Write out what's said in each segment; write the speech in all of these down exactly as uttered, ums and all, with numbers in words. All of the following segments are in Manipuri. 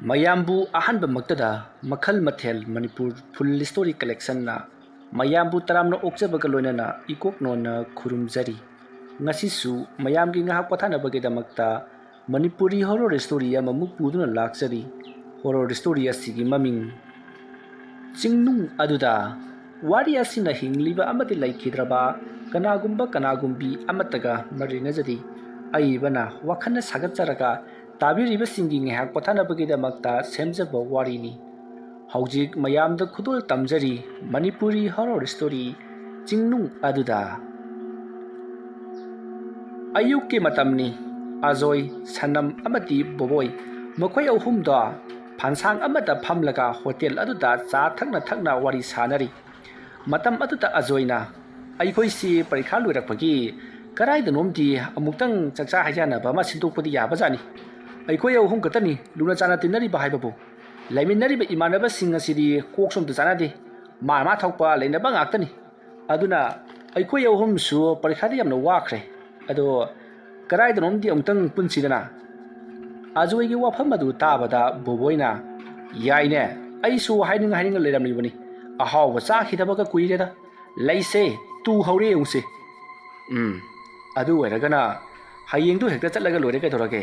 ꯃꯌꯥꯝꯕꯨ ꯑꯍꯥꯟꯕꯃꯛꯇꯗ ꯃꯈꯜ ꯃꯊꯦꯜ ꯃꯅꯤꯄꯨꯔ ꯐꯨꯜ ꯁ꯭ꯇꯣꯔꯤ ꯀꯂꯦꯛꯁꯟꯅ ꯃꯌꯥꯝꯕꯨ ꯇꯔꯥꯝꯅ ꯑꯣꯛꯆꯕꯒ ꯂꯣꯏꯅꯅ ꯏꯀꯣꯛ ꯅꯣꯟꯅ ꯈꯨꯔꯨꯝꯖꯔꯤ꯫ ꯉꯁꯤꯁꯨ ꯃꯌꯥꯝꯒꯤ ꯉꯥꯏꯍꯥꯛ ꯄꯣꯊꯥꯅꯕꯒꯤꯗꯃꯛꯇ ꯃꯅꯤꯄꯨꯔꯤ ꯍꯣꯔꯣꯔ ꯁ꯭ꯇꯣꯔꯤ ꯑꯃꯃꯨꯛ ꯄꯨꯗꯨꯅ ꯂꯥꯛꯆꯔꯤ꯫ ꯍꯣꯔꯣꯔ ꯁ꯭ꯇꯣꯔꯤ ꯑꯁꯤꯒꯤ ꯃꯃꯤꯡ ꯆꯤꯡꯅꯨꯡ ꯑꯗꯨꯗ꯫ ꯋꯥꯔꯤ ꯑꯁꯤꯅ ꯍꯤꯡꯂꯤꯕ ꯑꯃꯗꯤ ꯂꯩꯈꯤꯗ꯭ꯔꯕ ꯀꯅꯥꯒꯨꯝꯕ ꯀꯅꯥꯒꯨꯝꯕꯤ ꯑꯃꯠꯇꯒ ꯃꯔꯤ ꯂꯩꯅꯖꯗꯦ꯫ ꯑꯏꯕꯅ ꯋꯥꯈꯜꯅ ꯁꯥꯒꯠꯆꯔꯒ ꯇꯥꯕꯤꯔꯤꯕꯁꯤꯡꯒꯤ ꯉꯥꯏꯍꯥꯛ ꯄꯣꯊꯥꯅꯕꯒꯤꯗꯃꯛꯇ ꯁꯦꯝꯖꯕ ꯋꯥꯔꯤꯅꯤ꯫ ꯍꯧꯖꯤꯛ ꯃꯌꯥꯝꯗ ꯈꯨꯗꯣꯜ ꯇꯝꯖꯔꯤ ꯃꯅꯤꯄꯨꯔꯤ ꯍꯣꯔꯣꯔ ꯁ꯭ꯇꯣꯔꯤ ꯆꯤꯡꯅꯨꯡ ꯑꯗꯨꯗ꯫ ꯑꯌꯨꯛꯀꯤ ꯃꯇꯝꯅꯤ꯫ ꯑꯖꯣꯏ, ꯁꯅꯝ ꯑꯃꯗꯤ ꯕꯣꯕꯣꯏ ꯃꯈꯣꯏ ꯑꯍꯨꯝꯗꯣ ꯐꯥꯟꯁꯥꯡ ꯑꯃꯗ ꯐꯝꯂꯒ ꯍꯣꯇꯦꯜ ꯑꯗꯨꯗ ꯆꯥ ꯊꯛꯅ ꯊꯛꯅ ꯋꯥꯔꯤ ꯁꯥꯅꯔꯤ꯫ ꯃꯇꯝ ꯑꯗꯨꯗ ꯑꯖꯣꯏꯅ, "ꯑꯩꯈꯣꯏꯁꯤ ꯄꯔꯤꯈꯥ ꯂꯣꯏꯔꯛꯄꯒꯤ ꯀꯗꯥꯏꯗꯅꯣꯝꯗꯤ ꯑꯃꯨꯛꯇꯪ ꯆꯥꯛꯆꯥ ꯍꯩꯖꯥꯟꯅꯕ ꯑꯃ ꯁꯤꯟꯗꯣꯛꯄꯗꯤ ꯌꯥꯕꯖꯥꯠꯅꯤ꯫ ꯑꯩꯈꯣꯏ ꯑꯍꯨꯝ ꯈꯛꯇꯅꯤ ꯂꯨꯅ ꯆꯥꯟꯅ ꯇꯤꯟꯅꯔꯤꯕ ꯍꯥꯏꯕꯕꯨ꯫ ꯂꯩꯃꯤꯟꯅꯔꯤꯕ ꯏꯃꯥꯟꯅꯕꯁꯤꯡ ꯑꯁꯤꯗꯤ ꯀꯣꯛꯁꯨ ꯑꯝꯇ ꯆꯥꯟꯅꯗꯦ꯫ ꯃꯥ ꯃꯥ ꯊꯣꯛꯄ ꯂꯩꯅꯕ ꯉꯥꯛꯇꯅꯤ꯫ ꯑꯗꯨꯅ ꯑꯩꯈꯣꯏ ꯑꯍꯨꯝꯁꯨ ꯄꯔꯤꯈꯥꯗ ꯌꯥꯝꯅ ꯋꯥꯈ꯭ꯔꯦ꯫ ꯑꯗꯣ ꯀꯗꯥꯏꯗꯅꯣꯝꯗꯤ ꯑꯃꯨꯛꯇꯪ ꯄꯨꯟꯁꯤꯗꯅ?" ꯑꯖꯣꯏꯒꯤ ꯋꯥꯐꯝ ꯑꯗꯨ ꯇꯥꯕꯗ ꯕꯣꯕꯣꯏꯅ, "ꯌꯥꯏꯅꯦ, ꯑꯩꯁꯨ ꯍꯥꯏꯅꯤꯡ ꯍꯥꯏꯅꯤꯡꯅ ꯂꯩꯔꯝꯂꯤꯕꯅꯤ꯫ ꯑꯍꯥꯎꯕ ꯆꯥꯈꯤꯗꯕꯒ ꯀꯨꯏꯔꯦꯗ꯫ ꯂꯩꯁꯦ, ꯇꯨ ꯍꯧꯔꯦ ꯌꯦꯡꯉꯨꯁꯦ꯫ ꯎꯝ, ꯑꯗꯨ ꯑꯣꯏꯔꯒꯅ ꯍꯌꯦꯡꯗꯨ ꯍꯦꯛꯇ ꯆꯠꯂꯒ ꯂꯣꯏꯔꯦ ꯀꯩꯗꯧꯔꯒꯦ?"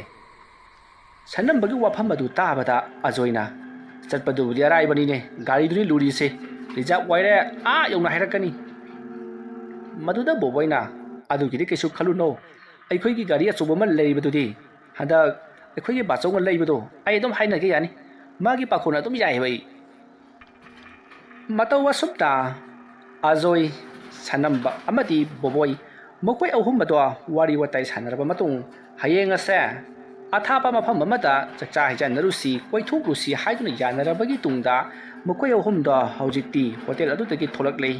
ꯁꯅꯝꯕꯒꯤ ꯋꯥꯐꯝ ꯑꯗꯨ ꯇꯥꯕꯗ ꯑꯖꯣꯏꯅ, "ꯆꯠꯄꯗꯨꯕꯨꯗꯤ ꯑꯔꯥꯏꯕꯅꯤꯅꯦ, ꯒꯥꯔꯤꯗꯨꯅꯤ ꯂꯨꯔꯤꯁꯦ꯫ ꯔꯤꯖꯥꯕ ꯋꯥꯏꯔꯦ, ꯑꯥ ꯌꯧꯅ ꯍꯥꯏꯔꯛꯀꯅꯤ꯫" ꯃꯗꯨꯗ ꯕꯣꯕꯣꯏꯅ, "ꯑꯗꯨꯒꯤꯗꯤ ꯀꯩꯁꯨ ꯈꯜꯂꯨꯅꯣ, ꯑꯩꯈꯣꯏꯒꯤ ꯒꯥꯔꯤ ꯑꯆꯧꯕ ꯑꯃ ꯂꯩꯔꯤꯕꯗꯨꯗꯤ, ꯍꯟꯗꯛ ꯑꯩꯈꯣꯏꯒꯤ ꯕꯥꯆꯧꯅ ꯂꯩꯕꯗꯣ, ꯑꯩ ꯑꯗꯨꯝ ꯍꯥꯏꯅꯒꯦ ꯌꯥꯅꯤ꯫ ꯃꯥꯒꯤ ꯄꯥꯈꯣꯟ ꯑꯗꯨꯝ ꯌꯥꯏꯑꯕ ꯑꯩ꯫" ꯃꯇꯧ ꯑꯁꯨꯝꯅ ꯑꯖꯣꯏ, ꯁꯅꯝꯕ ꯑꯃꯗꯤ ꯕꯣꯕꯣꯏ ꯃꯈꯣꯏ ꯑꯍꯨꯝ ꯑꯗꯣ ꯋꯥꯔꯤ ꯋꯥꯇꯥꯏ ꯁꯥꯟꯅꯔꯕ ꯃꯇꯨꯡ, "ꯍꯌꯦꯡ ꯑꯁꯦ ꯑꯊꯥꯞꯄ ꯃꯐꯝ ꯑꯃꯗ ꯆꯥꯛꯆꯥ ꯍꯩꯖꯥꯟꯅꯔꯨꯁꯤ, ꯀꯣꯏꯊꯣꯛꯂꯨꯁꯤ" ꯍꯥꯏꯗꯨꯅ ꯌꯥꯅꯔꯕꯒꯤ ꯇꯨꯡꯗ ꯃꯈꯣꯏ ꯑꯍꯨꯝꯗꯣ ꯍꯧꯖꯤꯛꯇꯤ ꯍꯣꯇꯦꯜ ꯑꯗꯨꯗꯒꯤ ꯊꯣꯛꯂꯛꯂꯦ꯫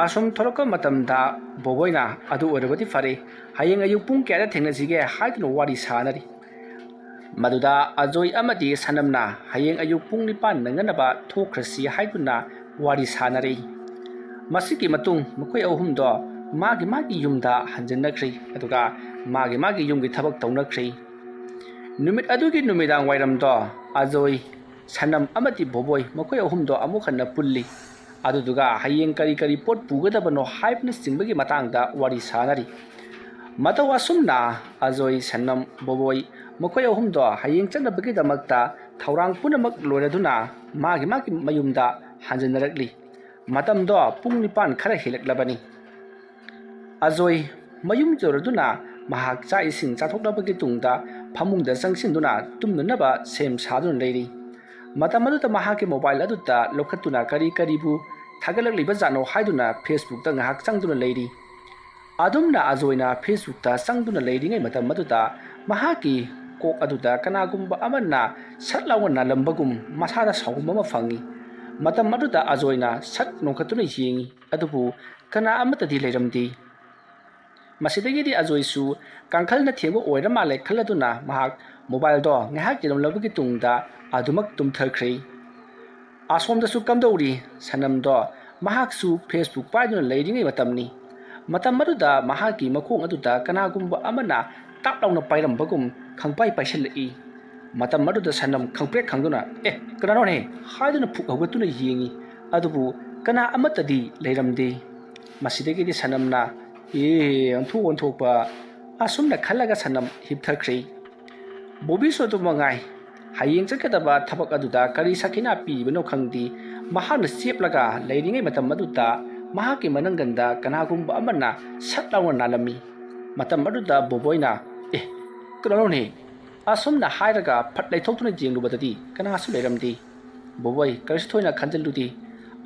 ꯑꯁꯨꯝ ꯊꯣꯛꯂꯛꯄ ꯃꯇꯝꯗ ꯕꯣꯕꯣꯏꯅ, "ꯑꯗꯨ ꯑꯣꯏꯔꯕꯗꯤ ꯐꯔꯦ, ꯍꯌꯦꯡ ꯑꯌꯨꯛ ꯄꯨꯡ ꯀꯌꯥꯗ ꯊꯦꯡꯅꯁꯤꯒꯦ?" ꯍꯥꯏꯗꯨꯅ ꯋꯥꯔꯤ ꯁꯥꯅꯔꯤ꯫ ꯃꯗꯨꯗ ꯑꯖꯣꯏ ꯑꯃꯗꯤ ꯁꯅꯝꯅ ꯍꯌꯦꯡ ꯑꯌꯨꯛ ꯄꯨꯡ ꯅꯤꯄꯥꯟ ꯅꯪꯅꯅꯕ ꯊꯣꯛꯈ꯭ꯔꯁꯤ ꯍꯥꯏꯗꯨꯅ ꯋꯥꯔꯤ ꯁꯥꯅꯔꯤ꯫ ꯃꯁꯤꯒꯤ ꯃꯇꯨꯡ ꯃꯈꯣꯏ ꯑꯍꯨꯝꯗꯣ ꯃꯥꯒꯤ ꯃꯥꯒꯤ ꯌꯨꯝꯗ ꯍꯟꯖꯤꯟꯅꯈ꯭ꯔꯦ, ꯑꯗꯨꯒ ꯃꯥꯒꯤ ꯃꯥꯒꯤ ꯌꯨꯝꯒꯤ ꯊꯕꯛ ꯇꯧꯅꯈ꯭ꯔꯦ꯫ ꯅꯨꯃꯤꯠ ꯑꯗꯨꯒꯤ ꯅꯨꯃꯤꯗꯥꯡ ꯋꯥꯏꯔꯝꯗꯣ ꯑꯖꯣꯏ, ꯁꯅꯝ ꯑꯃꯗꯤ ꯕꯣꯕꯣꯏ ꯃꯈꯣꯏ ꯑꯍꯨꯝꯗꯣ ꯑꯃꯨꯛ ꯍꯟꯅ ꯄꯨꯜꯂꯤ꯫ ꯑꯗꯨꯗꯨꯒ ꯍꯌꯦꯡ ꯀꯔꯤ ꯀꯔꯤ ꯄꯣꯠ ꯄꯨꯒꯗꯕꯅꯣ ꯍꯥꯏꯕꯅꯆꯤꯡꯕꯒꯤ ꯃꯇꯥꯡꯗ ꯋꯥꯔꯤ ꯁꯥꯅꯔꯤ꯫ ꯃꯇꯧ ꯑꯁꯨꯝꯅ ꯑꯖꯣꯏ, ꯁꯅꯝ, ꯕꯣꯕꯣꯏ ꯃꯈꯣꯏ ꯑꯍꯨꯝꯗꯣ ꯍꯌꯦꯡ ꯆꯠꯅꯕꯒꯤꯗꯃꯛꯇ ꯊꯧꯔꯥꯡ ꯄꯨꯝꯅꯃꯛ ꯂꯣꯏꯔꯗꯨꯅ ꯃꯥꯒꯤ ꯃꯥꯒꯤ ꯃꯌꯨꯝꯗ ꯍꯟꯖꯤꯟꯅꯔꯛꯂꯤ꯫ ꯃꯇꯝꯗꯣ ꯄꯨꯡ ꯅꯤꯄꯥꯟ ꯈꯔ ꯍꯦꯜꯂꯛꯂꯕꯅꯤ꯫ ꯑꯖꯣꯏ ꯃꯌꯨꯝ ꯌꯧꯔꯗꯨꯅ ꯃꯍꯥꯛ ꯆꯥꯛ ꯏꯁꯤꯡ ꯆꯥꯊꯣꯛꯂꯕꯒꯤ ꯇꯨꯡꯗ ꯐꯃꯨꯡꯗ ꯆꯪꯁꯤꯟꯗꯨꯅ ꯇꯨꯝꯅꯅꯕ ꯁꯦꯝ ꯁꯥꯗꯨꯅ ꯂꯩꯔꯤ꯫ ꯃꯇꯝ ꯑꯗꯨꯗ ꯃꯍꯥꯛꯀꯤ ꯃꯣꯕꯥꯏꯜ ꯑꯗꯨꯗ ꯂꯧꯈꯠꯇꯨꯅ ꯀꯔꯤ ꯀꯔꯤꯕꯨ ꯊꯥꯒꯠꯂꯛꯂꯤꯕꯖꯥꯠꯅꯣ ꯍꯥꯏꯗꯨꯅ ꯐꯦꯁꯕꯨꯛꯇ ꯉꯥꯏꯍꯥꯛ ꯆꯪꯗꯨꯅ ꯂꯩꯔꯤ꯫ ꯑꯗꯨꯝꯅ ꯑꯖꯣꯏꯅ ꯐꯦꯁꯕꯨꯛꯇ ꯆꯪꯗꯨꯅ ꯂꯩꯔꯤꯉꯩ ꯃꯇꯝ ꯑꯗꯨꯗ ꯃꯍꯥꯛꯀꯤ ꯀꯣꯛ ꯑꯗꯨꯗ ꯀꯅꯥꯒꯨꯝꯕ ꯑꯃꯅ ꯁꯠ ꯂꯥꯎꯅ ꯅꯥꯜꯂꯝꯕꯒꯨꯝ ꯃꯁꯥꯗ ꯁꯥꯎꯒꯨꯝꯕ ꯑꯃ ꯐꯪꯏ꯫ ꯃꯇꯝ ꯑꯗꯨꯗ ꯑꯖꯣꯏꯅ ꯁꯠ ꯅꯣꯡꯈꯠꯇꯨꯅ ꯌꯦꯡꯏ, ꯑꯗꯨꯕꯨ ꯀꯅꯥ ꯑꯃꯠꯇꯗꯤ ꯂꯩꯔꯝꯗꯦ꯫ ꯃꯁꯤꯗꯒꯤꯗꯤ ꯑꯖꯣꯏꯁꯨ ꯀꯥꯡꯈꯜꯅ ꯊꯦꯡꯕ ꯑꯣꯏꯔ ꯃꯥꯜꯂꯦ ꯈꯜꯂꯗꯨꯅ ꯃꯍꯥꯛ ꯃꯣꯕꯥꯏꯜꯗꯣ ꯉꯥꯏꯍꯥꯛ ꯌꯦꯡꯂꯝꯂꯕꯒꯤ ꯇꯨꯡꯗ ꯑꯗꯨꯃꯛ ꯇꯨꯝꯊꯈ꯭ꯔꯦ꯫ ꯑꯁꯣꯝꯗꯁꯨ ꯀꯝꯗꯧꯔꯤ? ꯁꯅꯝꯗꯣ ꯃꯍꯥꯛꯁꯨ ꯐꯦꯁꯕꯨꯛ ꯄꯥꯏꯗꯨꯅ ꯂꯩꯔꯤꯉꯩ ꯃꯇꯝꯅꯤ꯫ ꯃꯇꯝ ꯑꯗꯨꯗ ꯃꯍꯥꯛꯀꯤ ꯃꯈꯣꯡ ꯑꯗꯨꯗ ꯀꯅꯥꯒꯨꯝꯕ ꯑꯃꯅ ꯇꯥꯞ ꯂꯥꯎꯅ ꯄꯥꯏꯔꯝꯕꯒꯨꯝ ꯈꯪꯄꯥꯏ ꯄꯥꯏꯁꯤꯜꯂꯛꯏ꯫ ꯃꯇꯝ ꯑꯗꯨꯗ ꯁꯅꯝ ꯈꯪꯄ꯭ꯔꯦꯛ ꯈꯪꯗꯨꯅ, "ꯑꯦ, ꯀꯅꯥꯅꯣꯅꯦ?" ꯍꯥꯏꯗꯨꯅ ꯐꯨꯛ ꯍꯧꯒꯠꯇꯨꯅ ꯌꯦꯡꯏ꯫ ꯑꯗꯨꯕꯨ ꯀꯅꯥ ꯑꯃꯠꯇꯗꯤ ꯂꯩꯔꯝꯗꯦ꯫ ꯃꯁꯤꯗꯒꯤꯗꯤ ꯁꯅꯝꯅ, "ꯑꯦ, ꯑꯣꯟꯊꯣꯛ ꯑꯣꯟꯊꯣꯛꯄ!" ꯑꯁꯨꯝꯅ ꯈꯜꯂꯒ ꯁꯅꯝ ꯍꯤꯞꯊꯈ꯭ꯔꯦ꯫ ꯕꯣꯕꯤꯁꯨ ꯑꯗꯨ ꯃꯉꯥꯏ꯫ ꯍꯌꯦꯡ ꯆꯠꯀꯗꯕ ꯊꯕꯛ ꯑꯗꯨꯗ ꯀꯔꯤ ꯁꯥꯈꯤꯅꯥ ꯄꯤꯔꯤꯕꯅꯣ ꯈꯪꯗꯦ, ꯃꯍꯥꯛꯅ ꯆꯦꯞꯂꯒ ꯂꯩꯔꯤꯉꯩ ꯃꯇꯝ ꯑꯗꯨꯗ ꯃꯍꯥꯛꯀꯤ ꯃꯅꯪꯒꯟꯗ ꯀꯅꯥꯒꯨꯝꯕ ꯑꯃꯅ ꯁꯠ ꯂꯥꯎꯅ ꯅꯥꯜꯂꯝꯃꯤ꯫ ꯃꯇꯝ ꯑꯗꯨꯗ ꯕꯣꯕꯣꯏꯅ, "ꯑꯦ, ꯀꯅꯥꯅꯣꯅꯦ?" ꯑꯁꯨꯝꯅ ꯍꯥꯏꯔꯒ ꯐꯠ ꯂꯩꯊꯣꯛꯇꯨꯅ ꯌꯦꯡꯂꯨꯕꯗꯗꯤ ꯀꯅꯥꯁꯨ ꯂꯩꯔꯝꯗꯦ꯫ ꯕꯣꯕꯣꯏ ꯀꯔꯤꯁꯨ ꯊꯣꯏꯅ ꯈꯟꯖꯤꯜꯂꯨꯗꯦ꯫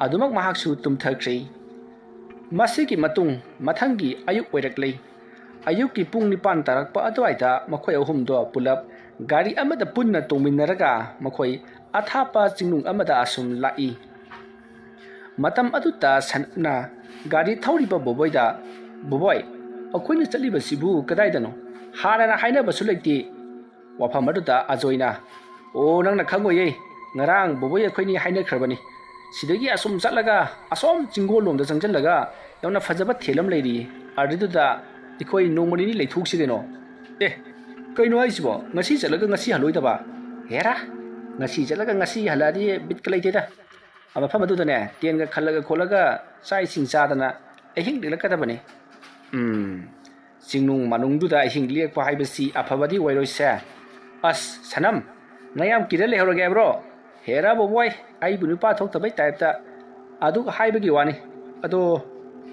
ꯑꯗꯨꯃꯛ ꯃꯍꯥꯛꯁꯨ ꯇꯨꯝꯊꯈ꯭ꯔꯦ꯫ ꯃꯁꯤꯒꯤ ꯃꯇꯨꯡ ꯃꯊꯪꯒꯤ ꯑꯌꯨꯛ ꯑꯣꯏꯔꯛꯂꯦ꯫ ꯑꯌꯨꯛꯀꯤ ꯄꯨꯡ ꯅꯤꯄꯥꯟ ꯇꯥꯔꯛꯄ ꯑꯗꯨꯋꯥꯏꯗ ꯃꯈꯣꯏ ꯑꯍꯨꯝꯗꯣ ꯄꯨꯂꯞ ꯒꯥꯔꯤ ꯑꯃꯗ ꯄꯨꯟꯅ ꯇꯣꯡꯃꯤꯟꯅꯔꯒ ꯃꯈꯣꯏ ꯑꯊꯥꯞꯄ ꯆꯤꯡꯅꯨꯡ ꯑꯃꯗ ꯑꯁꯨꯝ ꯂꯥꯛꯏ꯫ ꯃꯇꯝ ꯑꯗꯨꯗ ꯁꯅꯝꯅ ꯒꯥꯔꯤ ꯊꯧꯔꯤꯕ ꯕꯣꯕꯣꯏꯗ, "ꯕꯣꯕꯣꯏ, ꯑꯩꯈꯣꯏꯅ ꯆꯠꯂꯤꯕꯁꯤꯕꯨ ꯀꯗꯥꯏꯗꯅꯣ? ꯍꯥꯟꯅꯅ ꯍꯥꯏꯅꯕꯁꯨ ꯂꯩꯇꯦ꯫" ꯋꯥꯐꯝ ꯑꯗꯨꯗ ꯑꯖꯣꯏꯅ, "ꯑꯣ, ꯅꯪꯅ ꯈꯪꯉꯣꯏꯌꯦ, ꯉꯔꯥꯡ ꯕꯣꯕꯣꯏ ꯑꯩꯈꯣꯏꯅꯤ ꯍꯥꯏꯅꯈ꯭ꯔꯕꯅꯤ꯫ ꯁꯤꯗꯒꯤ ꯑꯁꯨꯝ ꯆꯠꯂꯒ ꯑꯁꯣꯝ ꯆꯤꯡꯒꯣꯜ ꯂꯣꯝꯗ ꯆꯪꯁꯤꯜꯂꯒ ꯌꯥꯝꯅ ꯐꯖꯕ ꯊꯦꯜ ꯑꯃ ꯂꯩꯔꯤꯌꯦ, ꯑꯗꯨꯗꯨꯗ ꯑꯩꯈꯣꯏ ꯅꯣꯡꯃ ꯅꯤꯅꯤ ꯂꯩꯊꯣꯛꯁꯤ ꯀꯩꯅꯣ?" "ꯑꯦ, "ꯀꯩꯅꯣ ꯍꯥꯏꯁꯤꯕꯣ? ꯉꯁꯤ ꯆꯠꯂꯒ ꯉꯁꯤ ꯍꯜꯂꯣꯏꯗꯕ? ꯍꯦꯔꯥ, ꯉꯁꯤ ꯆꯠꯂꯒ ꯉꯁꯤ ꯍꯜꯂꯛꯑꯗꯤ ꯕꯤꯠꯀ ꯂꯩꯇꯦꯗ꯫ ꯃꯐꯝ ꯑꯗꯨꯗꯅꯦ ꯇꯦꯟꯒ ꯈꯜꯂꯒ ꯈꯣꯠꯂꯒ ꯆꯥꯛ ꯏꯁꯤꯡ ꯆꯥꯗꯅ ꯑꯍꯤꯡ ꯂꯦꯛꯂꯛꯀꯗꯕꯅꯤ꯫ ꯎꯝ, ꯆꯤꯡꯅꯨꯡ ꯃꯥꯅꯨꯡꯗꯨꯗ ꯑꯍꯤꯡ ꯂꯦꯛꯄ ꯍꯥꯏꯕꯁꯤ ꯑꯐꯕꯗꯤ ꯑꯣꯏꯔꯣꯏꯁꯦ꯫ ꯑꯁ, ꯁꯅꯝ, ꯅꯌꯥꯝ ꯀꯤꯔ ꯂꯩꯍꯧꯔꯒꯦ ꯍꯥꯏꯕ꯭ꯔꯣ? ꯍꯦꯔꯥ ꯕꯣꯕꯣꯏ, ꯑꯩꯕꯨ ꯅꯨꯄꯥ ꯊꯣꯛꯇꯕꯩ ꯇꯥꯏꯞꯇ ꯑꯗꯨꯛ ꯍꯥꯏꯕꯒꯤ ꯋꯥꯅꯤ꯫ ꯑꯗꯣ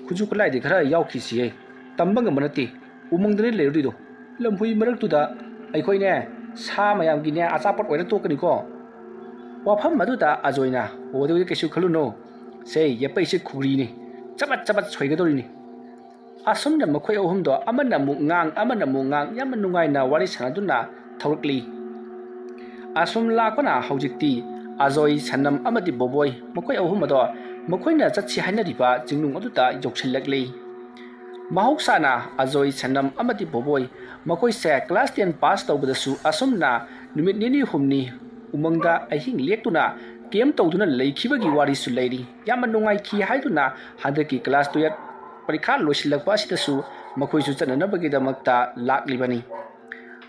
ꯈꯨꯠꯁꯨ ꯈꯨꯠꯂꯥꯏꯗꯤ ꯈꯔ ꯌꯥꯎꯈꯤꯁꯤꯌꯦ꯫ ꯇꯝꯕ ꯉꯝꯕ ꯅꯠꯇꯦ꯫ ꯎꯃꯪꯗꯅꯦ ꯂꯩꯔꯨꯗꯣꯏꯗꯣ꯫ ꯂꯝꯐꯨꯏ ꯃꯔꯛꯇꯨꯗ ꯑꯩꯈꯣꯏꯅꯦ ꯁꯥ ꯃꯌꯥꯝꯒꯤꯅꯦ ꯑꯆꯥꯄꯣꯠ ꯑꯣꯏꯔ ꯇꯣꯛꯀꯅꯤꯀꯣ꯫ ꯋꯥꯐꯝ ꯑꯗꯨꯗ ꯑꯖꯣꯏꯅ, "ꯑꯣ, ꯑꯗꯨꯗꯤ ꯀꯩꯁꯨ ꯈꯜꯂꯨꯅꯨ꯫ ꯁꯦ, ꯌꯦꯠꯄꯩꯁꯦ ꯈꯨꯒ꯭ꯔꯤꯅꯤ꯫ ꯆꯕꯠ ꯆꯕꯠ ꯁꯣꯏꯒꯗꯧꯔꯤꯅꯤ"꯫ ꯑꯁꯨꯝꯅ ꯃꯈꯣꯏ ꯑꯍꯨꯝꯗꯣ ꯑꯃꯅ ꯑꯃꯨꯛ ꯉꯥꯡ, ꯑꯃꯅ ꯑꯃꯨꯛ ꯉꯥꯡ, ꯌꯥꯝꯅ ꯅꯨꯡꯉꯥꯏꯅ ꯋꯥꯔꯤ ꯁꯥꯟꯅꯗꯨꯅ ꯊꯧꯔꯛꯂꯤ꯫ ꯑꯁꯨꯝ ꯂꯥꯛꯄꯅ ꯍꯧꯖꯤꯛꯇꯤ ꯑꯖꯣꯏ, ꯁꯅꯝ ꯑꯃꯗꯤ ꯕꯣꯕꯣꯏ, ꯃꯈꯣꯏ ꯑꯍꯨꯝ ꯑꯗꯣ ꯃꯈꯣꯏꯅ ꯆꯠꯁꯤ ꯍꯥꯏꯅꯔꯤꯕ ꯆꯤꯡꯅꯨꯡ ꯑꯗꯨꯗ ꯌꯧꯁꯤꯜꯂꯛꯂꯤ꯫ ꯃꯍꯧꯁꯥꯅ ꯑꯖꯣꯏ, ꯁꯅꯝ ꯑꯃꯗꯤ ꯕꯣꯕꯣꯏ ꯃꯈꯣꯏꯁꯦ class ten pass ꯇꯧꯕꯗꯁꯨ ꯑꯁꯨꯝꯅ ꯅꯨꯃꯤꯠ ꯅꯤꯅꯤ ꯍꯨꯝꯅꯤ ꯎꯃꯪꯗ ꯑꯍꯤꯡ ꯂꯦꯛꯇꯨꯅ camp ꯇꯧꯗꯨꯅ ꯂꯩꯈꯤꯕꯒꯤ ꯋꯥꯔꯤꯁꯨ ꯂꯩꯔꯤ꯫ ꯌꯥꯝꯅ ꯅꯨꯡꯉꯥꯏꯈꯤ ꯍꯥꯏꯗꯨꯅ ꯍꯟꯗꯛꯀꯤ class twelve ꯄꯔꯤꯈꯥ ꯂꯣꯏꯁꯤꯜꯂꯛꯄ ꯑꯁꯤꯗꯁꯨ ꯃꯈꯣꯏꯁꯨ ꯆꯠꯅꯅꯕꯒꯤꯗꯃꯛꯇ ꯂꯥꯛꯂꯤꯕꯅꯤ꯫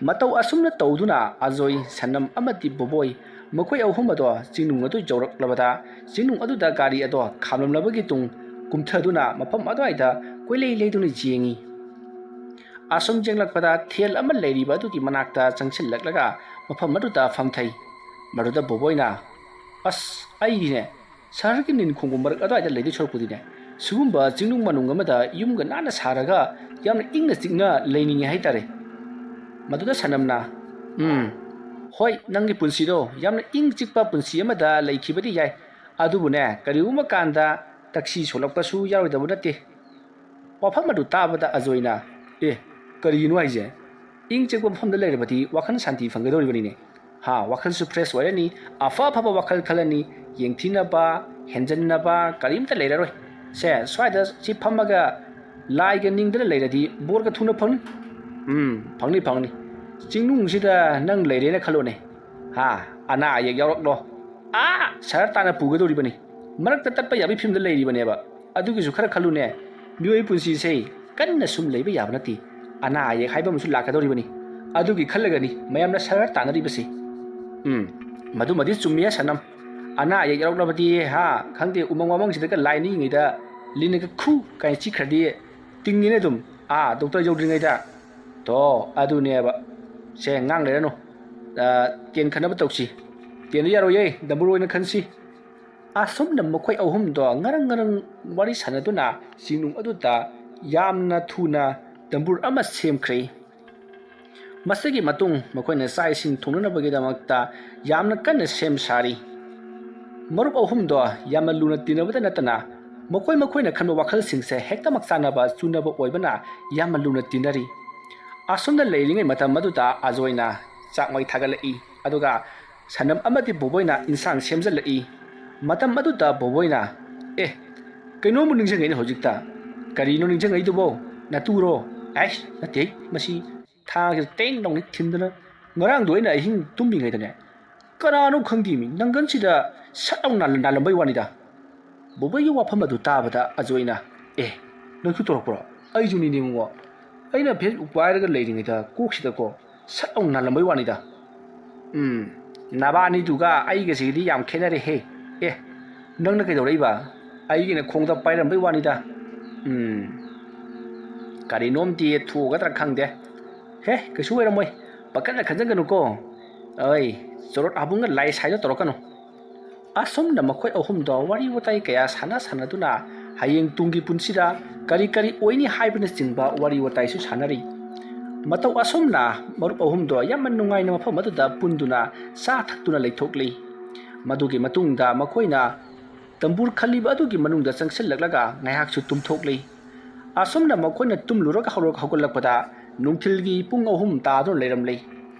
ꯃꯇꯧ ꯑꯁꯨꯝꯅ ꯇꯧꯗꯨꯅ ꯑꯖꯣꯏ, ꯁꯅꯝ ꯑꯃꯗꯤ ꯕꯣꯕꯣꯏ ꯃꯈꯣꯏ ꯑꯍꯨꯝ ꯑꯗꯣ ꯆꯤꯡꯅꯨꯡ ꯑꯗꯨ ꯌꯧꯔꯛꯂꯕꯗ ꯆꯤꯡꯅꯨꯡ ꯑꯗꯨꯗ ꯒꯥꯔꯤ ꯑꯗꯣ ꯈꯥꯝꯂꯝꯂꯕꯒꯤ ꯇꯨꯡ ꯀꯨꯝꯊꯗꯨꯅ ꯃꯐꯝ ꯑꯗꯨꯋꯥꯏꯗ ꯀꯣꯏꯂꯩ ꯂꯩꯗꯨꯅ ꯌꯦꯡꯉꯤ꯫ ꯑꯁꯨꯝ ꯌꯦꯡꯂꯛꯄꯗ ꯊꯦꯜ ꯑꯃ ꯂꯩꯔꯤꯕ ꯑꯗꯨꯒꯤ ꯃꯅꯥꯛꯇ ꯆꯪꯁꯤꯜꯂꯛꯂꯒ ꯃꯐꯝ ꯑꯗꯨꯗ ꯐꯝꯊꯩ꯫ ꯃꯗꯨꯗ ꯕꯣꯕꯣꯏꯅ, "ꯑꯁ, ꯑꯩꯗꯤꯅꯦ ꯁꯍꯔꯒꯤ ꯅꯤꯟ ꯈꯣꯡꯕ ꯃꯔꯛ ꯑꯗꯨꯋꯥꯏꯗ ꯂꯩꯗꯣꯏ ꯁꯔꯨꯛꯄꯨꯗꯤꯅꯦ, ꯁꯤꯒꯨꯝꯕ ꯆꯤꯡꯅꯨꯡ ꯃꯥꯅꯨꯡ ꯑꯃꯗ ꯌꯨꯝꯒ ꯅꯥꯟꯅ ꯁꯥꯔꯒ ꯌꯥꯝꯅ ꯏꯪꯅ ꯆꯤꯛꯅ ꯂꯩꯅꯤꯡꯉꯦ ꯍꯥꯏꯇꯥꯔꯦ"꯫ ꯃꯗꯨꯗ ꯁꯅꯝꯅ, "ꯎꯝ, ꯍꯣꯏ, ꯅꯪꯒꯤ ꯄꯨꯟꯁꯤꯗꯣ ꯌꯥꯝꯅ ꯏꯪ ꯆꯤꯛꯄ ꯄꯨꯟꯁꯤ ꯑꯃꯗ ꯂꯩꯈꯤꯕꯗꯤ ꯌꯥꯏ, ꯑꯗꯨꯕꯨꯅꯦ, ꯀꯔꯤꯒꯨꯝꯕ ꯀꯥꯟꯗ ꯇꯛꯁꯤ ꯁꯣꯛꯂꯛꯄꯁꯨ ꯌꯥꯔꯣꯏꯗꯕ ꯅꯠꯇꯦ"꯫ ꯋꯥꯐꯝ ꯑꯗꯨ ꯇꯥꯕꯗ ꯑꯖꯣꯏꯅ, "ꯑꯦ, ꯀꯔꯤꯅꯣ ꯍꯥꯏꯁꯦ? ꯏꯪ ꯆꯤꯛꯄ ꯃꯐꯝꯗ ꯂꯩꯔꯕꯗꯤ ꯋꯥꯈꯜ ꯁꯥꯟꯇꯤ ꯐꯪꯒꯗꯧꯔꯤꯕꯅꯤꯅꯦ꯫ ꯍꯥ, ꯋꯥꯈꯜꯁꯨ fresh ꯑꯣꯏꯔꯅꯤ, ꯑꯐ ꯑꯐꯕ ꯋꯥꯈꯜ ꯈꯜꯂꯅꯤ, ꯌꯦꯡꯊꯤꯅꯕ, ꯍꯦꯟꯖꯟꯅꯕ ꯀꯔꯤꯝꯇ ꯂꯩꯔꯔꯣꯏ꯫ ꯁꯦ, ꯁ꯭ꯋꯥꯏꯗ ꯁꯤ ꯐꯝꯃꯒ ꯂꯥꯏꯒ ꯅꯤꯡꯗꯅ ꯂꯩꯔꯗꯤ ꯕꯣꯔꯒ ꯊꯨꯅ ꯐꯪꯅꯤ"꯫ "ꯎꯝ, ꯐꯪꯅꯤ, ꯐꯪꯅꯤ꯫ ꯆꯤꯡꯅꯨꯡꯁꯤꯗ ꯅꯪ ꯂꯩꯔꯦꯅ ꯈꯜꯂꯣꯅꯦ꯫ ꯍꯥ, ꯑꯅꯥ ꯑꯌꯦꯛ ꯌꯥꯎꯔꯛꯂꯣ꯫ ꯑꯥ, ꯁꯍꯔ ꯇꯥꯟꯅ ꯄꯨꯒꯗꯧꯔꯤꯕꯅꯤ꯫ ꯃꯔꯛꯇ ꯇꯠꯄ ꯌꯥꯕꯒꯤ ꯐꯤꯕꯝꯗ ꯂꯩꯔꯤꯕꯅꯦꯕ꯫ ꯑꯗꯨꯒꯤꯁꯨ ꯈꯔ ꯈꯜꯂꯨꯅꯦ꯫ ꯃꯤꯑꯣꯏ ꯄꯨꯟꯁꯤꯁꯦ ꯀꯟꯅ ꯁꯨꯝ ꯂꯩꯕ ꯌꯥꯕ ꯅꯠꯇꯦ꯫ ꯑꯅꯥ ꯑꯌꯦꯛ ꯍꯥꯏꯕ ꯑꯃꯁꯨ ꯂꯥꯛꯀꯗꯧꯔꯤꯕꯅꯤ꯫ ꯑꯗꯨꯒꯤ ꯈꯜꯂꯒꯅꯤ ꯃꯌꯥꯝꯅ ꯁꯍꯔ ꯇꯥꯟꯅꯔꯤꯕꯁꯤ꯫ ꯎꯝ, ꯃꯗꯨꯃꯗꯤ ꯆꯨꯝꯃꯤ ꯁꯅꯝ꯫ ꯑꯅꯥ ꯑꯌꯦꯛ ꯌꯥꯎꯔꯛꯂꯕꯗꯤ ꯍꯥ, ꯈꯪꯗꯦ, ꯎꯃꯪ ꯋꯥꯃꯪꯁꯤꯗꯒ ꯂꯥꯏ ꯅꯤꯡꯉꯤꯉꯩꯗ ꯂꯤꯟꯅꯒ ꯈꯨ ꯀꯥꯏꯅ ꯆꯤꯛꯈ꯭ꯔꯗꯤ ꯇꯤꯡꯉꯤꯅꯦ ꯑꯗꯨꯝ꯫ ꯑꯥ ꯗꯣꯛꯇꯔ ꯌꯧꯗ꯭ꯔꯤꯉꯩꯗ꯫ ꯇꯣ, ꯑꯗꯨꯅꯦꯕ꯫ ꯁꯦ, ꯉꯥꯡ ꯂꯩꯔꯅꯨ꯫ ꯑ, ꯇꯦꯟ ꯈꯟꯅꯕ ꯇꯧꯁꯤ꯫ ꯇꯦꯟꯗ ꯌꯥꯔꯣꯏꯌꯦ, ꯗꯝꯕꯨꯔ ꯑꯣꯏꯅ ꯈꯟꯁꯤ꯫ ꯑꯁꯨꯝꯅ ꯃꯈꯣꯏ ꯑꯍꯨꯝꯗꯣ ꯉꯔꯪ ꯉꯔꯪ ꯋꯥꯔꯤ ꯁꯥꯟꯅꯗꯨꯅ ꯆꯤꯡꯅꯨꯡ ꯑꯗꯨꯗ ꯌꯥꯝꯅ ꯊꯨꯅ ꯗꯝꯕꯨꯔ ꯑꯃ ꯁꯦꯝꯈ꯭ꯔꯦ꯫ ꯃꯁꯤꯒꯤ ꯃꯇꯨꯡ ꯃꯈꯣꯏꯅ ꯆꯥꯛ ꯏꯁꯤꯡ ꯊꯣꯡꯅꯅꯕꯒꯤꯗꯃꯛꯇ ꯌꯥꯝꯅ ꯀꯟꯅ ꯁꯦꯝ ꯁꯥꯔꯤ꯫ ꯃꯔꯨꯞ ꯑꯍꯨꯝꯗꯣ ꯌꯥꯝꯅ ꯂꯨꯅ ꯇꯤꯟꯅꯕꯗ ꯅꯠꯇꯅ ꯃꯈꯣꯏ ꯃꯈꯣꯏꯅ ꯈꯟꯕ ꯋꯥꯈꯜꯁꯤꯡꯁꯦ ꯍꯦꯛꯇꯃꯛ ꯆꯥꯟꯅꯕ ꯆꯨꯅꯕ ꯑꯣꯏꯕꯅ ꯌꯥꯝꯅ ꯂꯨꯅ ꯇꯤꯟꯅꯔꯤ꯫ ꯑꯁꯨꯝꯅ ꯂꯩꯔꯤꯉꯩ ꯃꯇꯝ ꯑꯗꯨꯗ ꯑꯖꯣꯏꯅ ꯆꯥꯛ ꯃꯩ ꯊꯥꯒꯠꯂꯛꯏ, ꯑꯗꯨꯒ ꯁꯅꯝ ꯑꯃꯗꯤ ꯕꯣꯕꯣꯏꯅ ꯏꯟꯁꯥꯡ ꯁꯦꯝꯖꯤꯜꯂꯛꯏ꯫ ꯃꯇꯝ ꯑꯗꯨꯗ ꯕꯣꯕꯣꯏꯅ, "ꯑꯦ, ꯀꯩꯅꯣꯝꯕꯨ ꯅꯤꯡꯁꯤꯡꯉꯛꯏꯅꯦ ꯍꯧꯖꯤꯛꯇ꯫ ꯀꯔꯤꯅꯣ ꯅꯤꯡꯁꯤꯡꯉꯛꯏꯗꯨꯕꯣ? ꯅꯇꯨꯔꯣ?" "ꯑꯩꯁ, ꯅꯠꯇꯦ, ꯃꯁꯤ ꯊꯥꯡꯁꯤꯗ ꯇꯦꯡ ꯂꯥꯎꯅ ꯊꯤꯟꯗꯅ ꯉꯔꯥꯡꯗꯣ ꯑꯩꯅ ꯑꯍꯤꯡ ꯇꯨꯝꯃꯤꯉꯩꯗꯅꯦ, ꯀꯅꯥꯅꯣ ꯈꯪꯗꯦꯃꯤ, ꯅꯪꯒꯟꯁꯤꯗ ꯁꯠ ꯂꯥꯎꯅ ꯅꯥꯜ-, ꯅꯥꯜꯂꯝꯕꯩ ꯋꯥꯅꯤꯗ꯫" ꯕꯣꯕꯣꯏꯒꯤ ꯋꯥꯐꯝ ꯑꯗꯨ ꯇꯥꯕꯗ ꯑꯖꯣꯏꯅ, "ꯑꯦ, ꯅꯪꯁꯨ ꯇꯧꯔꯛꯄ꯭ꯔꯣ? ꯑꯩꯁꯨꯅꯤꯅꯦ ꯏꯕꯨꯡꯉꯣ꯫ ꯑꯩꯅ Facebook ꯄꯥꯏꯔꯒ ꯂꯩꯔꯤꯉꯩꯗ ꯀꯣꯛꯁꯤꯗꯀꯣ ꯁꯠ ꯂꯥꯎꯅ ꯅꯥꯜꯂꯝꯕꯩ ꯋꯥꯅꯤꯗ꯫" "ꯎꯝ, ꯅꯕꯥꯅꯤꯗꯨꯒ ꯑꯩꯒꯁꯤꯗꯤ ꯌꯥꯝ ꯈꯦꯠꯅꯔꯦꯍꯦ꯫ ꯑꯦ, ꯅꯪꯅ ꯀꯩꯗꯧꯔꯛꯏꯕ? ꯑꯩꯒꯤꯅ ꯈꯣꯡꯗ ꯄꯥꯏꯔꯝꯕꯩ ꯋꯥꯅꯤꯗ꯫ ꯎꯝ, ꯀꯔꯤꯅꯣꯝꯗꯤ ꯊꯣꯛꯑꯒꯗ꯭ꯔꯥ ꯈꯪꯗꯦ꯫ ꯍꯦ, ꯀꯩꯁꯨ ꯑꯣꯏꯔꯝꯃꯣꯏ꯫ ꯄꯥꯈꯠꯅ ꯈꯟꯖꯟꯒꯅꯨꯀꯣ꯫ ꯑꯩ, ꯆꯣꯔꯣꯠ ꯍꯥꯕꯨꯡꯒ ꯂꯥꯏ ꯁꯥꯏꯗ ꯇꯧꯔꯛꯀꯅꯨ꯫" ꯑꯁꯨꯝꯅ ꯃꯈꯣꯏ ꯑꯍꯨꯝꯗꯣ ꯋꯥꯔꯤ ꯋꯥꯇꯥꯏ ꯀꯌꯥ ꯁꯥꯟꯅ ꯁꯥꯟꯅꯗꯨꯅ ꯍꯌꯦꯡ ꯇꯨꯡꯒꯤ ꯄꯨꯟꯁꯤꯗ ꯀꯔꯤ ꯀꯔꯤ ꯑꯣꯏꯅꯤ ꯍꯥꯏꯕꯅꯆꯤꯡꯕ ꯋꯥꯔꯤ ꯋꯥꯇꯥꯏꯁꯨ ꯁꯥꯟꯅꯔꯤ꯫ ꯃꯇꯧ ꯑꯁꯨꯝꯅ ꯃꯔꯨꯞ ꯑꯍꯨꯝꯗꯣ ꯌꯥꯝꯅ ꯅꯨꯡꯉꯥꯏꯅ ꯃꯐꯝ ꯑꯗꯨꯗ ꯄꯨꯟꯗꯨꯅ ꯆꯥ ꯊꯛꯇꯨꯅ ꯂꯩꯊꯣꯛꯂꯤ꯫ ꯃꯗꯨꯒꯤ ꯃꯇꯨꯡꯗ ꯃꯈꯣꯏꯅ ꯗꯝꯕꯨꯔ ꯈꯜꯂꯤꯕ ꯑꯗꯨꯒꯤ ꯃꯅꯨꯡꯗ ꯆꯪꯁꯤꯜꯂꯛꯂꯒ ꯉꯥꯏꯍꯥꯛꯁꯨ ꯇꯨꯝꯊꯣꯛꯂꯤ꯫ ꯑꯁꯨꯝꯅ ꯃꯈꯣꯏꯅ ꯇꯨꯝꯂꯨꯔꯒ ꯍꯧꯔꯛ-, ꯍꯧꯒꯠꯂꯛꯄꯗ ꯅꯨꯡꯊꯤꯜꯒꯤ ꯄꯨꯡ ꯑꯍꯨꯝ ꯇꯥꯗꯨꯅ ꯂꯩꯔꯝꯂꯦ꯫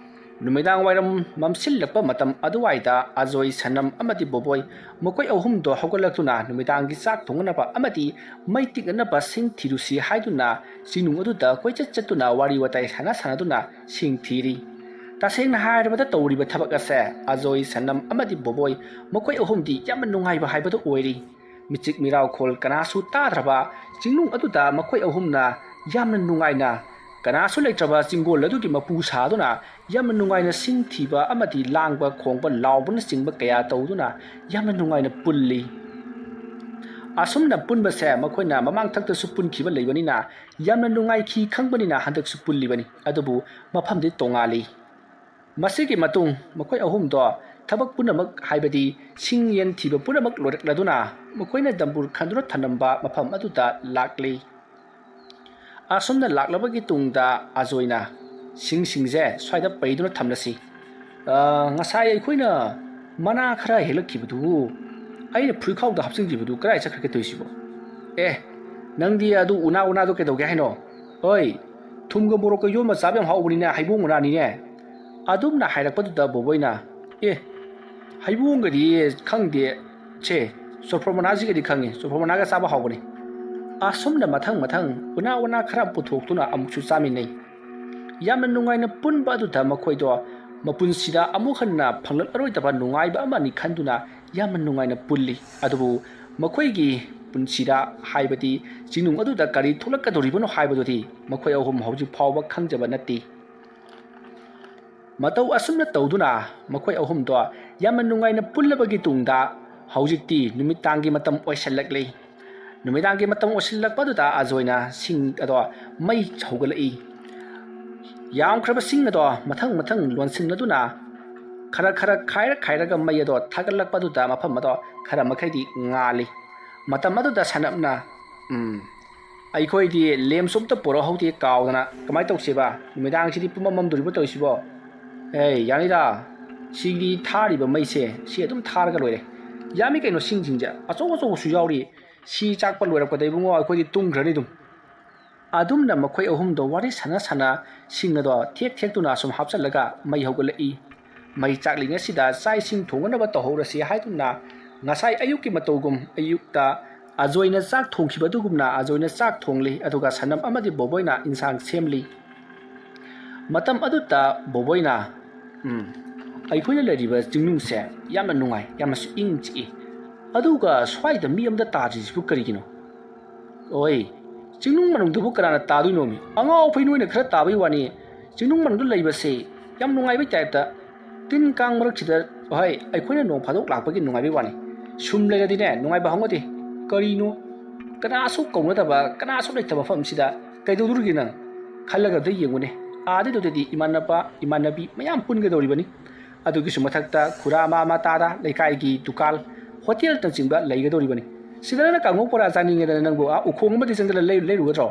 ꯅꯨꯃꯤꯗꯥꯡ ꯋꯥꯏꯔꯝ ꯃꯝꯁꯤꯜꯂꯛꯄ ꯃꯇꯝ ꯑꯗꯨꯋꯥꯏꯗ ꯑꯖꯣꯏ, ꯁꯅꯝ ꯑꯃꯗꯤ ꯕꯣꯕꯣꯏ ꯃꯈꯣꯏ ꯑꯍꯨꯝꯗꯣ ꯍꯧꯒꯠꯂꯛꯇꯨꯅ ꯅꯨꯃꯤꯗꯥꯡꯒꯤ ꯆꯥꯛ ꯊꯣꯡꯅꯅꯕ ꯑꯃꯗꯤ ꯃꯩ ꯇꯤꯛꯅꯅꯕ ꯁꯤꯡ ꯊꯤꯔꯨꯁꯤ ꯍꯥꯏꯗꯨꯅ ꯆꯤꯡꯅꯨꯡ ꯑꯗꯨꯗ ꯀꯣꯏꯆꯠ ꯆꯠꯇꯨꯅ ꯋꯥꯔꯤ ꯋꯥꯇꯥꯏ ꯁꯥꯟꯅ ꯁꯥꯟꯅꯗꯨꯅ ꯁꯤꯡ ꯊꯤꯔꯤ꯫ ꯇꯁꯦꯡꯅ ꯍꯥꯏꯔꯕꯗ ꯇꯧꯔꯤꯕ ꯊꯕꯛ ꯑꯁꯦ ꯑꯖꯣꯏ, ꯁꯅꯝ ꯑꯃꯗꯤ ꯕꯣꯕꯣꯏ ꯃꯈꯣꯏ ꯑꯍꯨꯝꯗꯤ ꯌꯥꯝꯅ ꯅꯨꯡꯉꯥꯏꯕ ꯍꯥꯏꯕꯗꯨ ꯑꯣꯏꯔꯤ꯫ ꯃꯤꯆꯤꯛ ꯃꯤꯔꯥꯎꯈꯣꯜ ꯀꯅꯥꯁꯨ ꯇꯥꯗ꯭ꯔꯕ ꯆꯤꯡꯅꯨꯡ ꯑꯗꯨꯗ ꯃꯈꯣꯏ ꯑꯍꯨꯝꯅ ꯌꯥꯝꯅ ꯅꯨꯡꯉꯥꯏꯅ ꯀꯅꯥꯁꯨ ꯂꯩꯇ꯭ꯔꯕ ꯆꯤꯡꯒꯣꯜ ꯑꯗꯨꯒꯤ ꯃꯄꯨ ꯁꯥꯗꯨꯅ ꯌꯥꯝꯅ ꯅꯨꯡꯉꯥꯏꯅ ꯁꯤꯡ ꯊꯤꯕ ꯑꯃꯗꯤ ꯂꯥꯡꯕ ꯈꯣꯡꯕ ꯂꯥꯎꯕꯅꯆꯤꯡꯕ ꯀꯌꯥ ꯇꯧꯗꯨꯅ ꯌꯥꯝꯅ ꯅꯨꯡꯉꯥꯏꯅ ꯄꯨꯜꯂꯤ꯫ ꯑꯁꯨꯝꯅ ꯄꯨꯟꯕꯁꯦ ꯃꯈꯣꯏꯅ ꯃꯃꯥꯡ ꯊꯛꯇꯁꯨ ꯄꯨꯟꯈꯤꯕ ꯂꯩꯕꯅꯤꯅ ꯌꯥꯝꯅ ꯅꯨꯡꯉꯥꯏꯈꯤ ꯈꯪꯕꯅꯤꯅ ꯍꯟꯗꯛꯁꯨ ꯄꯨꯜꯂꯤꯕꯅꯤ꯫ ꯑꯗꯨꯕꯨ ꯃꯐꯝꯗꯤ ꯇꯣꯉꯥꯜꯂꯤ꯫ ꯃꯁꯤꯒꯤ ꯃꯇꯨꯡ ꯃꯈꯣꯏ ꯑꯍꯨꯝꯗꯣ ꯊꯕꯛ ꯄꯨꯝꯅꯃꯛ, ꯍꯥꯏꯕꯗꯤ ꯁꯤꯡ ꯌꯦꯟ ꯊꯤꯕ ꯄꯨꯝꯅꯃꯛ ꯂꯣꯏꯔꯛꯂꯗꯨꯅ ꯃꯈꯣꯏꯅ ꯗꯝꯕꯨꯔ ꯈꯟꯗꯨꯅ ꯊꯝꯂꯝꯕ ꯃꯐꯝ ꯑꯗꯨꯗ ꯂꯥꯛꯂꯤ꯫ ꯑꯁꯨꯝꯅ ꯂꯥꯛꯂꯕꯒꯤ ꯇꯨꯡꯗ ꯑꯖꯣꯏꯅ, "ꯁꯤꯡꯁꯤꯡꯁꯦ ꯁ꯭ꯋꯥꯏꯗ ꯄꯩꯗꯨꯅ ꯊꯝꯂꯁꯤ꯫ ꯑ, ꯉꯁꯥꯏ ꯑꯩꯈꯣꯏꯅ ꯃꯅꯥ ꯈꯔ ꯍꯦꯛꯂꯛꯈꯤꯕꯗꯨꯕꯨ ꯑꯩꯅ ꯐꯨꯔꯤꯈꯥꯎꯗ ꯍꯥꯞꯆꯤꯟꯈꯤꯕꯗꯨ ꯀꯗꯥꯏ ꯆꯠꯈ꯭ꯔꯒꯦ ꯇꯧꯔꯤꯁꯤꯕꯣ? ꯑꯦ, ꯅꯪꯗꯤ ꯑꯗꯨ ꯎꯅꯥ ꯎꯅꯥꯗꯣ ꯀꯩꯗꯧꯒꯦ ꯍꯥꯏꯅꯣ? ꯍꯣꯏ, ꯊꯨꯝꯒ ꯃꯣꯔꯣꯛꯀ ꯌꯣꯝꯃ ꯆꯥꯕ ꯌꯥꯝ ꯍꯥꯎꯕꯅꯤꯅꯦ, ꯍꯩꯕꯣꯡ ꯎꯅꯥꯅꯤꯅꯦ꯫" ꯑꯗꯨꯝꯅ ꯍꯥꯏꯔꯛꯄꯗꯨꯗ ꯕꯣꯕꯣꯏꯅ, "ꯑꯦ, ꯍꯩꯕꯣꯡꯒꯗꯤ ꯈꯪꯗꯦ, ꯁꯦ, ꯆꯣꯔꯐꯣꯔ ꯃꯅꯥꯁꯤꯒꯗꯤ ꯈꯪꯉꯤ, ꯆꯣꯔꯐꯣꯔ ꯃꯅꯥꯒ ꯆꯥꯕ ꯍꯥꯎꯕꯅꯤ꯫" ꯑꯁꯨꯝꯅ ꯃꯊꯪ ꯃꯊꯪ ꯎꯅꯥ ꯎꯅꯥ ꯈꯔ ꯄꯨꯊꯣꯛꯇꯨꯅ ꯑꯃꯨꯛꯁꯨ ꯆꯥꯃꯤꯟꯅꯩ꯫ ꯌꯥꯝꯅ ꯅꯨꯡꯉꯥꯏꯅ ꯄꯨꯟꯕ ꯑꯗꯨꯗ ꯃꯈꯣꯏꯗꯣ ꯃꯄꯨꯟꯁꯤꯗ ꯑꯃꯨꯛ ꯍꯟꯅ ꯐꯪꯂꯛꯂꯔꯣꯏꯗꯕ ꯅꯨꯡꯉꯥꯏꯕ ꯑꯃꯅꯤ ꯈꯟꯗꯨꯅ ꯌꯥꯝꯅ ꯅꯨꯡꯉꯥꯏꯅ ꯄꯨꯜꯂꯤ꯫ ꯑꯗꯨꯕꯨ ꯃꯈꯣꯏꯒꯤ ꯄꯨꯟꯁꯤꯗ, ꯍꯥꯏꯕꯗꯤ ꯆꯤꯡꯅꯨꯡ ꯑꯗꯨꯗ ꯀꯔꯤ ꯊꯣꯛꯂꯛꯀꯗꯧꯔꯤꯕꯅꯣ ꯍꯥꯏꯕꯗꯨꯗꯤ ꯃꯈꯣꯏ ꯑꯍꯨꯝ ꯍꯧꯖꯤꯛ ꯐꯥꯎꯕ ꯈꯪꯖꯕ ꯅꯠꯇꯦ꯫ ꯃꯇꯧ ꯑꯁꯨꯝꯅ ꯇꯧꯗꯨꯅ ꯃꯈꯣꯏ ꯑꯍꯨꯝꯗꯣ ꯌꯥꯝꯅ ꯅꯨꯡꯉꯥꯏꯅ ꯄꯨꯜꯂꯕꯒꯤ ꯇꯨꯡꯗ ꯍꯧꯖꯤꯛꯇꯤ ꯅꯨꯃꯤꯗꯥꯡꯒꯤ ꯃꯇꯝ ꯑꯣꯏꯁꯜꯂꯛꯂꯤ꯫ ꯅꯨꯃꯤꯗꯥꯡꯒꯤ ꯃꯇꯝ ꯑꯣꯏꯁꯤꯜꯂꯛꯄꯗꯨꯗ ꯑꯖꯣꯏꯅ ꯁꯤꯡ ꯑꯗꯣ ꯃꯩ ꯍꯧꯒꯠꯂꯛꯏ꯫ ꯌꯥꯝꯈ꯭ꯔꯕ ꯁꯤꯡ ꯑꯗꯣ ꯃꯊꯪ ꯃꯊꯪ ꯂꯣꯟꯁꯤꯟꯅꯗꯨꯅ ꯈꯔ ꯈꯔ ꯈꯥꯏꯔ ꯈꯥꯏꯔꯒ ꯃꯩ ꯑꯗꯣ ꯊꯥꯒꯠꯂꯛꯄꯗꯨꯗ ꯃꯐꯝ ꯑꯗꯣ ꯈꯔ ꯃꯈꯩꯗꯤ ꯉꯥꯜꯂꯤ꯫ ꯃꯇꯝ ꯑꯗꯨꯗ ꯁꯅꯞꯅ, "ꯎꯝ, ꯑꯩꯈꯣꯏꯗꯤ ꯂꯦꯝꯁꯨ ꯑꯝꯇ ꯄꯨꯔꯛꯍꯧꯗꯦ, ꯀꯥꯎꯗꯅ꯫ ꯀꯃꯥꯏꯅ ꯇꯧꯁꯦꯕ? ꯅꯨꯃꯤꯗꯥꯡꯁꯤꯗꯤ ꯄꯨꯝꯃꯝ ꯃꯝꯗꯣꯔꯤꯕꯣ ꯇꯧꯔꯤꯁꯤꯕꯣ? ꯑꯦ, ꯌꯥꯅꯤꯗ꯫ ꯁꯤꯒꯤ ꯊꯥꯔꯤꯕ ꯃꯩꯁꯦ, ꯁꯤ ꯑꯗꯨꯝ ꯊꯥꯔꯒ ꯂꯣꯏꯔꯦ꯫ ꯌꯥꯝꯃꯤ ꯀꯩꯅꯣ ꯁꯤꯡꯁꯤꯡꯁꯦ꯫ ꯑꯆꯧ ꯑꯆꯧꯕꯁꯨ ꯌꯥꯎꯔꯤ꯫ ꯁꯤ ꯆꯥꯛꯄ ꯂꯣꯏꯔꯛꯄꯗ ꯏꯕꯨꯡꯉꯣ, ꯑꯩꯈꯣꯏꯗꯤ ꯇꯨꯝꯈ꯭ꯔꯅꯤ ꯑꯗꯨꯝ꯫" ꯑꯗꯨꯝꯅ ꯃꯈꯣꯏ ꯑꯍꯨꯝꯗꯣ ꯋꯥꯔꯤ ꯁꯥꯟꯅ ꯁꯥꯟꯅ ꯁꯤꯡ ꯑꯗꯣ ꯊꯦꯛ ꯊꯦꯛꯇꯨꯅ ꯁꯨꯝ ꯍꯥꯞꯆꯤꯜꯂꯒ ꯃꯩ ꯍꯧꯒꯠꯂꯛꯏ꯫ ꯃꯩ ꯆꯥꯛꯂꯤꯉꯩꯁꯤꯗ ꯆꯥꯛ ꯏꯁꯤꯡ ꯊꯣꯡꯅꯅꯕ ꯇꯧꯍꯧꯔꯁꯤ ꯍꯥꯏꯗꯨꯅ ꯉꯁꯥꯏ ꯑꯌꯨꯛꯀꯤ ꯃꯇꯧꯒꯨꯝ ꯑꯌꯨꯛꯇ ꯑꯖꯣꯏꯅ ꯆꯥꯛ ꯊꯣꯡꯈꯤꯕ ꯑꯗꯨꯒꯨꯝꯅ ꯑꯖꯣꯏꯅ ꯆꯥꯛ ꯊꯣꯡꯂꯤ, ꯑꯗꯨꯒ ꯁꯅꯝ ꯑꯃꯗꯤ ꯕꯣꯕꯣꯏꯅ ꯏꯟꯁꯥꯡ ꯁꯦꯝꯂꯤ꯫ ꯃꯇꯝ ꯑꯗꯨꯗ ꯕꯣꯕꯣꯏꯅ, "ꯎꯝ, ꯑꯩꯈꯣꯏꯅ ꯂꯩꯔꯤꯕ ꯆꯤꯡꯅꯨꯡꯁꯦ ꯌꯥꯝꯅ ꯅꯨꯡꯉꯥꯏ, ꯌꯥꯝꯅꯁꯨ ꯏꯪ ꯆꯤꯛꯏ꯫ ꯑꯗꯨꯒ ꯁ꯭ꯋꯥꯏꯗ ꯃꯤ ꯑꯃꯇ ꯇꯥꯗ꯭ꯔꯤꯁꯤꯕꯨ ꯀꯔꯤꯒꯤꯅꯣ? ꯑꯣꯏ, ꯆꯤꯡꯅꯨꯡ ꯃꯅꯨꯡꯗꯕꯨ ꯀꯅꯥꯅ ꯇꯥꯗꯣꯏꯅꯣꯃꯤ? ꯑꯉꯥꯎ ꯑꯐꯩ ꯅꯣꯏꯅ ꯈꯔ ꯇꯥꯕꯩ ꯋꯥꯅꯤ꯫ ꯆꯤꯡꯅꯨꯡ ꯃꯅꯨꯡꯗ ꯂꯩꯕꯁꯦ ꯌꯥꯝ ꯅꯨꯡꯉꯥꯏꯕꯩ ꯇꯥꯏꯞꯇ꯫ ꯇꯤꯟ ꯀꯥꯡ ꯃꯔꯛꯁꯤꯗ, ꯍꯣꯏ, ꯑꯩꯈꯣꯏꯅ ꯅꯣꯡ ꯐꯥꯗꯣꯛ ꯂꯥꯛꯄꯒꯤ ꯅꯨꯡꯉꯥꯏꯕꯩ ꯋꯥꯅꯤ꯫ ꯁꯨꯝ ꯂꯩꯔꯗꯤꯅꯦ, ꯅꯨꯡꯉꯥꯏꯕ ꯍꯧꯅꯗꯦ꯫ ꯀꯔꯤꯅꯣ? ꯀꯅꯥꯁꯨ ꯀꯧꯅꯗꯕ, ꯀꯅꯥꯁꯨ ꯂꯩꯇꯕ ꯃꯐꯝꯁꯤꯗ ꯀꯩꯗꯧꯗꯣꯔꯤꯒꯦ ꯅꯪ? ꯈꯜꯂꯒ ꯑꯝꯇ ꯌꯦꯡꯉꯨꯅꯦ꯫ ꯑꯥꯗꯩꯗꯨꯗꯗꯤ ꯏꯃꯥꯟꯅꯕ, ꯏꯃꯥꯟꯅꯕꯤ ꯃꯌꯥꯝ ꯄꯨꯟꯒꯗꯧꯔꯤꯕꯅꯤ꯫ ꯑꯗꯨꯒꯤꯁꯨ ꯃꯊꯛꯇ ꯈꯨꯔꯥ ꯃꯥ ꯃꯇꯥꯗ ꯂꯩꯀꯥꯏꯒꯤ ꯗꯨꯀꯥꯟ, ꯍꯣꯇꯦꯜꯅꯆꯤꯡꯕ ꯂꯩꯒꯗꯧꯔꯤꯕꯅꯤ꯫ ꯁꯤꯗ ꯅꯪꯅ ꯀꯥꯡꯉꯧ ꯕꯣꯔꯥ ꯆꯥꯅꯤꯡꯉꯦꯗꯅ ꯅꯪꯕꯨ ꯑꯥ ꯎꯈꯣꯡ ꯑꯃꯗꯤ ꯆꯪꯗꯅ ꯂꯩ-, ꯂꯩꯔꯨꯒꯗ꯭ꯔꯣ?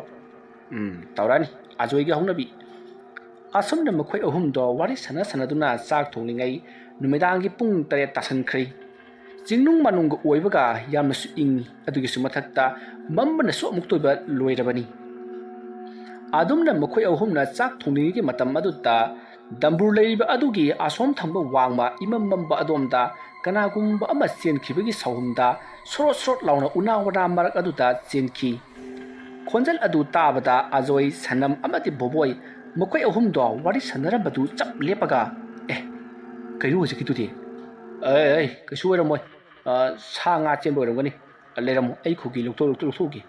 ꯎꯝ, ꯇꯧꯔꯛꯑꯅꯤ ꯑꯖꯣꯏꯒꯤ ꯍꯧꯅꯕꯤ꯫ ꯑꯁꯨꯝꯅ ꯃꯈꯣꯏ ꯑꯍꯨꯝꯗꯣ ꯋꯥꯔꯤ ꯁꯥꯟꯅ ꯁꯥꯟꯅꯗꯨꯅ ꯆꯥꯛ ꯊꯣꯡꯂꯤꯉꯩ ꯅꯨꯃꯤꯗꯥꯡꯒꯤ ꯄꯨꯡ ꯇꯔꯦꯠ ꯇꯥꯁꯟꯈ꯭ꯔꯦ꯫ ꯆꯤꯡꯅꯨꯡ ꯃꯥꯅꯨꯡꯒ ꯑꯣꯏꯕꯒ ꯌꯥꯝꯅꯁꯨ ꯏꯪꯉꯤ꯫ ꯑꯗꯨꯒꯤꯁꯨ ꯃꯊꯛꯇ ꯃꯝꯕꯅꯁꯨ ꯑꯃꯨꯛꯇ ꯑꯣꯏꯕ ꯂꯣꯏꯔꯕꯅꯤ꯫ ꯑꯗꯨꯝꯅ ꯃꯈꯣꯏ ꯑꯍꯨꯝꯅ ꯆꯥꯛ ꯊꯣꯡꯂꯤꯉꯩꯒꯤ ꯃꯇꯝ ꯑꯗꯨꯗ ꯗꯝꯕꯨꯔ ꯂꯩꯔꯤꯕ ꯑꯗꯨꯒꯤ ꯑꯁꯣꯝ ꯊꯪꯕ ꯋꯥꯡꯃ ꯏꯃꯝ ꯃꯝꯕ ꯑꯗꯣꯝꯗ ꯀꯅꯥꯒꯨꯝꯕ ꯑꯃ ꯆꯦꯟꯈꯤꯕꯒꯤ ꯁꯥꯎꯍꯨꯝꯗ ꯁꯣꯔꯣꯠ ꯁꯣꯔꯣꯠ ꯂꯥꯎꯅ ꯎꯅꯥ ꯋꯥꯅꯥ ꯃꯔꯛ ꯑꯗꯨꯗ ꯆꯦꯟꯈꯤ꯫ ꯈꯣꯟꯖꯦꯜ ꯑꯗꯨ ꯇꯥꯕꯗ ꯑꯖꯣꯏ, ꯁꯅꯝ ꯑꯃꯗꯤ ꯕꯣꯕꯣꯏ ꯃꯈꯣꯏ ꯑꯍꯨꯝꯗꯣ ꯋꯥꯔꯤ ꯁꯥꯟꯅꯔꯝꯕꯗꯨ ꯆꯞ ꯂꯦꯞꯄꯒ, "ꯑꯦ, ꯀꯩꯅꯣ ꯍꯧꯖꯤꯛꯀꯤꯗꯨꯗꯤ? ꯑꯦ, ꯑꯦ, ꯀꯩꯁꯨ ꯑꯣꯏꯔꯝꯃꯣꯏ꯫ ꯑ, ꯁꯥ ꯉꯥ ꯆꯦꯟꯕ ꯑꯣꯏꯔꯝꯒꯅꯤ꯫ ꯂꯩꯔꯝꯃꯣ, ꯑꯩ ꯈꯨꯒꯤ ꯂꯧꯊꯣꯛ-, ꯂꯧꯊꯣꯛ-, ꯂꯧꯊꯣꯛꯎꯒꯦ"꯫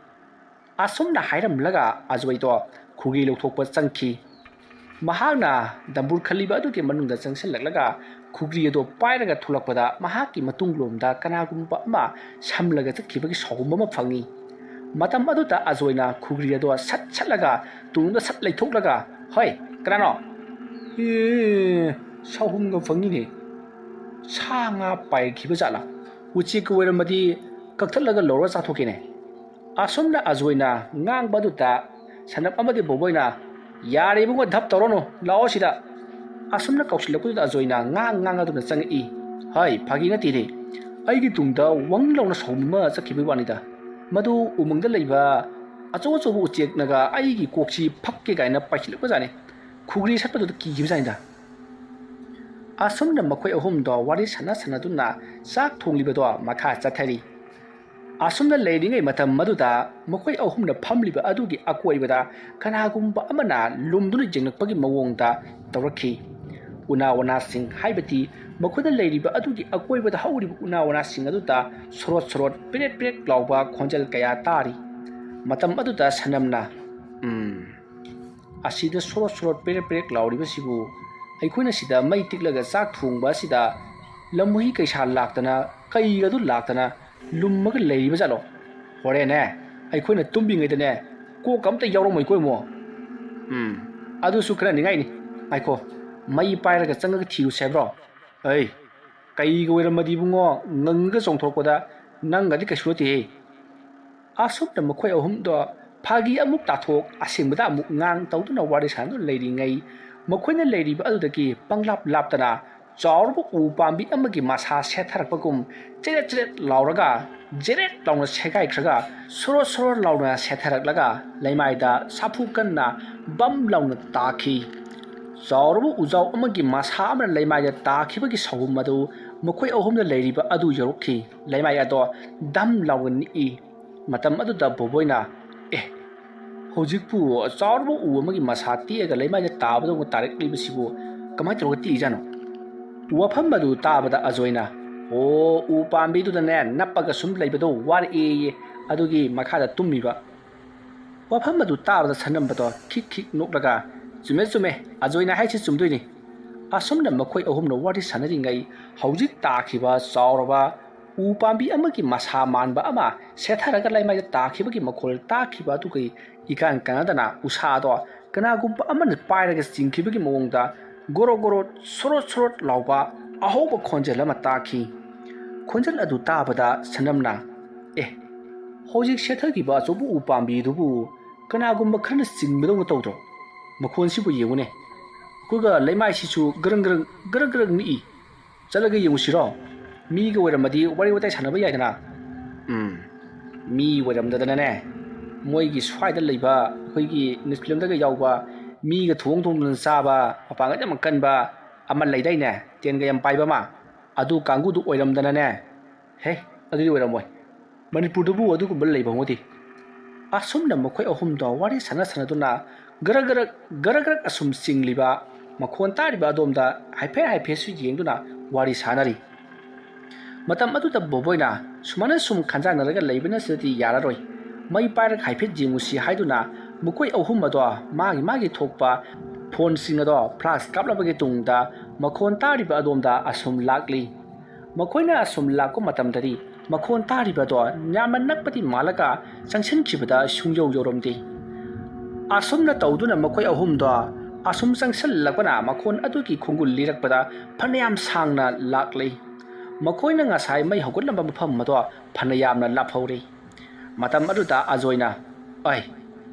ꯑꯁꯨꯝꯅ ꯍꯥꯏꯔꯝꯂꯒ ꯑꯖꯣꯏꯗꯣ ꯈꯨꯒꯤ ꯂꯧꯊꯣꯛꯄ ꯆꯪꯈꯤ꯫ ꯃꯍꯥꯛꯅ ꯗꯝꯕꯨꯔ ꯈꯜꯂꯤꯕ ꯑꯗꯨꯒꯤ ꯃꯅꯨꯡꯗ ꯆꯪꯁꯤꯜꯂꯛꯂꯒ ꯈꯨꯒ꯭ꯔꯤ ꯑꯗꯣ ꯄꯥꯏꯔꯒ ꯊꯣꯛꯂꯛꯄꯗ ꯃꯍꯥꯛꯀꯤ ꯃꯇꯨꯡꯂꯣꯝꯗ ꯀꯅꯥꯒꯨꯝꯕ ꯑꯃ ꯁꯝꯂꯒ ꯆꯠꯈꯤꯕꯒꯤ ꯁꯥꯎꯍꯨꯝ ꯑꯃ ꯐꯪꯉꯤ꯫ ꯃꯇꯝ ꯑꯗꯨꯗ ꯑꯖꯣꯏꯅ ꯈꯨꯒ꯭ꯔꯤ ꯑꯗꯣ ꯁꯠ ꯁꯠꯂꯒ ꯇꯨꯡꯗ ꯁꯠ ꯂꯩꯊꯣꯛꯂꯒ, "ꯍꯣꯏ, ꯀꯅꯥꯅꯣ?" "ꯑꯦ, ꯁꯥꯎꯍꯨꯝꯒ ꯐꯪꯉꯤꯅꯦ꯫ ꯁꯥ ꯉꯥ ꯄꯥꯏꯈꯤꯕ ꯖꯥꯠꯂꯥ? ꯎꯆꯦꯛꯀ ꯑꯣꯏꯔꯝꯃꯗꯤ ꯀꯛꯊꯠꯂꯒ ꯂꯧꯔꯒ ꯆꯥꯊꯣꯛꯀꯦꯅꯦ"꯫ ꯑꯁꯨꯝꯅ ꯑꯖꯣꯏꯅ ꯉꯥꯡꯕ ꯑꯗꯨꯗ ꯁꯅꯞ ꯑꯃꯗꯤ ꯕꯣꯕꯣꯏꯅ, "ꯌꯥꯔꯦ ꯏꯕꯨꯡꯉꯣ, ꯙꯞ ꯇꯧꯔꯅꯨ, ꯂꯥꯛꯑꯣ ꯁꯤꯗ"꯫ ꯑꯁꯨꯝꯅ ꯀꯧꯁꯤꯜꯂꯛꯄꯗꯨꯗ ꯑꯖꯣꯏꯅ ꯉꯥꯡ ꯉꯥꯡ ꯑꯗꯨꯅ ꯆꯪꯉꯛꯏ꯫ "ꯍꯥꯏ, ꯐꯥꯒꯤ ꯅꯠꯇꯦꯅꯦ꯫ ꯑꯩꯒꯤ ꯇꯨꯡꯗ ꯋꯪ ꯂꯥꯎꯅ ꯁꯥꯎꯍꯨꯝ ꯑꯃ ꯆꯠꯈꯤꯕꯒꯤ ꯋꯥꯅꯤꯗ꯫ ꯃꯗꯨ ꯎꯃꯪꯗ ꯂꯩꯕ ꯑꯆꯧ ꯑꯆꯧꯕ ꯎꯆꯦꯛꯅꯒ ꯑꯩꯒꯤ ꯀꯣꯛꯁꯤ ꯐꯛꯀꯦ ꯀꯥꯏꯅ ꯄꯥꯏꯁꯤꯜꯂꯛꯄꯖꯥꯠꯅꯤ꯫ ꯈꯨꯒ꯭ꯔꯤ ꯁꯠꯄꯗꯨꯗ ꯀꯤꯈꯤꯕꯖꯥꯠꯅꯤꯗ"꯫ ꯑꯁꯨꯝꯅ ꯃꯈꯣꯏ ꯑꯍꯨꯝꯗꯣ ꯋꯥꯔꯤ ꯁꯥꯟꯅ ꯁꯥꯟꯅꯗꯨꯅ ꯆꯥꯛ ꯊꯣꯡꯂꯤꯕꯗꯣ ꯃꯈꯥ ꯆꯠꯊꯔꯤ꯫ ꯑꯁꯨꯝꯅ ꯂꯩꯔꯤꯉꯩ ꯃꯇꯝ ꯑꯗꯨꯗ ꯃꯈꯣꯏ ꯑꯍꯨꯝꯅ ꯐꯝꯂꯤꯕ ꯑꯗꯨꯒꯤ ꯑꯀꯣꯏꯕꯗ ꯀꯅꯥꯒꯨꯝꯕ ꯑꯃꯅ ꯂꯨꯝꯗꯨꯅ ꯌꯦꯡꯂꯛꯄꯒꯤ ꯃꯑꯣꯡꯗ ꯇꯧꯔꯛꯈꯤ꯫ ꯎꯅꯥ ꯋꯥꯅꯥꯁꯤꯡ, ꯍꯥꯏꯕꯗꯤ ꯃꯈꯣꯏꯅ ꯂꯩꯔꯤꯕ ꯑꯗꯨꯒꯤ ꯑꯀꯣꯏꯕꯗ ꯍꯧꯔꯤꯕ ꯎꯅꯥ ꯋꯥꯅꯥꯁꯤꯡ ꯑꯗꯨꯗ ꯁꯣꯔꯣꯠ ꯁꯣꯔꯣꯠ, ꯄꯦꯔꯦꯠ ꯄꯦꯔꯦꯠ ꯂꯥꯎꯕ ꯈꯣꯟꯖꯦꯜ ꯀꯌꯥ ꯇꯥꯔꯤ꯫ ꯃꯇꯝ ꯑꯗꯨꯗ ꯁꯅꯝꯅ, "ꯎꯝ, ꯑꯁꯤꯗ ꯁꯣꯔꯣꯠ ꯁꯣꯔꯣꯠ ꯄꯦꯔꯦꯛ ꯄꯦꯔꯦꯛ ꯂꯥꯎꯔꯤꯕꯁꯤꯕꯨ, ꯑꯩꯈꯣꯏꯅ ꯁꯤꯗ ꯃꯩ ꯇꯤꯛꯂꯒ ꯆꯥꯛ ꯊꯣꯡꯕ ꯑꯁꯤꯗ ꯂꯝꯍꯨꯏ ꯀꯩꯁꯥ ꯂꯥꯛꯇꯅ, ꯀꯩꯒꯗꯨ ꯂꯥꯛꯇꯅ ꯂꯨꯝꯃꯒ ꯂꯩꯔꯤꯕ ꯖꯥꯠꯂꯣ? ꯍꯣꯔꯦꯟꯅꯦ, ꯑꯩꯈꯣꯏꯅ ꯇꯨꯝꯕꯤꯉꯩꯗꯅꯦ, ꯀꯣꯛꯀ ꯑꯝꯇ ꯌꯥꯎꯔꯝꯃꯣꯏꯀꯣ ꯏꯃꯣ꯫ ꯎꯝ, ꯑꯗꯨꯁꯨ ꯈꯔ ꯅꯤꯡꯉꯥꯏꯅꯤ꯫ ꯉꯥꯏꯈꯣ, ꯃꯩ ꯄꯥꯏꯔꯒ ꯆꯪꯉꯒ ꯊꯤꯔꯨꯁꯦ ꯍꯥꯏꯕ꯭ꯔꯣ? ꯑꯩ, ꯀꯩꯒ ꯑꯣꯏꯔꯝꯃꯗꯤ ꯏꯕꯨꯡꯉꯣ, ꯉꯪꯉꯒ ꯆꯣꯡꯊꯣꯔꯛꯄꯗ ꯅꯪꯒꯗꯤ ꯀꯩꯁꯨ ꯅꯠꯇꯦꯍꯦ꯫" ꯑꯁꯨꯝꯅ ꯃꯈꯣꯏ ꯑꯍꯨꯝꯗꯣ ꯐꯥꯒꯤ ꯑꯃꯨꯛ ꯇꯥꯊꯣꯛ, ꯑꯁꯦꯡꯕꯗ ꯑꯃꯨꯛ ꯉꯥꯡ ꯇꯧꯗꯨꯅ ꯋꯥꯔꯤ ꯁꯥꯟꯅꯗꯨꯅ ꯂꯩꯔꯤꯉꯩ, ꯃꯈꯣꯏꯅ ꯂꯩꯔꯤꯕ ꯑꯗꯨꯗꯒꯤ ꯄꯪꯂꯥꯞ ꯂꯥꯞꯇꯅ ꯆꯥꯎꯔꯕ ꯎ ꯄꯥꯝꯕꯤ ꯑꯃꯒꯤ ꯃꯁꯥ ꯁꯦꯠꯊꯔꯛꯄꯒꯨꯝ ꯆꯦꯔꯦꯠ ꯆꯦꯔꯦꯠ ꯂꯥꯎꯔꯒ, ꯖꯦꯔꯦꯠ ꯂꯥꯎꯅ ꯁꯦꯒꯥꯏꯈ꯭ꯔꯒ, ꯁꯣꯔꯣ ꯁꯣꯔꯣ ꯂꯥꯎꯅ ꯁꯦꯠꯊꯔꯛꯂꯒ ꯂꯩꯃꯥꯏꯗ ꯁꯥꯐꯨ ꯀꯟꯅ ꯕꯝ ꯂꯥꯎꯅ ꯇꯥꯈꯤ꯫ ꯆꯥꯎꯔꯕ ꯎꯖꯥꯎ ꯑꯃꯒꯤ ꯃꯁꯥ ꯑꯃꯅ ꯂꯩꯃꯥꯏꯗ ꯇꯥꯈꯤꯕꯒꯤ ꯁꯥꯎꯍꯨꯝ ꯑꯗꯨ ꯃꯈꯣꯏ ꯑꯍꯨꯝꯅ ꯂꯩꯔꯤꯕ ꯑꯗꯨ ꯌꯧꯔꯛꯈꯤ꯫ ꯂꯩꯃꯥꯏ ꯑꯗꯣ ꯗꯝ ꯂꯥꯎꯅ ꯅꯤꯛꯏ꯫ ꯃꯇꯝ ꯑꯗꯨꯗ ꯕꯣꯕꯣꯏꯅ, "ꯑꯦ, ꯍꯧꯖꯤꯛꯄꯨ ꯆꯥꯎꯔꯕ ꯎ ꯑꯃꯒꯤ ꯃꯁꯥ ꯇꯦꯛꯑꯒ ꯂꯩꯃꯥꯏꯗ ꯇꯥꯕꯗꯧꯅ ꯇꯥꯔꯛꯂꯤꯕꯁꯤꯕꯨ ꯀꯃꯥꯏꯅ ꯇꯧꯔꯒ ꯇꯦꯛꯏꯖꯥꯠꯅꯣ?" ꯋꯥꯐꯝ ꯑꯗꯨ ꯇꯥꯕꯗ ꯑꯖꯣꯏꯅ, "ꯑꯣ, ꯎ ꯄꯥꯝꯕꯤꯗꯨꯗꯅꯦ ꯅꯞꯄꯒ ꯁꯨꯝ ꯂꯩꯕꯗꯣ ꯋꯥꯔꯛꯑꯦꯌꯦ, ꯑꯗꯨꯒꯤ ꯃꯈꯥꯗ ꯇꯨꯝꯃꯤꯕ꯫" ꯋꯥꯐꯝ ꯑꯗꯨ ꯇꯥꯕꯗ ꯁꯅꯝꯕꯗꯣ ꯈꯤꯛ ꯈꯤꯛ ꯅꯣꯛꯂꯒ, "ꯆꯨꯝꯃꯦ, ꯆꯨꯝꯃꯦ, ꯑꯖꯣꯏꯅ ꯍꯥꯏꯁꯤ ꯆꯨꯝꯗꯣꯏꯅꯤ꯫" ꯑꯁꯨꯝꯅ ꯃꯈꯣꯏ ꯑꯍꯨꯝꯅ ꯋꯥꯔꯤ ꯁꯥꯟꯅꯔꯤꯉꯩ, ꯍꯧꯖꯤꯛ ꯇꯥꯈꯤꯕ ꯆꯥꯎꯔꯕ ꯎ ꯄꯥꯝꯕꯤ ꯑꯃꯒꯤ ꯃꯁꯥ ꯃꯥꯟꯕ ꯑꯃ ꯁꯦꯠꯊꯔꯒ ꯂꯩꯃꯥꯏꯗ ꯇꯥꯈꯤꯕꯒꯤ ꯃꯈꯣꯜ ꯇꯥꯈꯤꯕ ꯑꯗꯨꯒꯤ ꯏꯀꯥꯟ ꯀꯥꯟꯅꯗꯅ ꯎꯁꯥꯗꯣ ꯀꯅꯥꯒꯨꯝꯕ ꯑꯃꯅ ꯄꯥꯏꯔꯒ ꯆꯤꯡꯈꯤꯕꯒꯤ ꯃꯑꯣꯡꯗ ꯒꯣꯔꯣ ꯒꯣꯔꯣ, ꯁꯣꯔꯣꯠ ꯁꯣꯔꯣꯠ ꯂꯥꯎꯕ ꯑꯍꯧꯕ ꯈꯣꯟꯖꯦꯜ ꯑꯃ ꯇꯥꯈꯤ꯫ ꯈꯣꯟꯖꯦꯜ ꯑꯗꯨ ꯇꯥꯕꯗ ꯁꯅꯝꯅ, "ꯑꯦ, ꯍꯧꯖꯤꯛ ꯁꯦꯠꯊꯈꯤꯕ ꯑꯆꯧꯕ ꯎ ꯄꯥꯝꯕꯤꯗꯨꯕꯨ ꯀꯅꯥꯒꯨꯝꯕ ꯈꯔꯅ ꯆꯤꯡꯕꯗꯧꯅ ꯇꯧꯗ꯭ꯔꯣ? ꯃꯈꯣꯟꯁꯤꯕꯨ ꯌꯦꯡꯉꯨꯅꯦ꯫ ꯑꯩꯈꯣꯏꯒ ꯂꯩꯃꯥꯏꯁꯤꯁꯨ ꯒꯔꯪ ꯒꯔꯪ, ꯒꯔꯪ ꯒꯔꯪ ꯅꯤꯛꯏ꯫ ꯆꯠꯂꯒ ꯌꯦꯡꯉꯨꯁꯤꯔꯣ? ꯃꯤꯒ ꯑꯣꯏꯔꯝꯃꯗꯤ ꯋꯥꯔꯤ ꯋꯥꯇꯥꯏ ꯁꯥꯟꯅꯕ ꯌꯥꯏꯗꯅ꯫" ꯎꯝ, ꯃꯤ ꯑꯣꯏꯔꯝꯗꯗꯅꯅꯦ, ꯃꯣꯏꯒꯤ ꯁ꯭ꯋꯥꯏꯗ ꯂꯩꯕ ꯑꯩꯈꯣꯏꯒꯤ ꯏꯪꯂꯤꯁ ꯐꯤꯂꯝꯗꯒ ꯌꯥꯎꯕ ꯃꯤꯒ ꯊꯣꯡ ꯊꯣꯡꯗꯨꯅ ꯆꯥꯕ, ꯃꯄꯥꯡꯒꯜ ꯌꯥꯝ ꯀꯟꯕ ꯑꯃ ꯂꯩꯗꯥꯏꯅꯦ, ꯇꯦꯟꯒ ꯌꯥꯝ ꯄꯥꯏꯕ ꯑꯃ, ꯑꯗꯨ ꯀꯥꯡꯕꯨꯗꯨ ꯑꯣꯏꯔꯝꯗꯅꯅꯦ꯫ ꯍꯦ, ꯑꯗꯨꯗꯤ ꯑꯣꯏꯔꯝꯃꯣꯏ꯫ ꯃꯅꯤꯄꯨꯔꯗꯕꯨ ꯑꯗꯨꯒꯨꯝꯕ ꯂꯩꯕ ꯍꯧꯅꯗꯦ꯫ ꯑꯁꯨꯝꯅ ꯃꯈꯣꯏ ꯑꯍꯨꯝꯗꯣ ꯋꯥꯔꯤ ꯁꯥꯟꯅ ꯁꯥꯟꯅꯗꯨꯅ ꯒꯔꯛ ꯒꯔꯛ, ꯒꯔꯛ ꯒꯔꯛ ꯑꯁꯨꯝ ꯆꯤꯡꯂꯤꯕ ꯃꯈꯣꯟ ꯇꯥꯔꯤꯕ ꯑꯗꯣꯝꯗ ꯍꯥꯏꯐꯦꯠ ꯍꯥꯏꯐꯦꯠꯁꯨ ꯌꯦꯡꯗꯨꯅ ꯋꯥꯔꯤ ꯁꯥꯟꯅꯔꯤ꯫ ꯃꯇꯝ ꯑꯗꯨꯗ ꯕꯣꯕꯣꯏꯅ, "ꯁꯨꯃꯥꯏꯅ ꯁꯨꯝ ꯈꯟꯖꯥꯟꯅꯔꯒ ꯂꯩꯕꯅ ꯁꯤꯗꯗꯤ ꯌꯥꯔꯔꯣꯏ꯫ ꯃꯩ ꯄꯥꯏꯔꯒ ꯍꯥꯏꯐꯦꯠ ꯌꯦꯡꯉꯨꯁꯤ ꯍꯥꯏꯗꯨꯅ ꯃꯈꯣꯏ ꯑꯍꯨꯝ ꯑꯗꯣ ꯃꯥꯒꯤ ꯃꯥꯒꯤ ꯊꯣꯛꯄ ꯐꯣꯟꯁꯤꯡ ꯑꯗꯣ ꯐ꯭ꯂꯥꯁ ꯀꯥꯞꯂꯕꯒꯤ ꯇꯨꯡꯗ ꯃꯈꯣꯟ ꯇꯥꯔꯤꯕ ꯑꯗꯣꯝꯗ ꯑꯁꯨꯝ ꯂꯥꯛꯂꯤ꯫ ꯃꯈꯣꯏꯅ ꯑꯁꯨꯝ ꯂꯥꯛꯄ ꯃꯇꯝꯗꯗꯤ ꯃꯈꯣꯟ ꯇꯥꯔꯤꯕꯗꯣ ꯌꯥꯝꯅ ꯅꯛꯄꯗꯤ ꯃꯥꯜꯂꯒ ꯆꯪꯁꯤꯟꯈꯤꯕꯗ ꯁꯨꯡꯌꯧ ꯌꯧꯔꯝꯗꯦ꯫ ꯑꯁꯨꯝꯅ ꯇꯧꯗꯨꯅ ꯃꯈꯣꯏ ꯑꯍꯨꯝꯗꯣ ꯑꯁꯨꯝ ꯆꯪꯁꯤꯜꯂꯛꯄꯅ ꯃꯈꯣꯟ ꯑꯗꯨꯒꯤ ꯈꯣꯡꯒꯨꯜ ꯂꯤꯔꯛꯄꯗ ꯐꯅꯌꯥꯝ ꯁꯥꯡꯅ ꯂꯥꯛꯂꯤ꯫ ꯃꯈꯣꯏꯅ ꯉꯁꯥꯏ ꯃꯩ ꯍꯧꯒꯠꯂꯝꯕ ꯃꯐꯝ ꯑꯗꯣ ꯐꯅꯌꯥꯝꯅ ꯂꯥꯞꯍꯧꯔꯤ꯫ ꯃꯇꯝ ꯑꯗꯨꯗ ꯑꯖꯣꯏꯅ, "ꯑꯩ,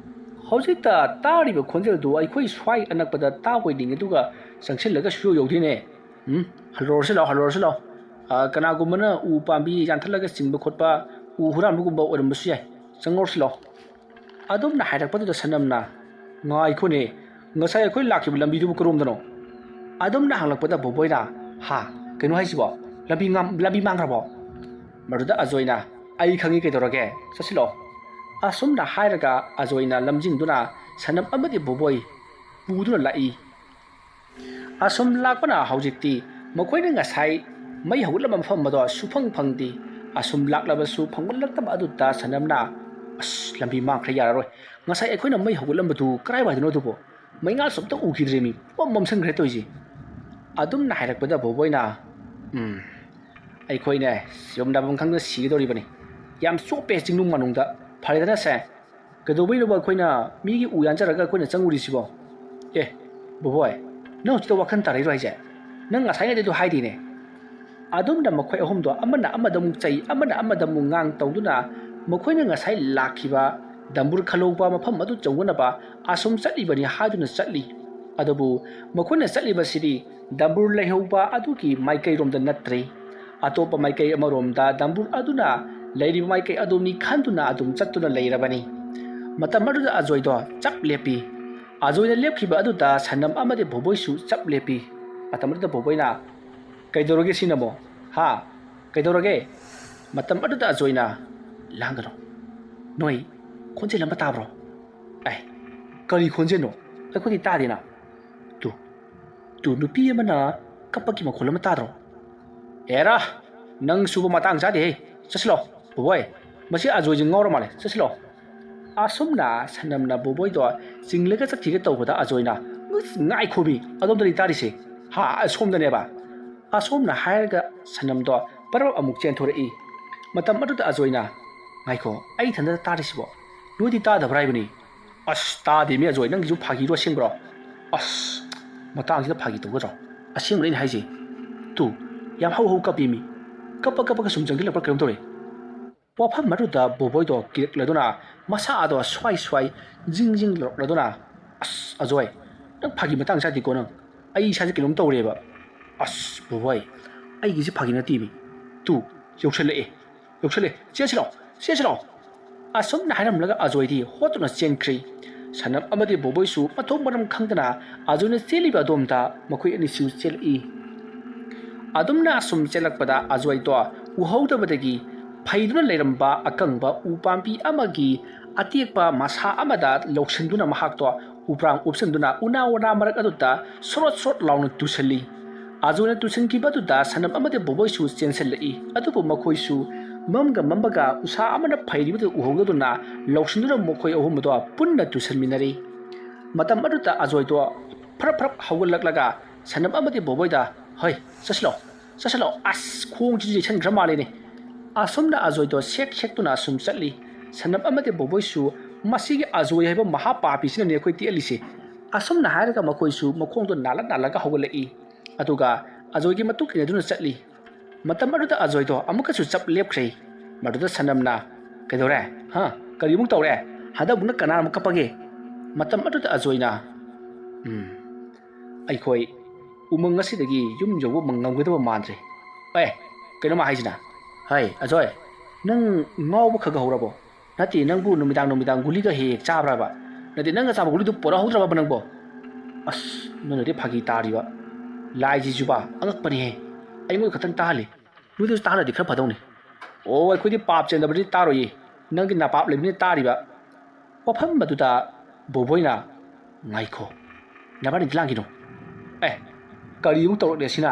ꯍꯧꯖꯤꯛꯇ ꯇꯥꯔꯤꯕ ꯈꯣꯟꯖꯦꯜꯗꯨ ꯑꯩꯈꯣꯏ ꯁ꯭ꯋꯥꯏ ꯑꯅꯛꯄꯗ ꯇꯥꯕꯣꯏ ꯅꯤꯡꯉꯤ, ꯑꯗꯨꯒ ꯆꯪꯁꯤꯜꯂꯒ ꯁꯨꯌꯧ ꯌꯧꯗꯦꯅꯦ꯫ ꯎꯝ, ꯍꯜꯂꯨꯔꯁꯤ ꯂꯥꯎ, ꯍꯜꯂꯨꯔꯁꯤ ꯂꯥꯎ꯫ ꯑ, ꯀꯅꯥꯒꯨꯝꯕꯅ ꯎ ꯄꯥꯝꯕꯤ ꯌꯥꯟꯊꯠꯂꯒ ꯆꯤꯡꯕ ꯈꯣꯠꯄ, ꯎ ꯍꯨꯔꯥꯟꯕꯒꯨꯝꯕ ꯑꯣꯏꯔꯝꯕꯁꯨ ꯌꯥꯏ꯫ ꯆꯪꯉꯧꯔꯁꯤ ꯂꯥꯎ"꯫ ꯑꯗꯨꯝꯅ ꯍꯥꯏꯔꯛꯄꯗꯨꯗ ꯁꯅꯝꯅ, "ꯉꯥꯏꯈꯣꯅꯦ, ꯉꯁꯥꯏ ꯑꯩꯈꯣꯏ ꯂꯥꯛꯈꯤꯕ ꯂꯝꯕꯤꯗꯨꯕꯨ ꯀꯔꯣꯝꯗꯅꯣ?" ꯑꯗꯨꯝꯅ ꯍꯪꯂꯛꯄꯗ ꯕꯣꯕꯣꯏꯅ, "ꯍꯥ, ꯀꯩꯅꯣ ꯍꯥꯏꯁꯤꯕꯣ? ꯂꯝꯕꯤ ꯉꯥꯝ-, ꯂꯝꯕꯤ ꯃꯥꯡꯈ꯭ꯔꯕꯣ?" ꯃꯗꯨꯗ ꯑꯖꯣꯏꯅ, "ꯑꯩ ꯈꯪꯉꯤ, ꯀꯩꯗꯧꯔꯒꯦ? ꯆꯠꯁꯤꯜꯂꯣ"꯫ ꯑꯁꯨꯝꯅ ꯍꯥꯏꯔꯒ ꯑꯖꯣꯏꯅ ꯂꯝꯖꯤꯡꯗꯨꯅ ꯁꯅꯝ ꯑꯃꯗꯤ ꯕꯣꯕꯣꯏ ꯄꯨꯗꯨꯅ ꯂꯥꯛꯏ꯫ ꯑꯁꯨꯝ ꯂꯥꯛꯄꯅ ꯍꯧꯖꯤꯛꯇꯤ ꯃꯈꯣꯏꯅ ꯉꯁꯥꯏ ꯃꯩ ꯍꯧꯒꯠꯂꯝꯕ ꯃꯐꯝ ꯑꯗꯣ ꯁꯨꯐꯪ ꯐꯪꯗꯦ꯫ ꯑꯁꯨꯝ ꯂꯥꯛꯂꯕꯁꯨ ꯐꯪꯃꯜꯂꯛꯇꯕ ꯑꯗꯨꯗ ꯁꯅꯝꯅ, "ꯑꯁ, ꯂꯝꯕꯤ ꯃꯥꯡꯈ꯭ꯔꯦ, ꯌꯥꯔꯔꯣꯏ꯫ ꯉꯁꯥꯏ ꯑꯩꯈꯣꯏꯅ ꯃꯩ ꯍꯧꯒꯠꯂꯝꯕꯗꯨ ꯀꯔꯥꯏꯋꯥꯏꯗꯅꯣ ꯑꯗꯨꯕꯨ? ꯃꯩꯉꯥꯜꯁꯨ ꯑꯝꯇ ꯎꯈꯤꯗ꯭ꯔꯦꯃꯤ, ꯄꯨꯝꯃꯝ ꯃꯝꯁꯤꯟꯈ꯭ꯔꯦ ꯇꯧꯔꯤꯁꯦ"꯫ ꯑꯗꯨꯝꯅ ꯍꯥꯏꯔꯛꯄꯗ ꯕꯣꯕꯣꯏꯅ, "ꯎꯝ, ꯑꯩꯈꯣꯏꯅꯦ ꯁꯤꯐꯝ ꯅꯥꯐꯝ ꯈꯪꯗꯅ ꯁꯤꯒꯗꯧꯔꯤꯕꯅꯤ꯫ ꯌꯥꯝ ꯆꯣꯞꯄꯦ ꯆꯤꯡꯅꯨꯡ ꯃꯥꯅꯨꯡꯗ꯫ ꯐꯔꯦꯗꯅ ꯁꯦ, ꯀꯩꯗꯧꯕꯩꯅꯣꯕ ꯑꯩꯈꯣꯏꯅ ꯃꯤꯒꯤ ꯎ ꯌꯥꯟꯖꯔꯒ ꯑꯩꯈꯣꯏꯅ ꯆꯪꯉꯨꯔꯤꯁꯤꯕꯣ? ꯑꯦ, ꯕꯣꯕꯣꯏ, ꯅꯪ ꯍꯧꯖꯤꯛꯇ ꯋꯥꯈꯜ ꯇꯥꯔꯛꯏꯔꯣ ꯍꯥꯏꯁꯦ? ꯅꯪ ꯉꯁꯥꯏꯉꯩꯗꯩꯗꯣ ꯍꯥꯏꯗꯦꯅꯦ"꯫ ꯑꯗꯨꯝꯅ ꯃꯈꯣꯏ ꯑꯍꯨꯝꯗꯣ ꯑꯃꯅ ꯑꯃꯗ ꯑꯃꯨꯛ ꯆꯩ, ꯑꯃꯅ ꯑꯃꯗ ꯑꯃꯨꯛ ꯉꯥꯡ ꯇꯧꯗꯨꯅ ꯃꯈꯣꯏꯅ ꯉꯁꯥꯏ ꯂꯥꯛꯈꯤꯕ ꯗꯝꯕꯨꯔ ꯈꯜꯍꯧꯕ ꯃꯐꯝ ꯑꯗꯨ ꯌꯧꯅꯅꯕ ꯑꯁꯨꯝ ꯆꯠꯂꯤꯕꯅꯤ ꯍꯥꯏꯗꯨꯅ ꯆꯠꯂꯤ꯫ ꯑꯗꯨꯕꯨ ꯃꯈꯣꯏꯅ ꯆꯠꯂꯤꯕꯁꯤꯗꯤ ꯗꯝꯕꯨꯔ ꯂꯩꯍꯧꯕ ꯑꯗꯨꯒꯤ ꯃꯥꯏꯀꯩꯔꯣꯝꯗ ꯅꯠꯇ꯭ꯔꯦ꯫ ꯑꯇꯣꯞꯄ ꯃꯥꯏꯀꯩ ꯑꯃꯔꯣꯝꯗ ꯗꯝꯕꯨꯔ ꯑꯗꯨꯅ ꯂꯩꯔꯤꯕ ꯃꯥꯏꯀꯩ ꯑꯗꯣꯝꯅꯤ ꯈꯟꯗꯨꯅ ꯑꯗꯨꯝ ꯆꯠꯇꯨꯅ ꯂꯩꯔꯕꯅꯤ꯫ ꯃꯇꯝ ꯑꯗꯨꯗ ꯑꯖꯣꯏꯗꯣ ꯆꯞ ꯂꯦꯞꯄꯤ꯫ ꯑꯖꯣꯏꯅ ꯂꯦꯞꯈꯤꯕ ꯑꯗꯨꯗ ꯁꯅꯝ ꯑꯃꯗꯤ ꯕꯣꯕꯣꯏꯁꯨ ꯆꯞ ꯂꯦꯞꯄꯤ꯫ ꯃꯇꯝ ꯑꯗꯨꯗ ꯕꯣꯕꯣꯏꯅ, "ꯀꯩꯗꯧꯔꯒꯦ ꯁꯤꯅꯕꯣ? ꯍꯥ? ꯀꯩꯗꯧꯔꯒꯦ?" ꯃꯇꯝ ꯑꯗꯨꯗ ꯑꯖꯣꯏꯅ, "ꯂꯥꯡꯒꯅꯨ꯫ ꯅꯣꯏ ꯈꯣꯟꯖꯦꯜ ꯑꯃ ꯇꯥꯕ꯭ꯔꯣ?" "ꯑꯦ, ꯀꯔꯤ ꯈꯣꯟꯖꯦꯜꯅꯣ? ꯑꯩꯈꯣꯏꯗꯤ ꯇꯥꯗꯦꯅ"꯫ "ꯇꯨ, ꯇꯨ, ꯅꯨꯄꯤ ꯑꯃꯅ ꯀꯞꯄꯒꯤ ꯃꯈꯣꯜ ꯑꯃ ꯇꯥꯗ꯭ꯔꯣ?" "ꯑꯦꯔꯥ, ꯅꯪ ꯁꯨꯕ ꯃꯇꯥꯡ ꯆꯥꯗꯦꯍꯦ꯫ ꯆꯠꯁꯤꯜꯂꯣ, ꯕꯣꯕꯣꯏ꯫ ꯃꯁꯤ ꯑꯖꯣꯏꯁꯤ ꯉꯥꯎꯔ ꯃꯥꯜꯂꯦ꯫ ꯆꯠꯁꯤꯜꯂꯣ"꯫ ꯑꯁꯨꯝꯅ ꯁꯅꯝꯅ ꯕꯣꯕꯣꯏꯗꯣ ꯆꯤꯡꯂꯒ ꯆꯠꯈꯤꯒꯦ ꯇꯧꯕꯗ ꯑꯖꯣꯏꯅ, "ꯉꯥꯏꯈꯣꯃꯤ, ꯑꯗꯣꯝꯗꯅꯤ ꯇꯥꯔꯤꯁꯦ꯫ ꯍꯥ, ꯑꯁꯣꯝꯗꯅꯦꯕ?" ꯑꯁꯣꯝꯅ ꯍꯥꯏꯔꯒ ꯁꯅꯝꯗꯣ ꯄꯔꯞ ꯑꯃꯨꯛ ꯆꯦꯟꯊꯣꯔꯛꯏ꯫ ꯃꯇꯝ ꯑꯗꯨꯗ ꯑꯖꯣꯏꯅ, "ꯉꯥꯏꯈꯣ, ꯑꯩ ꯏꯊꯟꯗ ꯇꯥꯔꯤꯁꯤꯕꯣ? ꯅꯣꯏꯗꯤ ꯇꯥꯗꯕ꯭ꯔꯥ ꯍꯥꯏꯕꯅꯤ?" "ꯑꯁ, ꯇꯥꯗꯦꯃꯤ ꯑꯖꯣꯏ, ꯅꯪꯒꯤꯁꯨ ꯐꯥꯒꯤꯔꯣ ꯑꯁꯦꯡꯕ꯭ꯔꯣ?" "ꯑꯁ, ꯃꯇꯥꯡꯁꯤꯗ ꯐꯥꯒꯤ ꯇꯧꯒꯗ꯭ꯔꯣ? ꯑꯁꯦꯡꯕꯅꯤ ꯑꯩꯅ ꯍꯥꯏꯁꯦ꯫ ꯇꯨ, ꯌꯥꯝ ꯍꯧ ꯍꯧ ꯀꯞꯄꯤꯃꯤ꯫ ꯀꯞꯄ ꯀꯞꯄꯒ ꯁꯨꯝ ꯆꯪꯁꯤꯜꯂꯛꯄ꯭ꯔꯥ ꯀꯩꯅꯣꯝ ꯇꯧꯔꯦ꯫" ꯋꯥꯐꯝ ꯑꯗꯨꯗ ꯕꯣꯕꯣꯏꯗꯣ ꯀꯤꯔꯛꯂꯗꯨꯅ ꯃꯁꯥꯗꯣ ꯁ꯭ꯋꯥꯏ ꯁ꯭ꯋꯥꯏ ꯖꯤꯡ ꯖꯤꯡ ꯂꯥꯎꯔꯛꯂꯗꯨꯅ, "ꯑꯁ, ꯑꯖꯣꯏ, ꯅꯪ ꯐꯥꯒꯤ ꯃꯇꯥꯡ ꯆꯥꯗꯦꯀꯣ ꯅꯪ꯫ ꯑꯩ ꯏꯁꯥꯁꯦ ꯀꯩꯅꯣꯝ ꯇꯧꯔꯦꯕ꯫" "ꯑꯁ, ꯕꯣꯕꯣꯏ, ꯑꯩꯒꯤꯁꯦ ꯐꯥꯒꯤ ꯅꯠꯇꯦꯃꯤ꯫ ꯇꯨ, ꯌꯧꯁꯜꯂꯛꯑꯦ, ꯌꯧꯁꯜꯂꯛꯑꯦ, ꯆꯦꯟꯁꯤ ꯂꯥꯛꯑꯣ, ꯆꯦꯟꯁꯤ ꯂꯥꯛꯑꯣ꯫" ꯑꯁꯨꯝꯅ ꯍꯥꯏꯔꯝꯂꯒ ꯑꯖꯣꯏꯗꯤ ꯍꯣꯠꯇꯨꯅ ꯆꯦꯟꯈ꯭ꯔꯤ꯫ ꯁꯅꯝ ꯑꯃꯗꯤ ꯕꯣꯕꯣꯏꯁꯨ ꯃꯊꯣꯡ ꯃꯔꯝ ꯈꯪꯗꯅ ꯑꯖꯣꯏꯅ ꯆꯦꯜꯂꯤꯕ ꯑꯗꯣꯝꯗ ꯃꯈꯣꯏ ꯑꯅꯤꯁꯨ ꯆꯦꯜꯂꯛꯏ꯫ ꯑꯗꯨꯝꯅ ꯑꯁꯨꯝ ꯆꯦꯜꯂꯛꯄꯗ ꯑꯖꯣꯏꯗꯣ ꯎꯍꯧꯗꯕꯗꯒꯤ ꯐꯩꯗꯨꯅ ꯂꯩꯔꯝꯕ ꯑꯀꯪꯕ ꯎ ꯄꯥꯝꯕꯤ ꯑꯃꯒꯤ ꯑꯇꯦꯛꯄ ꯃꯁꯥ ꯑꯃꯗ ꯂꯧꯁꯤꯟꯗꯨꯅ ꯃꯍꯥꯛꯇꯣ ꯎꯄ꯭ꯔꯥꯡ ꯎꯞꯁꯤꯟꯗꯨꯅ ꯎꯅꯥ ꯋꯥꯅꯥ ꯃꯔꯛ ꯑꯗꯨꯗ ꯁꯣꯔꯣꯠ ꯁꯣꯔꯣꯠ ꯂꯥꯎꯅ ꯇꯨꯁꯜꯂꯤ꯫ ꯑꯖꯣꯏꯅ ꯇꯨꯁꯤꯟꯈꯤꯕ ꯑꯗꯨꯗ ꯁꯅꯝ ꯑꯃꯗꯤ ꯕꯣꯕꯣꯏꯁꯨ ꯆꯦꯟꯁꯤꯜꯂꯛꯏ꯫ ꯑꯗꯨꯕꯨ ꯃꯈꯣꯏꯁꯨ ꯃꯝꯒ ꯃꯝꯕꯒ ꯎꯁꯥ ꯑꯃꯅ ꯐꯩꯔꯤꯕꯗꯨ ꯎꯍꯧꯗꯗꯨꯅ ꯂꯧꯁꯤꯟꯗꯨꯅ ꯃꯈꯣꯏ ꯑꯍꯨꯝ ꯑꯗꯣ ꯄꯨꯟꯅ ꯇꯨꯁꯟꯃꯤꯟꯅꯔꯤ꯫ ꯃꯇꯝ ꯑꯗꯨꯗ ꯑꯖꯣꯏꯗꯣ ꯐꯔꯞ ꯐꯔꯞ ꯍꯧꯒꯠꯂꯛꯂꯒ ꯁꯅꯝ ꯑꯃꯗꯤ ꯕꯣꯕꯣꯏꯗ, "ꯍꯣꯏ, ꯆꯠꯁꯤꯜꯂꯣ, ꯆꯠꯁꯤꯜꯂꯣ꯫ ꯑꯁ, ꯈꯣꯡꯁꯤꯁꯨ ꯌꯩꯁꯟꯈ꯭ꯔ ꯃꯥꯜꯂꯦꯅꯦ꯫" ꯑꯁꯨꯝꯅ ꯑꯖꯣꯏꯗꯣ ꯁꯦꯛ ꯁꯦꯛꯇꯨꯅ ꯑꯁꯨꯝ ꯆꯠꯂꯤ꯫ ꯁꯅꯝ ꯑꯃꯗꯤ ꯕꯣꯕꯣꯏꯁꯨ, "ꯃꯁꯤꯒꯤ ꯑꯖꯣꯏ ꯍꯥꯏꯕ ꯃꯍꯥ ꯄꯥꯄꯤꯁꯤꯅꯅꯦ ꯑꯩꯈꯣꯏ ꯇꯦꯛꯍꯜꯂꯤꯁꯦ꯫" ꯑꯁꯨꯝꯅ ꯍꯥꯏꯔꯒ ꯃꯈꯣꯏꯁꯨ ꯃꯈꯣꯡꯗꯣ ꯅꯥꯜꯂ ꯅꯥꯜꯂꯒ ꯍꯧꯒꯠꯂꯛꯏ꯫ ꯑꯗꯨꯒ ꯑꯖꯣꯏꯒꯤ ꯃꯇꯨꯡ ꯏꯟꯅꯗꯨꯅ ꯆꯠꯂꯤ꯫ ꯃꯇꯝ ꯑꯗꯨꯗ ꯑꯖꯣꯏꯗꯣ ꯑꯃꯨꯛꯀꯁꯨ ꯆꯞ ꯂꯦꯞꯈ꯭ꯔꯦ꯫ ꯃꯗꯨꯗ ꯁꯅꯝꯅ, "ꯀꯩꯗꯧꯔꯦ? ꯍꯥ? ꯀꯔꯤꯃꯨꯛ ꯇꯧꯔꯦ? ꯍꯟꯗꯛ ꯑꯃꯨꯛꯅ ꯀꯅꯥꯅ ꯑꯃꯨꯛ ꯀꯞꯄꯒꯦ?" ꯃꯇꯝ ꯑꯗꯨꯗ ꯑꯖꯣꯏꯅ, "ꯎꯝ, ꯑꯩꯈꯣꯏ ꯎꯃꯪ ꯑꯁꯤꯗꯒꯤ ꯌꯨꯝ ꯌꯧꯕ ꯉꯝꯒꯗꯕ ꯃꯥꯟꯗ꯭ꯔꯦ꯫ ꯑꯦ, ꯀꯩꯅꯣ ꯃꯥ ꯍꯥꯏꯁꯤꯅ? ꯍꯩ, ꯑꯖꯣꯏ, ꯅꯪ ꯉꯥꯎꯕ ꯈꯔ ꯈꯔ ꯍꯧꯔꯕꯣ? ꯅꯠꯇꯦ, ꯅꯪꯕꯨ ꯅꯨꯃꯤꯗꯥꯡ ꯅꯨꯃꯤꯗꯥꯡ ꯒꯨꯂꯤꯒ ꯍꯦꯛ ꯍꯦꯛ ꯆꯥꯕ꯭ꯔꯕ? ꯅꯠꯇꯦ, ꯅꯪꯅ ꯆꯥꯕ ꯒꯨꯂꯤꯗꯨ ꯄꯨꯔꯛꯍꯧꯗ꯭ꯔꯕ ꯅꯪꯕꯣ?" ꯑꯁ, ꯅꯪꯅꯗꯤ ꯐꯥꯒꯤ ꯇꯥꯔꯤꯕ꯫ ꯂꯥꯏꯁꯤꯁꯨꯕ ꯑꯉꯛꯄꯅꯤꯍꯦ꯫ ꯑꯩꯉꯣꯟꯗ ꯈꯛꯇꯪ ꯇꯥꯍꯜꯂꯤ꯫ ꯅꯣꯏꯗꯁꯨ ꯇꯥꯍꯜꯂꯗꯤ ꯈꯔ ꯐꯗꯧꯅꯤ꯫ "ꯑꯣ, ꯑꯩꯈꯣꯏꯗꯤ ꯄꯥꯞ ꯆꯦꯟꯗꯕꯅꯤ ꯇꯥꯔꯣꯏꯌꯦ꯫ ꯅꯪꯒꯤ ꯅꯄꯥꯞ ꯂꯩꯕꯅꯤ ꯇꯥꯔꯤꯕ꯫" ꯋꯥꯐꯝ ꯑꯗꯨꯗ ꯕꯣꯕꯣꯏꯅ, "ꯉꯥꯏꯈꯣ, ꯅꯕꯥꯅꯤꯗꯤ ꯂꯥꯡꯈꯤꯅꯣ꯫ ꯑꯦ, ꯀꯔꯤꯃꯨꯛ ꯇꯧꯔꯛꯂꯦ ꯁꯤꯅ?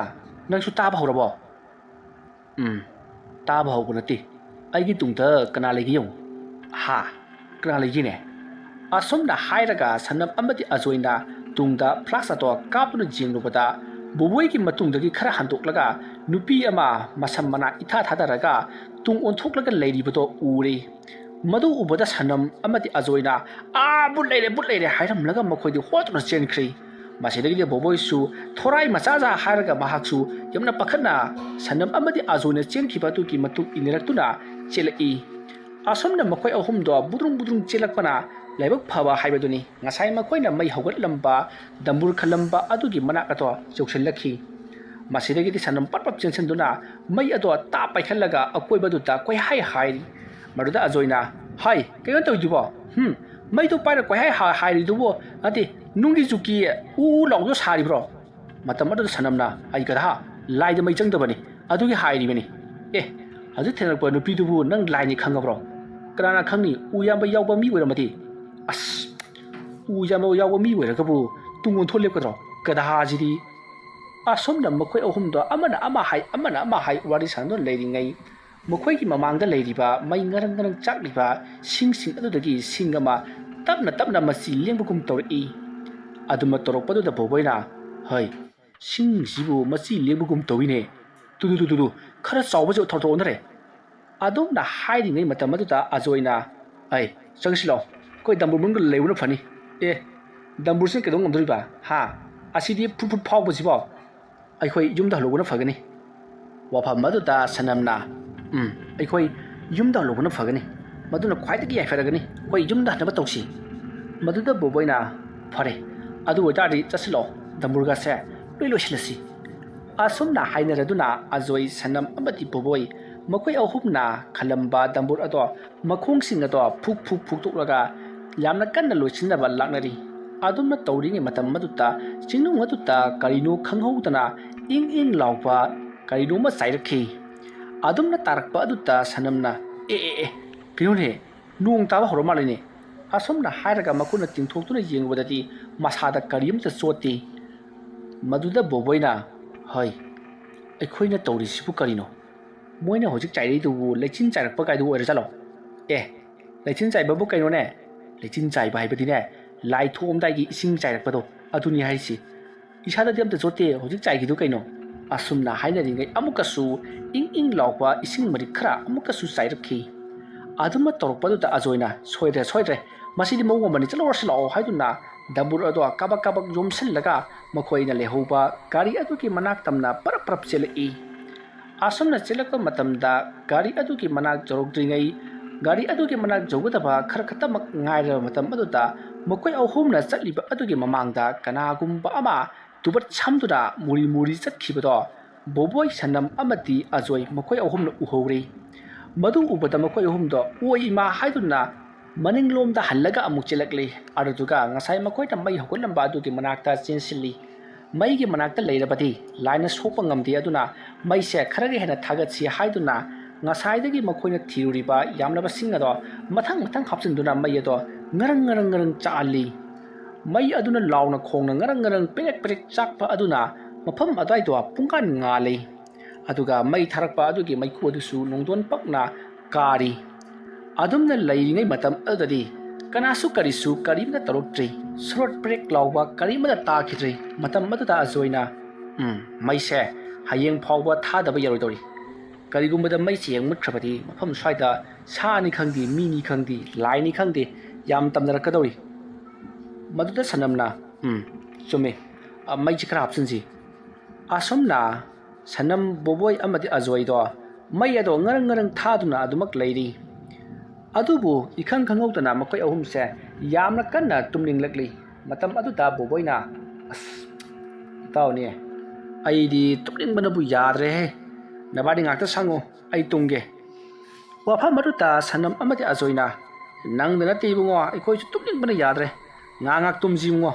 ꯅꯪꯁꯨ ꯇꯥꯕ ꯍꯧꯔꯕꯣ?" "ꯎꯝ, ꯇꯥꯕ ꯍꯧꯕ ꯅꯠꯇꯦ꯫ ꯑꯩꯒꯤ ꯇꯨꯡꯗ ꯀꯅꯥ ꯂꯩꯒꯦ ꯌꯦꯡꯉꯨ꯫" "ꯍꯥ?" ꯀꯅꯥ ꯂꯩꯒꯦꯅꯦ? ꯑꯁꯨꯝꯅ ꯍꯥꯏꯔꯒ ꯁꯅꯝ ꯑꯃꯗꯤ ꯑꯖꯣꯏꯅ ꯇꯨꯡꯗ ꯐ꯭ꯂꯥꯁ ꯑꯗꯣ ꯀꯥꯞꯇꯨꯅ ꯌꯦꯡꯂꯨꯕꯗ, ꯕꯣꯕꯣꯏꯒꯤ ꯃꯇꯨꯡꯗꯒꯤ ꯈꯔ ꯍꯟꯗꯣꯛꯂꯒ ꯅꯨꯄꯤ ꯑꯃ ꯃꯁꯝ ꯃꯅꯥ ꯏꯊꯥ ꯊꯥꯗꯔꯒ ꯇꯨꯡ ꯑꯣꯟꯊꯣꯛꯂꯒ ꯂꯩꯔꯤꯕꯗꯣ ꯎꯔꯦ꯫ ꯃꯗꯨ ꯎꯕꯗ ꯁꯅꯝ ꯑꯃꯗꯤ ꯑꯖꯣꯏꯅ, "ꯑꯥ, ꯕꯨꯠ ꯂꯩꯔꯦ, ꯕꯨꯠ ꯂꯩꯔꯦ!" ꯍꯥꯏꯔꯝꯂꯒ ꯃꯈꯣꯏꯗꯤ ꯍꯣꯠꯇꯨꯅ ꯆꯦꯟꯈ꯭ꯔꯦ꯫ ꯃꯁꯤꯗꯒꯤꯗꯤ ꯕꯣꯕꯣꯏꯁꯨ ꯊꯣꯔꯥꯏ ꯃꯆꯥꯖꯥ ꯍꯥꯏꯔꯒ ꯃꯍꯥꯛꯁꯨ ꯌꯥꯝꯅ ꯄꯥꯈꯠꯅ ꯁꯅꯝ ꯑꯃꯗꯤ ꯑꯖꯣꯏꯅ ꯆꯦꯟꯈꯤꯕ ꯑꯗꯨꯒꯤ ꯃꯇꯨꯡ ꯏꯟꯅꯔꯛꯇꯨꯅ ꯆꯦꯜꯂꯛꯏ꯫ ꯑꯁꯨꯝꯅ ꯃꯈꯣꯏ ꯑꯍꯨꯝꯗꯣ ꯕꯨꯗ꯭ꯔꯨꯡ ꯕꯨꯗ꯭ꯔꯨꯡ ꯆꯦꯜꯂꯛꯄꯅ ꯂꯥꯏꯕꯛ ꯐꯕ ꯍꯥꯏꯕꯗꯨꯅꯤ꯫ ꯉꯁꯥꯏ ꯃꯈꯣꯏꯅ ꯃꯩ ꯍꯧꯒꯠꯂꯝꯕ ꯗꯝꯕꯨꯔ ꯈꯜꯂꯝꯕ ꯑꯗꯨꯒꯤ ꯃꯅꯥꯛ ꯑꯗꯣ ꯌꯧꯁꯤꯜꯂꯛꯈꯤ꯫ ꯃꯁꯤꯗꯒꯤꯗꯤ ꯁꯅꯝ ꯄꯠ ꯄꯠ ꯆꯦꯟꯁꯤꯟꯗꯨꯅ ꯃꯩ ꯑꯗꯣ ꯇꯥꯞ ꯄꯥꯏꯈꯠꯂꯒ ꯑꯀꯣꯏꯕꯗꯨꯗ ꯀꯣꯏꯍꯥꯏ ꯍꯥꯏꯔꯤ꯫ ꯃꯗꯨꯗ ꯑꯖꯣꯏꯅ, "ꯍꯥꯏ, ꯀꯩꯅꯣ ꯇꯧꯔꯤꯗꯨꯕꯣ? ꯍꯨꯝ, ꯃꯩꯗꯣ ꯄꯥꯏꯔ ꯀꯣꯏꯍꯥꯏ ꯍꯥ-, ꯍꯥꯏꯔꯤꯗꯨꯕꯨ? ꯅꯠꯇꯦ, ꯅꯨꯡꯒꯤ ꯆꯨꯀꯤ ꯎ ꯎ ꯂꯥꯎꯗꯣ ꯁꯥꯔꯤꯕ꯭ꯔꯣ?" ꯃꯇꯝ ꯑꯗꯨꯗ ꯁꯅꯝꯅ, "ꯑꯩ ꯒꯙꯥ, ꯂꯥꯏꯗ ꯃꯩ ꯆꯪꯗꯕꯅꯤ, ꯑꯗꯨꯒꯤ ꯍꯥꯏꯔꯤꯕꯅꯤ꯫ ꯑꯦ, ꯍꯧꯖꯤꯛ ꯊꯦꯡꯅꯔꯛꯄ ꯅꯨꯄꯤꯗꯨꯕꯨ ꯅꯪ ꯂꯥꯏꯅꯤ ꯈꯪꯉꯕ꯭ꯔꯣ? ꯀꯅꯥꯅ ꯈꯪꯅꯤ, ꯎ ꯌꯥꯝꯕ ꯌꯥꯎꯕ ꯃꯤ ꯑꯣꯏꯔꯝꯃꯗꯤ?" "ꯑꯁ, ꯎ ꯌꯥꯝꯕ ꯌꯥꯎꯕ ꯃꯤ ꯑꯣꯏꯔꯒꯕꯨ ꯇꯨꯡ ꯑꯣꯟꯊꯣꯛ ꯂꯦꯞꯀꯗ꯭ꯔꯣ? ꯒꯙꯥꯁꯤꯗꯤ!" ꯑꯁꯣꯝꯗ ꯃꯈꯣꯏ ꯑꯍꯨꯝꯗꯣ ꯑꯃꯅ ꯑꯃ ꯍꯥꯏ, ꯑꯃꯅ ꯑꯃ ꯍꯥꯏ, ꯋꯥꯔꯤ ꯁꯥꯟꯅꯗꯨꯅ ꯂꯩꯔꯤꯉꯩ, ꯃꯈꯣꯏꯒꯤ ꯃꯃꯥꯡꯗ ꯂꯩꯔꯤꯕ ꯃꯩ ꯉꯔꯪ ꯉꯔꯪ ꯆꯥꯛꯂꯤꯕ ꯁꯤꯡꯁꯤꯡ ꯑꯗꯨꯗꯒꯤ ꯁꯤꯡ ꯑꯃ ꯇꯞꯅ ꯇꯞꯅ ꯃꯆꯤ ꯂꯦꯡꯕꯒꯨꯝ ꯇꯧꯔꯛꯏ꯫ ꯑꯗꯨꯝꯅ ꯇꯧꯔꯛꯄꯗꯨꯗ ꯕꯣꯕꯣꯏꯅ, "ꯍꯩ, ꯁꯤꯡꯁꯤꯕꯨ ꯃꯆꯤ ꯂꯦꯡꯕꯒꯨꯝ ꯇꯧꯏꯅꯦ꯫ ꯇꯨꯗꯨ, ꯇꯨꯗꯨ, ꯇꯨꯗꯨ, ꯈꯔ ꯆꯥꯎꯕꯁꯨ ꯊꯣꯔꯛꯇꯣꯛꯑꯣꯅꯔꯦ꯫" ꯑꯗꯨꯝꯅ ꯍꯥꯏꯔꯤꯉꯩ ꯃꯇꯝ ꯑꯗꯨꯗ ꯑꯖꯣꯏꯅ, "ꯑꯩ, ꯆꯪꯁꯤꯜꯂꯣ, ꯑꯩꯈꯣꯏ ꯗꯝꯕꯨꯔ ꯃꯅꯨꯡꯗ ꯂꯩꯕꯅ ꯐꯅꯤ꯫ ꯑꯦ, ꯗꯝꯕꯨꯔꯁꯤꯅ ꯀꯩꯗꯧ ꯉꯝꯗꯣꯔꯤꯕ? ꯍꯥ? ꯑꯁꯤꯗꯤ ꯐꯨꯠ ꯐꯨꯠ ꯐꯥꯎꯕꯁꯤꯕꯣ? ꯑꯩꯈꯣꯏ ꯌꯨꯝꯗ ꯍꯜꯂꯨꯕꯅ ꯐꯒꯅꯤ꯫" ꯋꯥꯐꯝ ꯑꯗꯨꯗ ꯁꯅꯝꯅ, "ꯎꯝ, ꯑꯩꯈꯣꯏ ꯌꯨꯝꯗ ꯍꯜꯂꯨꯕꯅ ꯐꯒꯅꯤ꯫ ꯃꯗꯨꯅ ꯈ꯭ꯋꯥꯏꯗꯒꯤ ꯌꯥꯏꯐꯔꯒꯅꯤ꯫ ꯑꯩꯈꯣꯏ ꯌꯨꯝꯗ ꯍꯟꯅꯕ ꯇꯧꯁꯤ꯫" ꯃꯗꯨꯗ ꯕꯣꯕꯣꯏꯅ, "ꯐꯔꯦ, ꯑꯗꯨ ꯑꯣꯏꯇꯥꯔꯗꯤ ꯆꯠꯁꯤꯜꯂꯣ, ꯗꯝꯕꯨꯔꯒꯁꯦ ꯂꯣꯏ ꯂꯣꯏꯁꯤꯜꯂꯁꯤ꯫" ꯑꯁꯨꯝꯅ ꯍꯥꯏꯅꯔꯗꯨꯅ ꯑꯖꯣꯏ, ꯁꯅꯝ ꯑꯃꯗꯤ ꯕꯣꯕꯣꯏ ꯃꯈꯣꯏ ꯑꯍꯨꯝꯅ ꯈꯜꯂꯝꯕ ꯗꯝꯕꯨꯔ ꯑꯗꯣ ꯃꯈꯣꯡꯁꯤꯡ ꯑꯗꯣ ꯐꯨꯛ ꯐꯨꯛ ꯐꯨꯛꯇꯣꯛꯂꯒ ꯌꯥꯝꯅ ꯀꯟꯅ ꯂꯣꯏꯁꯤꯟꯅꯕ ꯂꯥꯛꯅꯔꯤ꯫ ꯑꯗꯨꯝꯅ ꯇꯧꯔꯤꯉꯩ ꯃꯇꯝ ꯑꯗꯨꯗ ꯆꯤꯡꯅꯨꯡ ꯑꯗꯨꯗ ꯀꯔꯤꯅꯣ ꯈꯪꯍꯧꯗꯅ ꯏꯪ ꯏꯪ ꯂꯥꯎꯕ ꯀꯔꯤꯅꯣꯃ ꯆꯥꯏꯔꯛꯈꯤ꯫ ꯑꯗꯨꯝꯅ ꯇꯥꯔꯛꯄ ꯑꯗꯨꯗ ꯁꯅꯝꯅ, "ꯑꯦ, ꯑꯦ, ꯑꯦ, ꯀꯩꯅꯣꯅꯦ, ꯅꯣꯡ ꯇꯥꯕ ꯍꯧꯔ ꯃꯥꯜꯂꯦꯅꯦ꯫" ꯑꯁꯨꯝꯅ ꯍꯥꯏꯔꯒ ꯃꯈꯨꯠꯅ ꯇꯤꯡꯊꯣꯛꯇꯨꯅ ꯌꯦꯡꯕꯗꯗꯤ ꯃꯁꯥꯗ ꯀꯔꯤꯝꯇ ꯆꯣꯠꯇꯦ꯫ ꯃꯗꯨꯗ ꯕꯣꯕꯣꯏꯅ, "ꯍꯩ, ꯑꯩꯈꯣꯏꯅ ꯇꯧꯔꯤꯁꯤꯕꯨ ꯀꯔꯤꯅꯣ? ꯃꯣꯏꯅ ꯍꯧꯖꯤꯛ ꯆꯥꯏꯔꯛꯏꯗꯨꯕꯨ ꯂꯩꯆꯤꯟ ꯆꯥꯏꯔꯛꯄ ꯀꯥꯏꯗꯨ ꯑꯣꯏꯔꯖꯥꯠꯂꯣ? ꯑꯦ, "ꯂꯩꯆꯤꯟ ꯆꯥꯏꯕꯕꯨ ꯀꯩꯅꯣꯅꯦ?" "ꯂꯩꯆꯤꯟ ꯆꯥꯏꯕ ꯍꯥꯏꯕꯗꯤꯅꯦ, ꯂꯥꯏ ꯊꯣꯛꯑꯝꯗꯥꯏꯒꯤ ꯏꯁꯤꯡ ꯆꯥꯏꯔꯛꯄꯗꯣ, ꯑꯗꯨꯅꯤ ꯍꯥꯏꯁꯤ꯫ ꯏꯁꯥꯗꯗꯤ ꯑꯝꯇ ꯆꯣꯠꯇꯦ, ꯍꯧꯖꯤꯛ ꯆꯥꯏꯈꯤꯗꯨ ꯀꯩꯅꯣ?" ꯑꯁꯨꯝꯅ ꯍꯥꯏꯅꯔꯤꯉꯩ ꯑꯃꯨꯛꯀꯁꯨ ꯏꯪ ꯏꯪ ꯂꯥꯎꯕ ꯏꯁꯤꯡ ꯃꯔꯤꯛ ꯈꯔ ꯑꯃꯨꯛꯀꯁꯨ ꯆꯥꯏꯔꯛꯈꯤ꯫ ꯑꯗꯨꯃ ꯇꯧꯔꯛꯄꯗꯨꯗ ꯑꯖꯣꯏꯅ, "ꯁꯣꯏꯗ꯭ꯔꯦ, ꯁꯣꯏꯗ꯭ꯔꯦ, ꯃꯁꯤꯗꯤ ꯃꯑꯣꯡ ꯑꯃꯅꯤ, ꯆꯠꯂꯨꯔꯁꯤ ꯂꯥꯛꯑꯣ" ꯍꯥꯏꯗꯨꯅ ꯗꯝꯕꯨꯔ ꯑꯗꯣ ꯀꯥꯕꯛ ꯀꯥꯕꯛ ꯌꯣꯝꯁꯤꯜꯂꯒ ꯃꯈꯣꯏꯅ ꯂꯩꯍꯧꯕ ꯒꯥꯔꯤ ꯑꯗꯨꯒꯤ ꯃꯅꯥꯛ ꯇꯝꯅ ꯄꯔꯞ ꯄꯔꯞ ꯆꯦꯜꯂꯛꯏ꯫ ꯑꯁꯨꯝꯅ ꯆꯦꯜꯂꯛꯄ ꯃꯇꯝꯗ ꯒꯥꯔꯤ ꯑꯗꯨꯒꯤ ꯃꯅꯥꯛ ꯌꯧꯔꯛꯇ꯭ꯔꯤꯉꯩ, ꯒꯥꯔꯤ ꯑꯗꯨꯒꯤ ꯃꯅꯥꯛ ꯌꯧꯒꯗꯕ ꯈꯔ ꯈꯛꯇꯃꯛ ꯉꯥꯏꯔꯕ ꯃꯇꯝ ꯑꯗꯨꯗ ꯃꯈꯣꯏ ꯑꯍꯨꯝꯅ ꯆꯠꯂꯤꯕ ꯑꯗꯨꯒꯤ ꯃꯃꯥꯡꯗ ꯀꯅꯥꯒꯨꯝꯕ ꯑꯃ ꯇꯨꯕꯠ ꯁꯝꯗꯨꯅ ꯃꯨꯔꯤ ꯃꯨꯔꯤ ꯆꯠꯈꯤꯕꯗꯣ ꯕꯣꯕꯣꯏ, ꯁꯅꯝ ꯑꯃꯗꯤ ꯑꯖꯣꯏ ꯃꯈꯣꯏ ꯑꯍꯨꯝꯅ ꯎꯍꯧꯔꯤ꯫ ꯃꯗꯨ ꯎꯕꯗ ꯃꯈꯣꯏ ꯑꯍꯨꯝꯗꯣ "ꯑꯣꯏ ꯏꯃꯥ" ꯍꯥꯏꯗꯨꯅ ꯃꯅꯤꯡꯂꯣꯝꯗ ꯍꯜꯂꯒ ꯑꯃꯨꯛ ꯆꯦꯜꯂꯛꯂꯤ꯫ ꯑꯗꯨꯗꯨꯒ ꯉꯁꯥꯏ ꯃꯈꯣꯏꯅ ꯃꯩ ꯍꯧꯒꯠꯂꯝꯕ ꯑꯗꯨꯒꯤ ꯃꯅꯥꯛꯇ ꯆꯦꯟꯁꯤꯜꯂꯤ꯫ ꯃꯩꯒꯤ ꯃꯅꯥꯛꯇ ꯂꯩꯔꯕꯗꯤ ꯂꯥꯏꯅ ꯁꯣꯛꯄ ꯉꯝꯗꯦ, ꯑꯗꯨꯅ ꯃꯩꯁꯦ ꯈꯔꯒ ꯍꯦꯟꯅ ꯊꯥꯒꯠꯁꯤ ꯍꯥꯏꯗꯨꯅ ꯉꯁꯥꯏꯗꯒꯤ ꯃꯈꯣꯏꯅ ꯊꯤꯔꯨꯔꯤꯕ ꯌꯥꯝꯂꯕꯁꯤꯡ ꯑꯗꯣ ꯃꯊꯪ ꯃꯊꯪ ꯍꯥꯞꯆꯤꯟꯗꯨꯅ ꯃꯩ ꯑꯗꯣ ꯉꯔꯪ ꯉꯔꯪ ꯉꯔꯪ ꯆꯥꯛꯍꯜꯂꯤ꯫ ꯃꯩ ꯑꯗꯨꯅ ꯂꯥꯎꯅ ꯈꯣꯡꯅ ꯉꯔꯪ ꯉꯔꯪ ꯄꯦꯔꯦꯛ ꯄꯦꯔꯦꯛ ꯆꯥꯛꯄ ꯑꯗꯨꯅ ꯃꯐꯝ ꯑꯗꯨꯋꯥꯏꯗꯣ ꯄꯨꯡꯉꯥꯟ ꯉꯥꯜꯂꯤ꯫ ꯑꯗꯨꯒ ꯃꯩ ꯊꯥꯔꯛꯄ ꯑꯗꯨꯒꯤ ꯃꯩꯈꯨ ꯑꯗꯨꯁꯨ ꯅꯣꯡꯗꯣꯟ ꯄꯛꯅ ꯀꯥꯔꯤ꯫ ꯑꯗꯨꯝꯅ ꯂꯩꯔꯤꯉꯩ ꯃꯇꯝ ꯑꯗꯨꯗꯗꯤ ꯀꯅꯥꯁꯨ ꯀꯔꯤꯁꯨ ꯀꯔꯤꯝꯇ ꯇꯧꯔꯛꯇ꯭ꯔꯤ꯫ ꯁꯣꯔꯣꯠ ꯄ꯭ꯔꯦꯛ ꯂꯥꯎꯕ ꯀꯔꯤꯃꯇ ꯇꯥꯈꯤꯗ꯭ꯔꯤ꯫ ꯃꯇꯝ ꯑꯗꯨꯗ ꯑꯖꯣꯏꯅ, "ꯎꯝ, ꯃꯩꯁꯦ ꯍꯌꯦꯡ ꯐꯥꯎꯕ ꯊꯥꯗꯕ ꯌꯥꯔꯣꯏꯗꯧꯔꯤ꯫ ꯀꯔꯤꯒꯨꯝꯕꯗ ꯃꯩꯁꯦ ꯍꯦꯛ ꯃꯨꯠꯈ꯭ꯔꯕꯗꯤ ꯃꯐꯝ ꯁ꯭ꯋꯥꯏꯗ ꯁꯥꯅꯤ ꯈꯪꯗꯦ, ꯃꯤꯅꯤ ꯈꯪꯗꯦ, ꯂꯥꯏꯅꯤ ꯈꯪꯗꯦ, ꯌꯥꯝ ꯇꯝꯅꯔꯛꯀꯗꯧꯔꯤ꯫" ꯃꯗꯨꯗ ꯁꯅꯝꯅ, "ꯎꯝ, ꯆꯨꯝꯃꯤ꯫ ꯑ, ꯃꯩꯁꯦ ꯈꯔ ꯍꯥꯞꯆꯤꯟꯁꯤ꯫" ꯑꯁꯨꯝꯅ ꯁꯅꯝ, ꯕꯣꯕꯣꯏ ꯑꯃꯗꯤ ꯑꯖꯣꯏꯗꯣ ꯃꯩ ꯑꯗꯣ ꯉꯔꯪ ꯉꯔꯪ ꯊꯥꯗꯨꯅ ꯑꯗꯨꯃꯛ ꯂꯩꯔꯤ꯫ ꯑꯗꯨꯕꯨ ꯏꯈꯪ ꯈꯪꯍꯧꯗꯅ ꯃꯈꯣꯏ ꯑꯍꯨꯝꯁꯦ ꯌꯥꯝꯅ ꯀꯟꯅ ꯇꯨꯝꯅꯤꯡꯂꯛꯂꯤ꯫ ꯃꯇꯝ ꯑꯗꯨꯗ ꯕꯣꯕꯣꯏꯅ, "ꯑꯁ, ꯏꯇꯥꯎꯅꯦ, ꯑꯩꯗꯤ ꯇꯨꯝꯅꯤꯡꯕꯅꯕꯨ ꯌꯥꯗ꯭ꯔꯦꯍꯦ꯫ ꯅꯕꯥꯅꯤ ꯉꯥꯛꯇ ꯁꯪꯉꯨ, ꯑꯩ ꯇꯨꯝꯒꯦ꯫" ꯋꯥꯐꯝ ꯑꯗꯨꯗ ꯁꯅꯝ ꯑꯃꯗꯤ ꯑꯖꯣꯏꯅ, "ꯅꯪꯗ ꯅꯠꯇꯦ ꯏꯕꯨꯡꯉꯣ, ꯑꯩꯈꯣꯏꯁꯨ ꯇꯨꯝꯅꯤꯡꯕꯅ ꯌꯥꯗ꯭ꯔꯦ꯫ ꯉꯥꯏꯍꯥꯛ ꯉꯥꯏꯍꯥꯛ ꯇꯨꯝꯁꯤ ꯏꯕꯨꯡꯉꯣ꯫"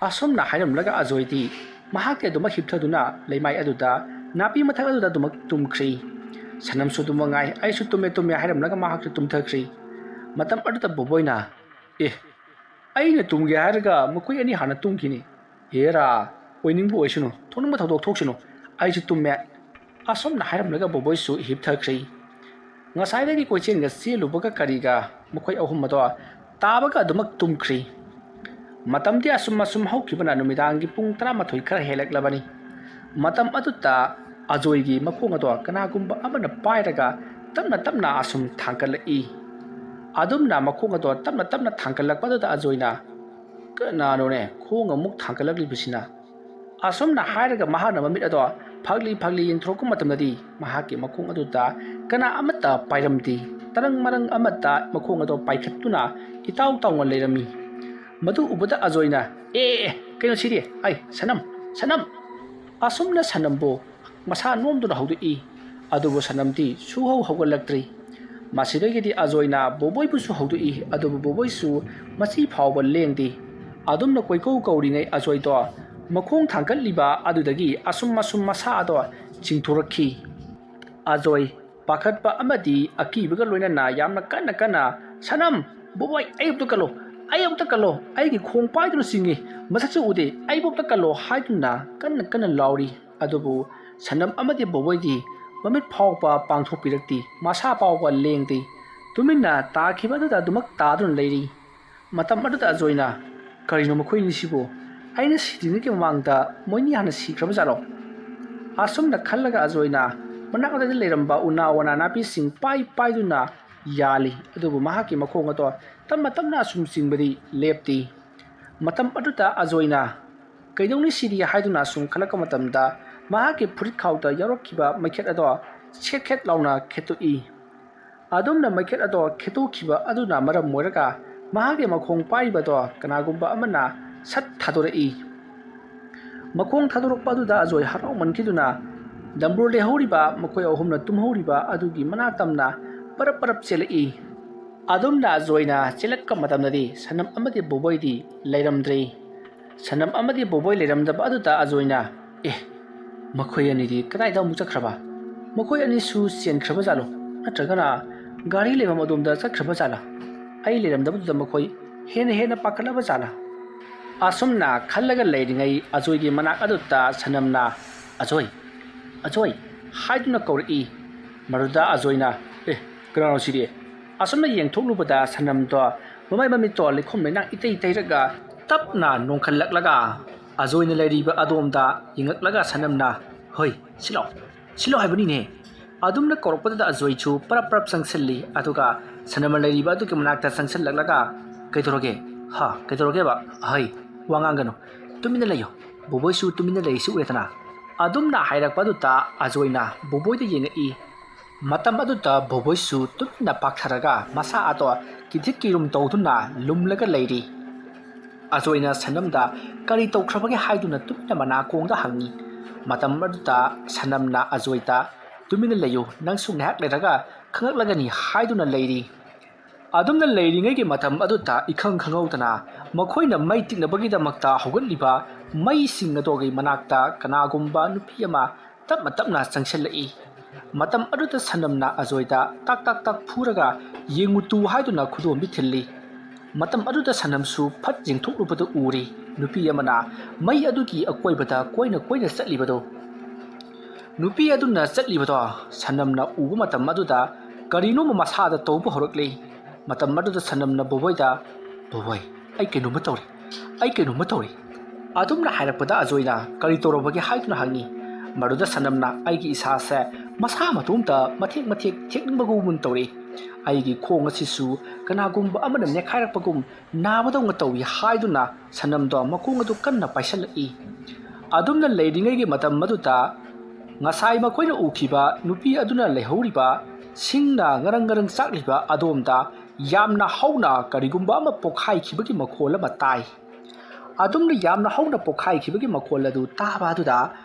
ꯑꯁꯨꯝꯅ ꯍꯥꯏꯔꯝꯂꯒ ꯑꯖꯣꯏꯗꯤ ꯃꯍꯥꯛꯇꯤ ꯑꯗꯨꯃꯛ ꯍꯤꯞꯊꯗꯨꯅ ꯂꯩꯃꯥꯏ ꯑꯗꯨꯗ, ꯅꯥꯄꯤ ꯃꯊꯛ ꯑꯗꯨꯗ ꯑꯗꯨꯃꯛ ꯇꯨꯝꯈ꯭ꯔꯤ꯫ ꯁꯅꯝꯁꯨ ꯑꯗꯨ ꯃꯉꯥꯏ, "ꯑꯩꯁꯨ ꯇꯨꯝꯃꯦ, ꯇꯨꯝꯃꯦ" ꯍꯥꯏꯔꯝꯂꯒ ꯃꯍꯥꯛꯁꯨ ꯇꯨꯝꯊꯈ꯭ꯔꯤ꯫ ꯃꯇꯝ ꯑꯗꯨꯗ ꯕꯣꯕꯣꯏꯅ, "ꯑꯦ, ꯑꯩꯅ ꯇꯨꯝꯒꯦ ꯍꯥꯏꯔꯒ ꯃꯈꯣꯏ ꯑꯅꯤ ꯍꯥꯟꯅ ꯇꯨꯝꯈꯤꯅꯤ꯫ ꯍꯦꯔꯥ, ꯑꯣꯏꯅꯤꯡꯕ ꯑꯣꯏꯁꯅꯨ, ꯊꯣꯛꯅꯤꯡꯕ ꯊꯧꯗꯣꯛ ꯊꯣꯛꯁꯅꯨ, ꯑꯩꯁꯨ ꯇꯨꯝꯃꯦ꯫" ꯑꯁꯨꯝꯅ ꯍꯥꯏꯔꯝꯂꯒ ꯕꯣꯕꯣꯏꯁꯨ ꯍꯤꯞꯊꯈ꯭ꯔꯤ꯫ ꯉꯁꯥꯏꯗꯒꯤ ꯀꯣꯏꯆꯦꯟꯒ ꯆꯦꯜꯂꯨꯕꯒ ꯀꯔꯤꯒ ꯃꯈꯣꯏ ꯑꯍꯨꯝ ꯑꯗꯣ ꯇꯥꯕꯒ ꯑꯗꯨꯃꯛ ꯇꯨꯝꯈ꯭ꯔꯤ꯫ ꯃꯇꯝꯗꯤ ꯑꯁꯨꯝ ꯑꯁꯨꯝ ꯍꯧꯈꯤꯕꯅ ꯅꯨꯃꯤꯗꯥꯡꯒꯤ ꯄꯨꯡ ꯇꯔꯥꯃꯥꯊꯣꯏ ꯈꯔ ꯍꯦꯜꯂꯛꯂꯕꯅꯤ꯫ ꯃꯇꯝ ꯑꯗꯨꯗ ꯑꯖꯣꯏꯒꯤ ꯃꯈꯣꯡ ꯑꯗꯣ ꯀꯅꯥꯒꯨꯝꯕ ꯑꯃꯅ ꯄꯥꯏꯔꯒ ꯇꯞꯅ ꯇꯞꯅ ꯑꯁꯨꯝ ꯊꯥꯡꯒꯠꯂꯛꯏ꯫ ꯑꯗꯨꯝꯅ ꯃꯈꯣꯡ ꯑꯗꯣ ꯇꯞꯅ ꯇꯞꯅ ꯊꯥꯡꯒꯠꯂꯛꯄ ꯑꯗꯨꯗ ꯑꯖꯣꯏꯅ, "ꯀꯅꯥꯅꯣꯅꯦ ꯈꯣꯡ ꯑꯃꯨꯛ ꯊꯥꯡꯒꯠꯂꯛꯂꯤꯕꯁꯤꯅ?" ꯑꯁꯨꯝꯅ ꯍꯥꯏꯔꯒ ꯃꯍꯥꯛꯅ ꯃꯃꯤꯠ ꯑꯗꯣ ꯐꯥꯛꯂꯤ ꯐꯥꯛꯂꯤ ꯌꯦꯡꯊꯣꯔꯛꯄ ꯃꯇꯝꯗꯗꯤ ꯃꯍꯥꯛꯀꯤ ꯃꯈꯣꯡ ꯑꯗꯨꯗ ꯀꯅꯥ ꯑꯃꯠꯇ ꯄꯥꯏꯔꯝꯗꯦ꯫ ꯇꯔꯪ ꯃꯔꯪ ꯑꯃꯠꯇ ꯃꯈꯣꯡ ꯑꯗꯣ ꯄꯥꯏꯈꯠꯇꯨꯅ ꯏꯇꯥꯎ ꯇꯥꯎꯅ ꯂꯩꯔꯝꯃꯤ꯫ ꯃꯗꯨ ꯎꯕꯗ ꯑꯖꯣꯏꯅ, "ꯑꯦ, ꯑꯦ, ꯑꯦ, ꯀꯩꯅꯣ ꯁꯤꯗꯤ? ꯑꯩ, ꯁꯅꯝ, ꯁꯅꯝ!" ꯑꯁꯨꯝꯅ ꯁꯅꯝꯕꯨ ꯃꯁꯥ ꯅꯣꯝꯗꯨꯅ ꯍꯧꯗꯣꯛꯏ꯫ ꯑꯗꯨꯕꯨ ꯁꯅꯝꯗꯤ ꯁꯨꯍꯧ ꯍꯧꯒꯠꯂꯛꯇ꯭ꯔꯤ꯫ ꯃꯁꯤꯗꯒꯤꯗꯤ ꯑꯖꯣꯏꯅ ꯕꯣꯕꯣꯏꯕꯨꯁꯨ ꯍꯧꯗꯣꯛꯏ, ꯑꯗꯨꯕꯨ ꯕꯣꯕꯣꯏꯁꯨ ꯃꯁꯤ ꯐꯥꯎꯕ ꯂꯦꯡꯗꯦ꯫ ꯑꯗꯨꯝꯅ ꯀꯣꯏꯀꯧ ꯀꯧꯔꯤꯉꯩ ꯑꯖꯣꯏꯗꯣ ꯃꯈꯣꯡ ꯊꯥꯡꯒꯠꯂꯤꯕ ꯑꯗꯨꯗꯒꯤ ꯑꯁꯨꯝ ꯑꯁꯨꯝ ꯃꯁꯥ ꯑꯗꯣ ꯆꯤꯡꯊꯣꯔꯛꯈꯤ꯫ ꯑꯖꯣꯏ ꯄꯥꯈꯠꯄ ꯑꯃꯗꯤ ꯑꯀꯤꯕꯒ ꯂꯣꯏꯅꯅ ꯌꯥꯝꯅ ꯀꯟꯅ ꯀꯟꯅ, "ꯁꯅꯝ, ꯕꯣꯕꯣꯏ, ꯑꯩ ꯑꯃꯨꯛꯇ ꯀꯜꯂꯣ, ꯑꯩ ꯑꯃꯨꯛꯇ ꯀꯜꯂꯣ, ꯑꯩꯒꯤ ꯈꯣꯡ ꯄꯥꯏꯗꯨꯅ ꯆꯤꯡꯉꯤ, ꯃꯁꯛꯁꯨ ꯎꯗꯦ, ꯑꯩꯕꯨ ꯑꯝꯇ ꯀꯜꯂꯣ" ꯍꯥꯏꯗꯨꯅ ꯀꯟꯅ ꯀꯟꯅ ꯂꯥꯎꯔꯤ꯫ ꯑꯗꯨꯕꯨ ꯁꯅꯝ ꯑꯃꯗꯤ ꯕꯣꯕꯣꯏꯗꯤ ꯃꯃꯤꯠ ꯐꯥꯎꯕ ꯄꯥꯡꯊꯣꯛꯄꯤꯔꯛꯇꯦ, ꯃꯁꯥ ꯐꯥꯎꯕ ꯂꯦꯡꯗꯦ꯫ ꯇꯨꯃꯤꯟꯅ ꯇꯥꯈꯤꯕ ꯑꯗꯨꯗ ꯑꯗꯨꯃꯛ ꯇꯥꯗꯨꯅ ꯂꯩꯔꯤ꯫ ꯃꯇꯝ ꯑꯗꯨꯗ ꯑꯖꯣꯏꯅ, "ꯀꯔꯤꯅꯣ ꯃꯈꯣꯏ ꯑꯅꯤꯁꯤꯕꯨ? ꯑꯩꯅ ꯁꯤꯗ꯭ꯔꯤꯉꯩꯒꯤ ꯃꯃꯥꯡꯗ ꯃꯣꯏꯅꯤ ꯍꯥꯟꯅ ꯁꯤꯈ꯭ꯔꯕ ꯖꯥꯠꯂꯣ?" ꯑꯁꯨꯝꯅ ꯈꯜꯂꯒ ꯑꯖꯣꯏꯅ ꯃꯅꯥꯛ ꯅꯛꯄꯗ ꯂꯩꯔꯝꯕ ꯎꯅꯥ ꯋꯥꯅꯥ ꯅꯥꯄꯤꯁꯤꯡ ꯄꯥꯏ ꯄꯥꯏꯗꯨꯅ ꯌꯥꯜꯂꯤ꯫ ꯑꯗꯨꯕꯨ ꯃꯍꯥꯛꯀꯤ ꯃꯈꯣꯡ ꯑꯗꯣ ꯇꯞꯅ ꯇꯞꯅ ꯑꯁꯨꯝ ꯆꯤꯡꯕꯗꯤ ꯂꯦꯞꯇꯦ꯫ ꯃꯇꯝ ꯑꯗꯨꯗ ꯑꯖꯣꯏꯅ, "ꯀꯩꯗꯧꯅꯤ ꯁꯤꯗꯤ?" ꯍꯥꯏꯗꯨꯅ ꯑꯁꯨꯝ ꯈꯜꯂꯛꯄ ꯃꯇꯝꯗ ꯃꯍꯥꯛꯀꯤ ꯐꯨꯔꯤꯠ ꯈꯥꯎꯗ ꯌꯥꯎꯔꯛꯈꯤꯕ ꯃꯩꯈꯦꯠ ꯑꯗꯣ ꯁꯦꯠ ꯈꯦꯠ ꯂꯥꯎꯅ ꯈꯦꯠꯇꯣꯛꯏ꯫ ꯑꯗꯨꯝꯅ ꯃꯩꯈꯦꯠ ꯑꯗꯣ ꯈꯦꯠꯇꯣꯛꯈꯤꯕ ꯑꯗꯨꯅ ꯃꯔꯝ ꯑꯣꯏꯔꯒ ꯃꯍꯥꯛꯀꯤ ꯃꯈꯣꯡ ꯄꯥꯏꯔꯤꯕꯗꯣ ꯀꯅꯥꯒꯨꯝꯕ ꯑꯃꯅ ꯁꯠ ꯊꯥꯗꯣꯔꯛꯏ꯫ ꯃꯈꯣꯡ ꯊꯥꯗꯣꯔꯛꯄ ꯑꯗꯨꯗ ꯑꯖꯣꯏ ꯍꯔꯥꯎꯃꯟꯈꯤꯗꯨꯅ ꯗꯝꯕꯨꯔ ꯂꯩꯍꯧꯔꯤꯕ ꯃꯈꯣꯏ ꯑꯍꯨꯝꯅ ꯇꯨꯝꯍꯧꯔꯤꯕ ꯑꯗꯨꯒꯤ ꯃꯅꯥꯛ ꯇꯝꯅ ꯄꯔꯞ ꯄꯔꯞ ꯆꯦꯜꯂꯛꯏ꯫ ꯑꯗꯨꯝꯅ ꯑꯖꯣꯏꯅ ꯆꯦꯜꯂꯛꯄ ꯃꯇꯝꯗꯗꯤ ꯁꯅꯝ ꯑꯃꯗꯤ ꯕꯣꯕꯣꯏꯗꯤ ꯂꯩꯔꯝꯗ꯭ꯔꯦ꯫ ꯁꯅꯝ ꯑꯃꯗꯤ ꯕꯣꯕꯣꯏ ꯂꯩꯔꯝꯗꯕ ꯑꯗꯨꯗ ꯑꯖꯣꯏꯅ, "ꯑꯦ, ꯃꯈꯣꯏ ꯑꯅꯤꯗꯤ ꯀꯗꯥꯏꯗ ꯑꯃꯨꯛ ꯆꯠꯈ꯭ꯔꯕ? ꯃꯈꯣꯏ ꯑꯅꯤꯁꯨ ꯆꯦꯟꯈ꯭ꯔꯕ ꯖꯥꯠꯂꯣ? ꯅꯠꯇ꯭ꯔꯒꯅ ꯒꯥꯔꯤ ꯂꯩꯐꯝ ꯑꯗꯣꯝꯗ ꯆꯠꯈ꯭ꯔꯕ ꯖꯥꯠꯂꯥ? ꯑꯩ ꯂꯩꯔꯝꯗꯕꯗꯨꯗ ꯃꯈꯣꯏ ꯍꯦꯟꯅ ꯍꯦꯟꯅ ꯄꯥꯈꯠꯂꯕ ꯖꯥꯠꯂꯥ?" ꯑꯁꯨꯝꯅ ꯈꯜꯂꯒ ꯂꯩꯔꯤꯉꯩ ꯑꯖꯣꯏꯒꯤ ꯃꯅꯥꯛ ꯑꯗꯨꯗ ꯁꯅꯝꯅ, "ꯑꯖꯣꯏ, ꯑꯖꯣꯏ" ꯍꯥꯏꯗꯨꯅ ꯀꯧꯔꯛꯏ꯫ ꯃꯗꯨꯗ ꯑꯖꯣꯏꯅ, "ꯑꯦ, ꯀꯅꯥꯅꯣ ꯁꯤꯗꯤ? ꯑꯁꯨꯝꯅ ꯌꯦꯡꯊꯣꯛꯂꯨꯕꯗ ꯁꯅꯝꯗꯣ ꯃꯃꯥꯏ ꯃꯃꯤꯠꯇꯣ ꯂꯩꯈꯣꯝ ꯂꯩꯅꯥꯡ ꯏꯇꯩ ꯇꯩꯔꯒ ꯇꯞꯅ ꯅꯣꯡꯈꯠꯂꯛꯂꯒ ꯑꯖꯣꯏꯅ ꯂꯩꯔꯤꯕ ꯑꯗꯣꯝꯗ ꯌꯦꯡꯉꯛꯂꯒ ꯁꯅꯝꯅ, "ꯍꯣꯏ, ꯁꯤꯂꯣ, ꯁꯤꯂꯣ ꯍꯥꯏꯕꯅꯤꯅꯦ"꯫ ꯑꯗꯨꯝꯅ ꯀꯧꯔꯛꯄꯗꯨꯗ ꯑꯖꯣꯏꯁꯨ ꯄꯔꯞ ꯄꯔꯞ ꯆꯪꯁꯤꯜꯂꯤ꯫ ꯑꯗꯨꯒ ꯁꯅꯝꯅ ꯂꯩꯔꯤꯕ ꯑꯗꯨꯒꯤ ꯃꯅꯥꯛꯇ ꯆꯪꯁꯤꯜꯂꯛꯂꯒ, "ꯀꯩꯗꯧꯔꯒꯦ? ꯍꯥ, ꯀꯩꯗꯧꯔꯒꯦꯕ? ꯍꯩ, ꯋꯥ ꯉꯥꯡꯒꯅꯨ꯫ ꯇꯨꯃꯤꯟꯅ ꯂꯩꯌꯨ꯫ ꯕꯣꯕꯣꯏꯁꯨ ꯇꯨꯃꯤꯟꯅ ꯂꯩꯔꯤꯁꯤ ꯎꯔꯦꯗꯅ"꯫ ꯑꯗꯨꯝꯅ ꯍꯥꯏꯔꯛꯄ ꯑꯗꯨꯗ ꯑꯖꯣꯏꯅ ꯕꯣꯕꯣꯏꯗ ꯌꯦꯡꯉꯛꯏ꯫ ꯃꯇꯝ ꯑꯗꯨꯗ ꯕꯣꯕꯣꯏꯁꯨ ꯇꯨꯃꯤꯟꯅ ꯄꯥꯛꯊꯔꯒ ꯃꯁꯥ ꯑꯗꯣ ꯀꯤꯊꯤꯛ ꯀꯤꯔꯨꯝ ꯇꯧꯗꯨꯅ ꯂꯨꯝꯂꯒ ꯂꯩꯔꯤ꯫ ꯑꯖꯣꯏꯅ ꯁꯅꯝꯗ ꯀꯔꯤ ꯇꯧꯈ꯭ꯔꯕꯒꯦ ꯍꯥꯏꯗꯨꯅ ꯇꯨꯃꯤꯟꯅ ꯃꯅꯥꯀꯣꯡꯗ ꯍꯪꯉꯤ꯫ ꯃꯇꯝ ꯑꯗꯨꯗ ꯁꯅꯝꯅ ꯑꯖꯣꯏꯗ, "ꯇꯨꯃꯤꯟꯅ ꯂꯩꯌꯨ, ꯅꯪꯁꯨ ꯉꯥꯏꯍꯥꯛ ꯂꯩꯔꯒ ꯈꯪꯉꯛꯂꯒꯅꯤ" ꯍꯥꯏꯗꯨꯅ ꯂꯩꯔꯤ꯫ ꯑꯗꯨꯝꯅ ꯂꯩꯔꯤꯉꯩꯒꯤ ꯃꯇꯝ ꯑꯗꯨꯗ ꯏꯈꯪ ꯈꯪꯍꯧꯗꯅ ꯃꯈꯣꯏꯅ ꯃꯩ ꯇꯤꯛꯅꯕꯒꯤꯗꯃꯛꯇ ꯍꯧꯒꯠꯂꯤꯕ ꯃꯩꯁꯤꯡ ꯑꯗꯨꯒꯤ ꯃꯅꯥꯛꯇ ꯀꯅꯥꯒꯨꯝꯕ ꯅꯨꯄꯤ ꯑꯃ ꯇꯞꯅ ꯇꯞꯅ ꯆꯪꯁꯤꯜꯂꯛꯏ꯫ ꯃꯇꯝ ꯑꯗꯨꯗ ꯁꯅꯝꯅ ꯑꯖꯣꯏꯗ ꯇꯥꯛ ꯇꯥꯛ ꯇꯥꯛ ꯐꯨꯔꯒ "ꯌꯦꯡꯉꯨ ꯇꯨ" ꯍꯥꯏꯗꯨꯅ ꯈꯨꯗꯣꯝꯕꯤ ꯊꯤꯜꯂꯤ꯫ ꯃꯇꯝ ꯑꯗꯨꯗ ꯁꯅꯝꯁꯨ ꯐꯠ ꯌꯦꯡꯊꯣꯛꯂꯨꯕꯗ ꯎꯔꯤ ꯅꯨꯄꯤ ꯑꯃꯅ ꯃꯩ ꯑꯗꯨꯒꯤ ꯑꯀꯣꯏꯕꯗ ꯀꯣꯏꯅ ꯀꯣꯏꯅ ꯆꯠꯂꯤꯕꯗꯨ꯫ ꯅꯨꯄꯤ ꯑꯗꯨꯅ ꯆꯠꯂꯤꯕꯗꯣ ꯁꯅꯝꯅ ꯎꯕ ꯃꯇꯝ ꯑꯗꯨꯗ ꯀꯔꯤꯅꯣꯃ ꯃꯁꯥꯗ ꯇꯧꯕ ꯍꯧꯔꯛꯂꯤ꯫ ꯃꯇꯝ ꯑꯗꯨꯗ ꯁꯅꯝꯅ ꯕꯣꯕꯣꯏꯗ, "ꯕꯣꯕꯣꯏ, ꯑꯩ ꯀꯩꯅꯣꯝꯃ ꯇꯧꯔꯦ, ꯑꯩ ꯀꯩꯅꯣꯝꯃ ꯇꯧꯔꯦ"꯫ ꯑꯗꯨꯝꯅ ꯍꯥꯏꯔꯛꯄꯗ ꯑꯖꯣꯏꯅ, "ꯀꯔꯤ ꯇꯧꯔꯕꯒꯦ?" ꯍꯥꯏꯗꯨꯅ ꯍꯪꯉꯤ꯫ ꯃꯗꯨꯗ ꯁꯅꯝꯅ, "ꯑꯩꯒꯤ ꯏꯁꯥꯁꯦ ꯃꯁꯥ ꯃꯇꯣꯝꯇ ꯃꯊꯦꯛ ꯃꯊꯦꯛ ꯊꯦꯛꯅꯤꯡꯕꯒꯨꯝ ꯇꯧꯔꯤ꯫ ꯑꯩꯒꯤ ꯈꯣꯡ ꯑꯁꯤꯁꯨ ꯀꯅꯥꯒꯨꯝꯕ ꯑꯃꯅ ꯅꯦꯠꯈꯥꯏꯔꯛꯄꯒꯨꯝ ꯅꯥꯕꯗꯧꯅ ꯇꯧꯏ" ꯍꯥꯏꯗꯨꯅ ꯁꯅꯝꯗꯣ ꯃꯈꯣꯡ ꯑꯗꯨ ꯀꯟꯅ ꯄꯥꯏꯁꯤꯜꯂꯛꯏ꯫ ꯑꯗꯨꯝꯅ ꯂꯩꯔꯤꯉꯩꯒꯤ ꯃꯇꯝ ꯑꯗꯨꯗ ꯉꯁꯥꯏ ꯃꯈꯣꯏꯅ ꯎꯈꯤꯕ ꯅꯨꯄꯤ ꯑꯗꯨꯅ ꯂꯩꯍꯧꯔꯤꯕ ꯁꯤꯡꯅ ꯉꯔꯪ ꯉꯔꯪ ꯆꯥꯛꯂꯤꯕ ꯑꯗꯣꯝꯗ ꯌꯥꯝꯅ ꯍꯧꯅ ꯀꯔꯤꯒꯨꯝꯕ ꯑꯃ ꯄꯣꯛꯈꯥꯏꯈꯤꯕꯒꯤ ꯃꯈꯣꯜ ꯑꯃ ꯇꯥꯏ꯫ ꯑꯗꯨꯝꯅ ꯌꯥꯝꯅ ꯍꯧꯅ ꯄꯣꯛꯈꯥꯏꯈꯤꯕꯒꯤ ꯃꯈꯣꯜ ꯑꯗꯨ ꯇꯥꯕ ꯑꯗꯨꯗ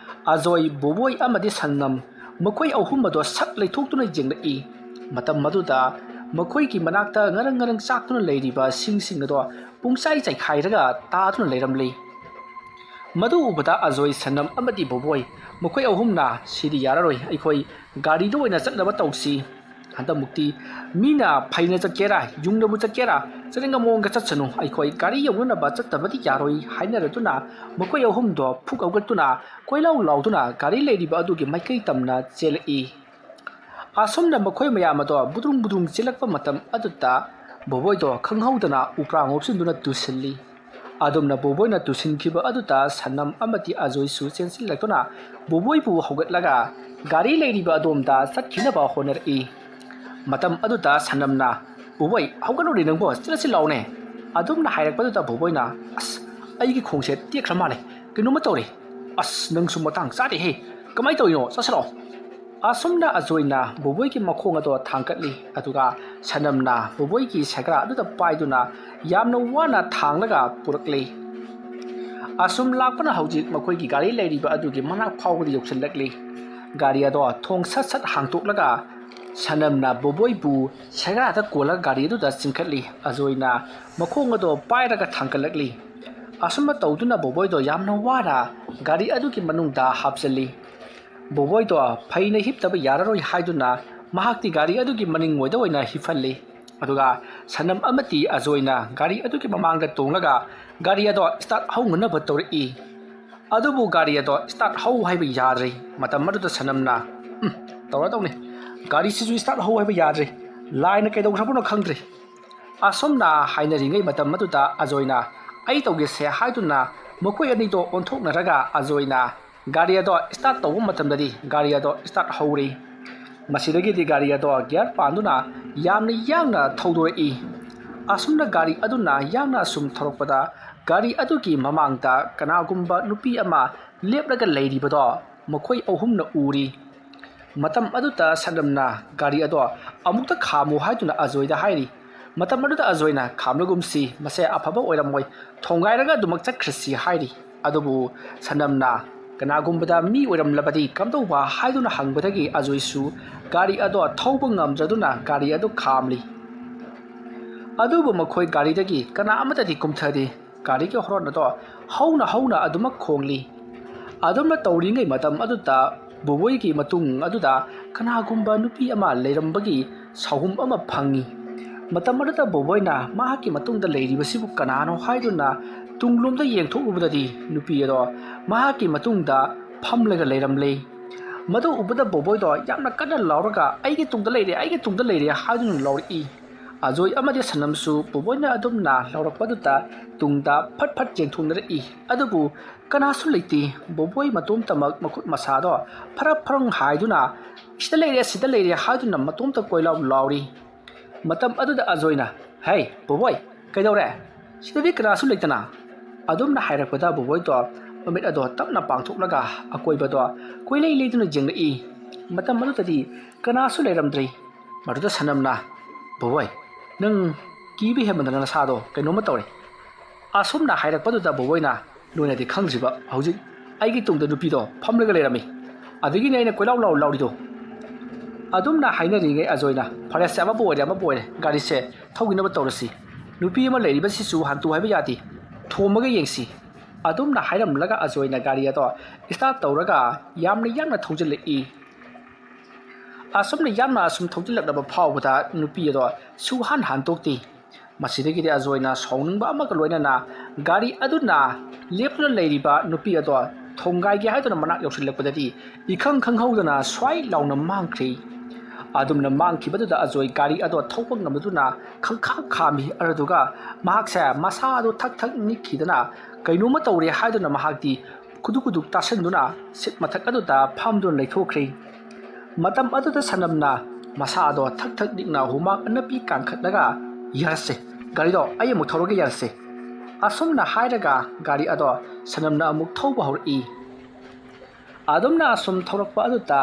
ꯑꯖꯣꯏ, ꯕꯣꯕꯣꯏ ꯑꯃꯗꯤ ꯁꯅꯝ ꯃꯈꯣꯏ ꯑꯍꯨꯝ ꯑꯗꯣ ꯁꯛ ꯂꯩꯊꯣꯛꯇꯨꯅ ꯌꯦꯡꯂꯛꯏ꯫ ꯃꯇꯝ ꯑꯗꯨꯗ ꯃꯈꯣꯏꯒꯤ ꯃꯅꯥꯛꯇ ꯉꯔꯪ ꯉꯔꯪ ꯆꯥꯛꯇꯨꯅ ꯂꯩꯔꯤꯕ ꯁꯤꯡꯁꯤꯡ ꯑꯗꯣ ꯄꯨꯡꯆꯥꯏ ꯆꯥꯏꯈꯥꯏꯔꯒ ꯇꯥꯗꯨꯅ ꯂꯩꯔꯝꯂꯤ꯫ ꯃꯗꯨ ꯎꯕꯗ ꯑꯖꯣꯏ, ꯁꯅꯝ ꯑꯃꯗꯤ ꯕꯣꯕꯣꯏ ꯃꯈꯣꯏ ꯑꯍꯨꯝꯅ, "ꯁꯤꯗꯤ ꯌꯥꯔꯔꯣꯏ, ꯑꯩꯈꯣꯏ ꯒꯥꯔꯤꯗ ꯑꯣꯏꯅ ꯆꯠꯅꯕ ꯇꯧꯁꯤ꯫ ꯍꯟꯗꯛꯃꯨꯛꯇꯤ ꯃꯤꯅ ꯐꯩꯅ ꯆꯠꯀꯦꯔꯥ, ꯌꯨꯡꯅꯕꯨ ꯆꯠꯀꯦꯔꯥ, ꯆꯠꯅꯤꯡꯕ ꯃꯑꯣꯡꯗ ꯆꯠꯁꯅꯨ, ꯑꯩꯈꯣꯏ ꯒꯥꯔꯤ ꯌꯧꯅꯅꯕ ꯆꯠꯇꯕꯗꯤ ꯌꯥꯔꯣꯏ" ꯍꯥꯏꯅꯔꯗꯨꯅ ꯃꯈꯣꯏ ꯑꯍꯨꯝꯗꯣ ꯐꯨꯛ ꯍꯧꯒꯠꯇꯨꯅ ꯀꯣꯏꯂꯥꯎ ꯂꯥꯎꯗꯨꯅ ꯒꯥꯔꯤ ꯂꯩꯔꯤꯕ ꯑꯗꯨꯒꯤ ꯃꯥꯏꯀꯩ ꯇꯝꯅ ꯆꯦꯜꯂꯛꯏ꯫ ꯑꯁꯨꯝꯅ ꯃꯈꯣꯏ ꯃꯌꯥꯝ ꯑꯗꯣ ꯕꯨꯗ꯭ꯔꯨꯡ ꯕꯨꯗ꯭ꯔꯨꯡ ꯆꯦꯜꯂꯛꯄ ꯃꯇꯝ ꯑꯗꯨꯗ ꯕꯣꯕꯣꯏꯗꯣ ꯈꯪꯍꯧꯗꯅ ꯎꯄ꯭ꯔꯥ ꯉꯧꯁꯤꯟꯗꯨꯅ ꯇꯨꯁꯤꯜꯂꯤ꯫ ꯑꯗꯨꯝꯅ ꯕꯣꯕꯣꯏꯅ ꯇꯨꯁꯤꯟꯈꯤꯕ ꯑꯗꯨꯗ ꯁꯅꯝ ꯑꯃꯗꯤ ꯑꯖꯣꯏꯁꯨ ꯆꯦꯟꯁꯤꯜꯂꯛꯇꯨꯅ ꯕꯣꯕꯣꯏꯕꯨ ꯍꯧꯒꯠꯂꯒ ꯒꯥꯔꯤ ꯂꯩꯔꯤꯕ ꯑꯗꯣꯝꯗ ꯆꯠꯈꯤꯅꯕ ꯍꯣꯠꯅꯔꯛꯏ꯫ ꯃꯇꯝ ꯑꯗꯨꯗ ꯁꯅꯝꯅ, "ꯕꯣꯕꯣꯏ, ꯍꯧꯒꯠꯂꯨꯅꯦ ꯅꯪꯕꯣ, ꯆꯠꯂꯁꯤ ꯂꯥꯛꯑꯣꯅꯦ"꯫ ꯑꯗꯨꯝꯅ ꯍꯥꯏꯔꯛꯄꯗꯨꯗ ꯕꯣꯕꯣꯏꯅ, "ꯑꯁ, ꯑꯩꯒꯤ ꯈꯣꯡꯁꯦ ꯇꯦꯛꯈ꯭ꯔ ꯃꯥꯜꯂꯦ, ꯀꯩꯅꯣꯝꯃ ꯇꯧꯔꯦ꯫ ꯑꯁ, ꯅꯪꯁꯨ ꯃꯇꯥꯡ ꯆꯥꯗꯦꯍꯦ, ꯀꯃꯥꯏꯅ ꯇꯧꯔꯤꯅꯣ, ꯆꯠꯁꯤꯂꯥꯛꯑꯣ"꯫ ꯑꯁꯨꯝꯅ ꯑꯖꯣꯏꯅ ꯕꯣꯕꯣꯏꯒꯤ ꯃꯈꯣꯡ ꯑꯗꯣ ꯊꯥꯡꯒꯠꯂꯤ, ꯑꯗꯨꯒ ꯁꯅꯝꯅ ꯕꯣꯕꯣꯏꯒꯤ ꯁꯦꯒꯥꯔꯥ ꯑꯗꯨꯗ ꯄꯥꯏꯗꯨꯅ ꯌꯥꯝꯅ ꯋꯥꯅ ꯊꯥꯡꯂꯒ ꯄꯨꯔꯛꯂꯤ꯫ ꯑꯁꯨꯝ ꯂꯥꯛꯄꯅ ꯍꯧꯖꯤꯛ ꯃꯈꯣꯏꯒꯤ ꯒꯥꯔꯤ ꯂꯩꯔꯤꯕ ꯑꯗꯨꯒꯤ ꯃꯅꯥꯛ ꯐꯥꯎꯕꯗ ꯌꯧꯁꯤꯜꯂꯛꯂꯤ꯫ ꯒꯥꯔꯤ ꯑꯗꯣ ꯊꯣꯡ ꯁꯠ ꯁꯠ ꯍꯥꯡꯇꯣꯛꯂꯒ ꯁꯅꯝꯅ ꯕꯣꯕꯣꯏꯕꯨ ꯁꯦꯒꯥꯔꯥꯗ ꯀꯣꯜꯂꯒ ꯒꯥꯔꯤ ꯑꯗꯨꯗ ꯆꯤꯡꯈꯠꯂꯤ꯫ ꯑꯖꯣꯏꯅ ꯃꯈꯣꯡ ꯑꯗꯣ ꯄꯥꯏꯔꯒ ꯊꯥꯡꯒꯠꯂꯛꯂꯤ꯫ ꯑꯁꯨꯝꯅ ꯇꯧꯗꯨꯅ ꯕꯣꯕꯣꯏꯗꯣ ꯌꯥꯝꯅ ꯋꯥꯅ ꯒꯥꯔꯤ ꯑꯗꯨꯒꯤ ꯃꯅꯨꯡꯗ ꯍꯥꯞꯆꯤꯜꯂꯤ꯫ ꯕꯣꯕꯣꯏꯗꯣ ꯐꯩꯅ ꯍꯤꯞꯇꯕ ꯌꯥꯔꯔꯣꯏ ꯍꯥꯏꯗꯨꯅ ꯃꯍꯥꯛꯇꯤ ꯒꯥꯔꯤ ꯑꯗꯨꯒꯤ ꯃꯅꯤꯡ ꯑꯣꯏꯗ ꯑꯣꯏꯅ ꯍꯤꯞꯍꯜꯂꯤ꯫ ꯑꯗꯨꯒ ꯁꯅꯝ ꯑꯃꯗꯤ ꯑꯖꯣꯏꯅ ꯒꯥꯔꯤ ꯑꯗꯨꯒꯤ ꯃꯃꯥꯡꯗ ꯇꯣꯡꯂꯒ ꯒꯥꯔꯤ ꯑꯗꯣ start ꯍꯧꯅꯅꯕ ꯇꯧꯔꯛꯏ꯫ ꯑꯗꯨꯕꯨ ꯒꯥꯔꯤ ꯑꯗꯣ start ꯍꯧ ꯍꯥꯏꯕ ꯌꯥꯗ꯭ꯔꯦ꯫ ꯃꯇꯝ ꯑꯗꯨꯗ ꯁꯅꯝꯅ, "ꯎꯝ, ꯇꯧꯔꯗꯧꯅꯤ꯫ ꯒꯥꯔꯤꯁꯤꯁꯨ start ꯍꯧ ꯍꯥꯏꯕ ꯌꯥꯗ꯭ꯔꯦ꯫ ꯂꯥꯏꯅ ꯀꯩꯗꯧꯈ꯭ꯔꯕꯅꯣ ꯈꯪꯗ꯭ꯔꯦ"꯫ ꯑꯁꯨꯝꯅ ꯍꯥꯏꯅꯔꯤꯉꯩ ꯃꯇꯝ ꯑꯗꯨꯗ ꯑꯖꯣꯏꯅ, "ꯑꯩ ꯇꯧꯒꯦꯁꯦ" ꯍꯥꯏꯗꯨꯅ ꯃꯈꯣꯏ ꯑꯅꯤꯗꯣ ꯑꯣꯟꯊꯣꯛꯅꯔꯒ ꯑꯖꯣꯏꯅ ꯒꯥꯔꯤ ꯑꯗꯣ start ꯇꯧꯕ ꯃꯇꯝꯗꯗꯤ ꯒꯥꯔꯤ ꯑꯗꯣ start ꯍꯧꯔꯤ꯫ ꯃꯁꯤꯗꯒꯤꯗꯤ ꯒꯥꯔꯤ ꯑꯗꯣ gear ꯄꯥꯟꯗꯨꯅ ꯌꯥꯝꯅ ꯌꯥꯡꯅ ꯊꯧꯗꯣꯔꯛꯏ꯫ ꯑꯁꯨꯝꯅ ꯒꯥꯔꯤ ꯑꯗꯨꯅ ꯌꯥꯡꯅ ꯁꯨꯝ ꯊꯧꯔꯛꯄꯗ ꯒꯥꯔꯤ ꯑꯗꯨꯒꯤ ꯃꯃꯥꯡꯗ ꯀꯅꯥꯒꯨꯝꯕ ꯅꯨꯄꯤ ꯑꯃ ꯂꯦꯞꯂꯒ ꯂꯩꯔꯤꯕꯗꯣ ꯃꯈꯣꯏ ꯑꯍꯨꯝꯅ ꯎꯔꯤ꯫ ꯃꯇꯝ ꯑꯗꯨꯗ ꯁꯅꯝꯅ ꯒꯥꯔꯤ ꯑꯗꯣ ꯑꯃꯨꯛꯇ ꯈꯥꯝꯃꯨ ꯍꯥꯏꯗꯨꯅ ꯑꯖꯣꯏꯗ ꯍꯥꯏꯔꯤ꯫ ꯃꯇꯝ ꯑꯗꯨꯗ ꯑꯖꯣꯏꯅ, "ꯈꯥꯝꯂꯒꯨꯝꯁꯤ, ꯃꯁꯦ ꯑꯐꯕ ꯑꯣꯏꯔꯝꯃꯣꯏ, ꯊꯣꯡꯒꯥꯏꯔꯒ ꯑꯗꯨꯃꯛ ꯆꯠꯈ꯭ꯔꯁꯤ" ꯍꯥꯏꯔꯤ꯫ ꯑꯗꯨꯕꯨ ꯁꯅꯝꯅ, "ꯀꯅꯥꯒꯨꯝꯕꯗ ꯃꯤ ꯑꯣꯏꯔꯝꯂꯕꯗꯤ ꯀꯝꯗꯧꯕ?" ꯍꯥꯏꯗꯨꯅ ꯍꯪꯕꯗꯒꯤ ꯑꯖꯣꯏꯁꯨ ꯒꯥꯔꯤ ꯑꯗꯣ ꯊꯧꯕ ꯉꯝꯗ꯭ꯔꯗꯨꯅ ꯒꯥꯔꯤ ꯑꯗꯨ ꯈꯥꯝꯂꯤ꯫ ꯑꯗꯨꯕꯨ ꯃꯈꯣꯏ ꯒꯥꯔꯤꯗꯒꯤ ꯀꯅꯥ ꯑꯃꯠꯇꯗꯤ ꯀꯨꯝꯊꯗꯦ꯫ ꯒꯥꯔꯤꯒꯤ horn ꯑꯗꯣ ꯍꯧꯅ ꯍꯧꯅ ꯑꯗꯨꯃꯛ ꯈꯣꯡꯂꯤ꯫ ꯑꯗꯨꯝꯅ ꯇꯧꯔꯤꯉꯩ ꯃꯇꯝ ꯑꯗꯨꯗ ꯕꯣꯕꯣꯏꯒꯤ ꯃꯇꯨꯡ ꯑꯗꯨꯗ ꯀꯅꯥꯒꯨꯝꯕ ꯅꯨꯄꯤ ꯑꯃ ꯂꯩꯔꯝꯕꯒꯤ ꯁꯥꯍꯨꯝ ꯑꯃ ꯐꯪꯉꯤ꯫ ꯃꯇꯝ ꯑꯗꯨꯗ ꯕꯣꯕꯣꯏꯅ ꯃꯍꯥꯛꯀꯤ ꯃꯇꯨꯡꯗ ꯂꯩꯔꯤꯕꯁꯤꯕꯨ ꯀꯅꯥꯅꯣ ꯍꯥꯏꯗꯨꯅ ꯇꯨꯡꯂꯣꯝꯗ ꯌꯦꯡꯊꯣꯛꯂꯨꯕꯗꯗꯤ ꯅꯨꯄꯤ ꯑꯗꯣ ꯃꯍꯥꯛꯀꯤ ꯃꯇꯨꯡꯗ ꯐꯝꯂꯒ ꯂꯩꯔꯝꯂꯦ꯫ ꯃꯗꯨ ꯎꯕꯗ ꯕꯣꯕꯣꯏꯗꯣ ꯌꯥꯝꯅ ꯀꯟꯅ ꯂꯥꯎꯔꯒ, "ꯑꯩꯒꯤ ꯇꯨꯡꯗ ꯂꯩꯔꯦ, ꯑꯩꯒꯤ ꯇꯨꯡꯗ ꯂꯩꯔꯦ" ꯍꯥꯏꯗꯨꯅ ꯂꯥꯎꯔꯛꯏ꯫ ꯑꯖꯣꯏ ꯑꯃꯗꯤ ꯁꯅꯝꯁꯨ ꯕꯣꯕꯣꯏꯅ ꯑꯗꯨꯝꯅ ꯂꯥꯎꯔꯛꯄꯗꯨꯗ ꯇꯨꯡꯗ ꯐꯠ ꯐꯠ ꯌꯦꯡꯊꯣꯛꯅꯔꯛꯏ꯫ ꯑꯗꯨꯕꯨ ꯀꯅꯥꯁꯨ ꯂꯩꯇꯦ꯫ ꯕꯣꯕꯣꯏ ꯃꯇꯣꯝꯇꯃꯛ ꯃꯈꯨꯠ ꯃꯁꯥꯗꯣ ꯐꯔꯞ ꯐꯔꯪ ꯍꯥꯏꯗꯨꯅ, "ꯁꯤꯗ ꯂꯩꯔꯦ, ꯁꯤꯗ ꯂꯩꯔꯦ" ꯍꯥꯏꯗꯨꯅ ꯃꯇꯣꯝꯇ ꯀꯣꯏꯂꯥꯎ ꯂꯥꯎꯔꯤ꯫ ꯃꯇꯝ ꯑꯗꯨꯗ ꯑꯖꯣꯏꯅ, "ꯍꯩ, ꯕꯣꯕꯣꯏ, ꯀꯩꯗꯧꯔꯦ? ꯁꯤꯗꯗꯤ ꯀꯅꯥꯁꯨ ꯂꯩꯇꯅ?" ꯑꯗꯨꯝꯅ ꯍꯥꯏꯔꯛꯄꯗ ꯕꯣꯕꯣꯏꯗꯣ ꯃꯃꯤꯠ ꯑꯗꯣ ꯇꯞꯅ ꯄꯥꯡꯊꯣꯛꯂꯒ ꯑꯀꯣꯏꯕꯗꯣ ꯀꯣꯏꯂꯩ ꯂꯩꯗꯨꯅ ꯌꯦꯡꯂꯛꯏ꯫ ꯃꯇꯝ ꯑꯗꯨꯗꯗꯤ ꯀꯅꯥꯁꯨ ꯂꯩꯔꯝꯗ꯭ꯔꯤ꯫ ꯃꯗꯨꯗ ꯁꯅꯝꯅ, "ꯕꯣꯕꯣꯏ, ꯅꯪ ꯀꯤꯕ ꯍꯦꯟꯃꯟꯗꯅ ꯅꯁꯥꯗꯣ ꯀꯩꯅꯣꯝꯃ ꯇꯧꯔꯦ"꯫ ꯑꯁꯨꯝꯅ ꯍꯥꯏꯔꯛꯄꯗꯨꯗ ꯕꯣꯕꯣꯏꯅ, "ꯅꯣꯏꯅꯗꯤ ꯈꯪꯗ꯭ꯔꯤꯕ, ꯍꯧꯖꯤꯛ ꯑꯩꯒꯤ ꯇꯨꯡꯗ ꯅꯨꯄꯤꯗꯣ ꯐꯝꯂꯒ ꯂꯩꯔꯝꯃꯤ꯫ ꯑꯗꯨꯒꯤꯅꯦ ꯑꯩꯅ ꯀꯣꯏꯂꯥꯎ ꯂꯥꯎ ꯂꯥꯎꯔꯤꯗꯣ"꯫ ꯑꯗꯨꯝꯅ ꯍꯥꯏꯅꯔꯤꯉꯩ ꯑꯖꯣꯏꯅ, "ꯐꯔꯦꯁꯦ, ꯑꯃꯕꯨ ꯑꯣꯏꯔꯦ, ꯑꯃꯕꯨ ꯑꯣꯏꯔꯦ, ꯒꯥꯔꯤꯁꯦ ꯊꯧꯈꯤꯅꯕ ꯇꯧꯔꯁꯤ꯫ ꯅꯨꯄꯤ ꯑꯃ ꯂꯩꯔꯤꯕꯁꯤꯁꯨ ꯍꯟꯇꯨ ꯍꯥꯏꯕ ꯌꯥꯗꯦ꯫ ꯊꯣꯝꯃꯒ ꯌꯦꯡꯁꯤ"꯫ ꯑꯗꯨꯝꯅ ꯍꯥꯏꯔꯝꯂꯒ ꯑꯖꯣꯏꯅ ꯒꯥꯔꯤ ꯑꯗꯣ start ꯇꯧꯔꯒ ꯌꯥꯝꯅ ꯌꯥꯡꯅ ꯊꯧꯖꯤꯜꯂꯛꯏ꯫ ꯑꯁꯨꯝꯅ ꯌꯥꯝꯅ ꯑꯁꯨꯝ ꯊꯧꯖꯤꯜꯂꯛꯂꯕ ꯐꯥꯎꯕꯗ ꯅꯨꯄꯤ ꯑꯗꯣ ꯁꯨꯍꯥꯟ ꯍꯟꯗꯣꯛꯇꯦ꯫ ꯃꯁꯤꯗꯒꯤꯗꯤ ꯑꯖꯣꯏꯅ ꯁꯥꯎꯅꯤꯡꯕ ꯑꯃꯒ ꯂꯣꯏꯅꯅ ꯒꯥꯔꯤ ꯑꯗꯨꯅ ꯂꯦꯞꯇꯨꯅ ꯂꯩꯔꯤꯕ ꯅꯨꯄꯤ ꯑꯗꯣ ꯊꯣꯡꯒꯥꯏꯒꯦ ꯍꯥꯏꯗꯨꯅ ꯃꯅꯥꯛ ꯌꯧꯁꯤꯜꯂꯛꯄꯗꯗꯤ ꯏꯈꯪ ꯈꯪꯍꯧꯗꯅ ꯁ꯭ꯋꯥꯏ ꯂꯥꯎꯅ ꯃꯥꯡꯈ꯭ꯔꯦ꯫ ꯑꯗꯨꯝꯅ ꯃꯥꯡꯈꯤꯕꯗꯨꯗ ꯑꯖꯣꯏ ꯒꯥꯔꯤ ꯑꯗꯣ ꯊꯧꯕ ꯉꯝꯗꯨꯅ ꯈꯪꯈꯥ ꯈꯥꯝꯃꯤ꯫ ꯑꯗꯨꯗꯨꯒ ꯃꯍꯥꯛꯁꯦ ꯃꯁꯥ ꯑꯗꯨ ꯊꯛ ꯊꯛ ꯅꯤꯛꯈꯤꯗꯅ ꯀꯩꯅꯣꯝꯃ ꯇꯧꯔꯦ ꯍꯥꯏꯗꯨꯅ ꯃꯍꯥꯛꯇꯤ ꯈꯨꯗꯨꯛ ꯈꯨꯗꯨꯛ ꯇꯥꯁꯤꯟꯗꯨꯅ ꯁꯤꯠ ꯃꯊꯛ ꯑꯗꯨꯗ ꯐꯝꯗꯨꯅ ꯂꯩꯊꯣꯛꯈ꯭ꯔꯦ꯫ ꯃꯇꯝ ꯑꯗꯨꯗ ꯁꯅꯝꯅ ꯃꯁꯥ ꯑꯗꯣ ꯊꯛ ꯊꯛ ꯅꯤꯛꯅ ꯍꯨꯃꯥꯡ ꯑꯅꯞꯄꯤ ꯀꯥꯡꯈꯠꯂꯒ, "ꯌꯥꯔꯁꯦ, ꯒꯥꯔꯤꯗꯣ ꯑꯩ ꯑꯃꯨꯛ ꯊꯧꯔꯒ ꯌꯥꯔꯁꯦ"꯫ ꯑꯁꯨꯝꯅ ꯍꯥꯏꯔꯒ ꯒꯥꯔꯤ ꯑꯗꯣ ꯁꯅꯝꯅ ꯑꯃꯨꯛ ꯊꯧꯕ ꯍꯧꯔꯛꯏ꯫ ꯑꯗꯨꯝꯅ ꯑꯁꯨꯝ ꯊꯧꯔꯛꯄ ꯑꯗꯨꯗ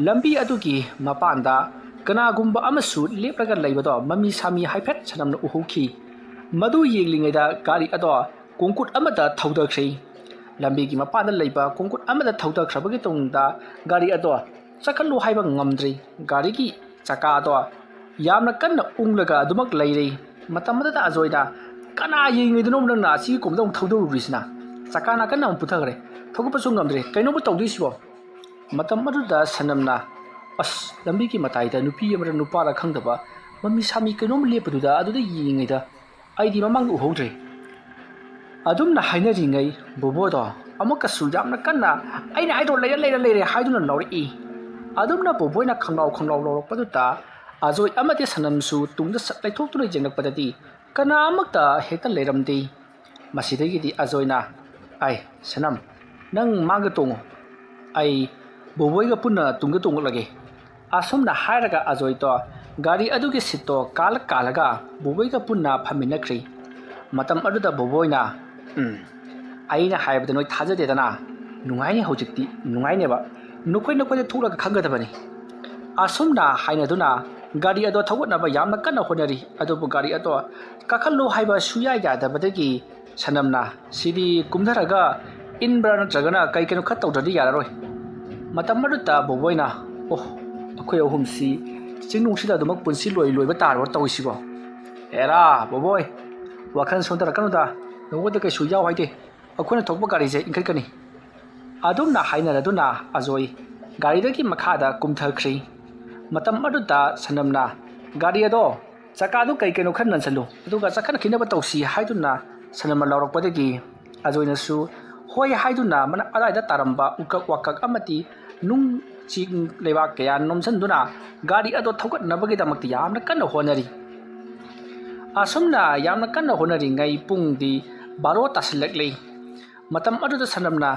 ꯂꯝꯕꯤ ꯑꯗꯨꯒꯤ ꯃꯄꯥꯟꯗ ꯀꯅꯥꯒꯨꯝꯕ ꯑꯃꯁꯨ ꯂꯦꯞꯂꯒ ꯂꯩꯕꯗꯣ ꯃꯃꯤ ꯁꯥꯃꯤ ꯍꯥꯏꯐꯦꯠ ꯁꯅꯝꯅ ꯎꯍꯧꯈꯤ꯫ ꯃꯗꯨ ꯌꯦꯡꯂꯤꯉꯩꯗ ꯒꯥꯔꯤ ꯑꯗꯣ ꯀꯣꯡꯀꯨꯠ ꯑꯃꯗ ꯊꯧꯗꯈ꯭ꯔꯦ꯫ ꯂꯝꯕꯤꯒꯤ ꯃꯄꯥꯟꯗ ꯂꯩꯕ ꯀꯣꯡꯀꯨꯠ ꯑꯃꯗ ꯊꯧꯗꯈ꯭ꯔꯕꯒꯤ ꯇꯨꯡꯗ ꯒꯥꯔꯤ ꯑꯗꯣ ꯆꯠꯈꯠꯂꯨ ꯍꯥꯏꯕ ꯉꯝꯗ꯭ꯔꯦ꯫ ꯒꯥꯔꯤꯒꯤ ꯆꯀꯥ ꯑꯗꯣ ꯌꯥꯝꯅ ꯀꯟꯅ ꯎꯪꯂꯒ ꯑꯗꯨꯃꯛ ꯂꯩꯔꯦ꯫ ꯃꯇꯝ ꯑꯗꯨꯗ ꯑꯖꯣꯏꯅ, "ꯀꯅꯥ ꯌꯦꯡꯉꯤꯗꯅꯣ ꯅꯪꯅ ꯑꯁꯤꯒꯤ ꯀꯣꯝꯗ ꯑꯃꯨꯛ ꯊꯧꯗꯔꯨꯔꯤꯁꯤꯅ? ꯆꯀꯥ ꯅꯥꯀꯟꯗ ꯑꯃꯨꯛ ꯄꯨꯊꯈ꯭ꯔꯦ, ꯊꯧꯒꯠꯄꯁꯨ ꯉꯝꯗ꯭ꯔꯦ, ꯀꯩꯅꯣꯕꯨ ꯇꯧꯗꯣꯏꯁꯤꯕꯣ?" ꯃꯇꯝ ꯑꯗꯨꯗ ꯁꯅꯝꯅ, "ꯑꯁ, ꯂꯝꯕꯤꯒꯤ ꯃꯇꯥꯏꯗ ꯅꯨꯄꯤ ꯑꯃꯔ ꯅꯨꯄꯥꯔ ꯈꯪꯗꯕ ꯃꯃꯤ ꯁꯥꯃꯤ ꯀꯩꯅꯣꯝ ꯂꯦꯞꯄꯗꯨꯗ ꯑꯗꯨꯗ ꯌꯦꯡꯉꯤꯉꯩꯗ ꯑꯩꯗꯤ ꯃꯃꯥꯡꯗ ꯎꯍꯧꯗ꯭ꯔꯦ"꯫ ꯑꯗꯨꯝꯅ ꯍꯥꯏꯅꯔꯤꯉꯩ ꯕꯣꯕꯣꯗꯣ ꯑꯃꯨꯛꯀꯁꯨ ꯌꯥꯝꯅ ꯀꯟꯅ "ꯑꯩꯅ ꯍꯥꯏꯗꯣ ꯂꯩꯔꯦ, ꯂꯩꯔꯦ, ꯂꯩꯔꯦ" ꯍꯥꯏꯗꯨꯅ ꯂꯥꯎꯔꯛꯏ꯫ ꯑꯗꯨꯝꯅ ꯕꯣꯕꯣꯏꯅ ꯈꯪꯂꯥꯎ ꯈꯪꯂꯥꯎ ꯂꯥꯎꯔꯛꯄꯗꯨꯗ ꯑꯖꯣꯏ ꯑꯃꯗꯤ ꯁꯅꯝꯁꯨ ꯇꯨꯡꯗ ꯁꯠ ꯂꯩꯊꯣꯛꯇꯨꯅ ꯌꯦꯡꯂꯛꯄꯗꯗꯤ ꯀꯅꯥ ꯑꯃꯠꯇ ꯍꯦꯛꯇ ꯂꯩꯔꯝꯗꯦ꯫ ꯃꯁꯤꯗꯒꯤꯗꯤ ꯑꯖꯣꯏꯅ, "ꯑꯩ, ꯁꯅꯝ, ꯅꯪ ꯃꯥꯡꯗ ꯇꯣꯡꯉꯨ, ꯑꯩ ꯕꯣꯕꯣꯏꯒ ꯄꯨꯟꯅ ꯇꯨꯡꯗ ꯇꯣꯡꯂꯛꯂꯒꯦ"꯫ ꯑꯁꯨꯝꯅ ꯍꯥꯏꯔꯒ ꯑꯖꯣꯏꯗꯣ ꯒꯥꯔꯤ ꯑꯗꯨꯒꯤ ꯁꯤꯠꯇꯣ ꯀꯥꯜꯂ ꯀꯥꯜꯂꯒ ꯕꯣꯕꯣꯏꯒ ꯄꯨꯟꯅ ꯐꯝꯃꯤꯟꯅꯈ꯭ꯔꯤ꯫ ꯃꯇꯝ ꯑꯗꯨꯗ ꯕꯣꯕꯣꯏꯅ, "ꯎꯝ, ꯑꯩꯅ ꯍꯥꯏꯕꯗ ꯅꯣꯏ ꯊꯥꯖꯗꯦꯗꯅ꯫ ꯅꯨꯡꯉꯥꯏꯅꯤ, ꯍꯧꯖꯤꯛꯇꯤ ꯅꯨꯡꯉꯥꯏꯅꯦꯕ꯫ ꯅꯈꯣꯏ ꯅꯈꯣꯏꯗ ꯊꯣꯛꯂꯒ ꯈꯪꯒꯗꯕꯅꯤ"꯫ ꯑꯁꯨꯝꯅ ꯍꯥꯏꯅꯗꯨꯅ ꯒꯥꯔꯤ ꯑꯗꯣ ꯊꯧꯒꯠꯅꯕ ꯌꯥꯝꯅ ꯀꯟꯅ ꯍꯣꯠꯅꯔꯤ꯫ ꯑꯗꯨꯕꯨ ꯒꯥꯔꯤ ꯑꯗꯣ ꯀꯥꯈꯠꯂꯨ ꯍꯥꯏꯕ ꯁꯨꯌꯥ ꯌꯥꯗꯕꯗꯒꯤ ꯁꯅꯝꯅ, "ꯁꯤꯗꯤ ꯀꯨꯝꯊꯔꯒ ꯏꯟꯕ꯭ꯔꯥ ꯅꯠꯇ꯭ꯔꯒꯅ ꯀꯩ ꯀꯩꯅꯣ ꯈꯔ ꯇꯧꯗ꯭ꯔꯗꯤ ꯌꯥꯔꯔꯣꯏ"꯫ ꯃꯇꯝ ꯑꯗꯨꯗ ꯕꯣꯕꯣꯏꯅ, "ꯑꯣ, ꯑꯩꯈꯣꯏ ꯑꯍꯨꯝꯁꯤ ꯆꯤꯡꯅꯨꯡꯁꯤꯗ ꯑꯗꯨꯃꯛ ꯄꯨꯟꯁꯤ ꯂꯣꯏ ꯂꯣꯏꯕ ꯇꯥꯔꯕ ꯇꯧꯔꯤꯁꯤꯕꯣ? ꯑꯦꯔꯥ ꯕꯣꯕꯣꯏ, ꯋꯥꯈꯜ ꯁꯣꯟꯊꯔꯛꯀꯅꯨꯗ, ꯅꯉꯣꯟꯗ ꯀꯩꯁꯨ ꯌꯥꯎ ꯍꯥꯏꯗꯦ꯫ ꯑꯩꯈꯣꯏꯅ ꯊꯧꯕ ꯒꯥꯔꯤꯁꯦ ꯏꯟꯈꯠꯀꯅꯤ"꯫ ꯑꯗꯨꯝꯅ ꯍꯥꯏꯅꯔꯗꯨꯅ ꯑꯖꯣꯏ ꯒꯥꯔꯤꯗꯒꯤ ꯃꯈꯥꯗ ꯀꯨꯝꯊꯈ꯭ꯔꯤ꯫ ꯃꯇꯝ ꯑꯗꯨꯗ ꯁꯅꯝꯅ, "ꯒꯥꯔꯤ ꯑꯗꯣ ꯆꯀꯥꯗꯨ ꯀꯩ ꯀꯩꯅꯣ ꯈꯔ ꯅꯟꯁꯜꯂꯨ, ꯑꯗꯨꯒ ꯆꯠꯈꯠꯅꯈꯤꯅꯕ ꯇꯧꯁꯤ" ꯍꯥꯏꯗꯨꯅ ꯁꯅꯝꯅ ꯂꯥꯎꯔꯛꯄꯗꯒꯤ ꯑꯖꯣꯏꯅꯁꯨ ꯍꯣꯏ ꯍꯥꯏꯗꯨꯅ ꯃꯅꯥꯛ ꯑꯗꯥꯏꯗ ꯇꯥꯔꯝꯕ ꯎꯀꯛ ꯋꯥꯀꯛ ꯑꯃꯗꯤ ꯅꯨꯡ ꯆꯤꯡ ꯂꯩꯕꯥꯛ ꯀꯌꯥ ꯅꯣꯝꯁꯤꯟꯗꯨꯅ ꯒꯥꯔꯤ ꯑꯗꯣ ꯊꯧꯒꯠꯅꯕꯒꯤꯗꯃꯛꯇ ꯌꯥꯝꯅ ꯀꯟꯅ ꯍꯣꯠꯅꯔꯤ꯫ ꯑꯁꯨꯝꯅ ꯌꯥꯝꯅ ꯀꯟꯅ ꯍꯣꯠꯅꯔꯤꯉꯩ ꯄꯨꯡꯗꯤ ꯕꯥꯔꯣ ꯇꯥꯁꯤꯜꯂꯛꯂꯤ꯫ ꯃꯇꯝ ꯑꯗꯨꯗ ꯁꯅꯝꯅ,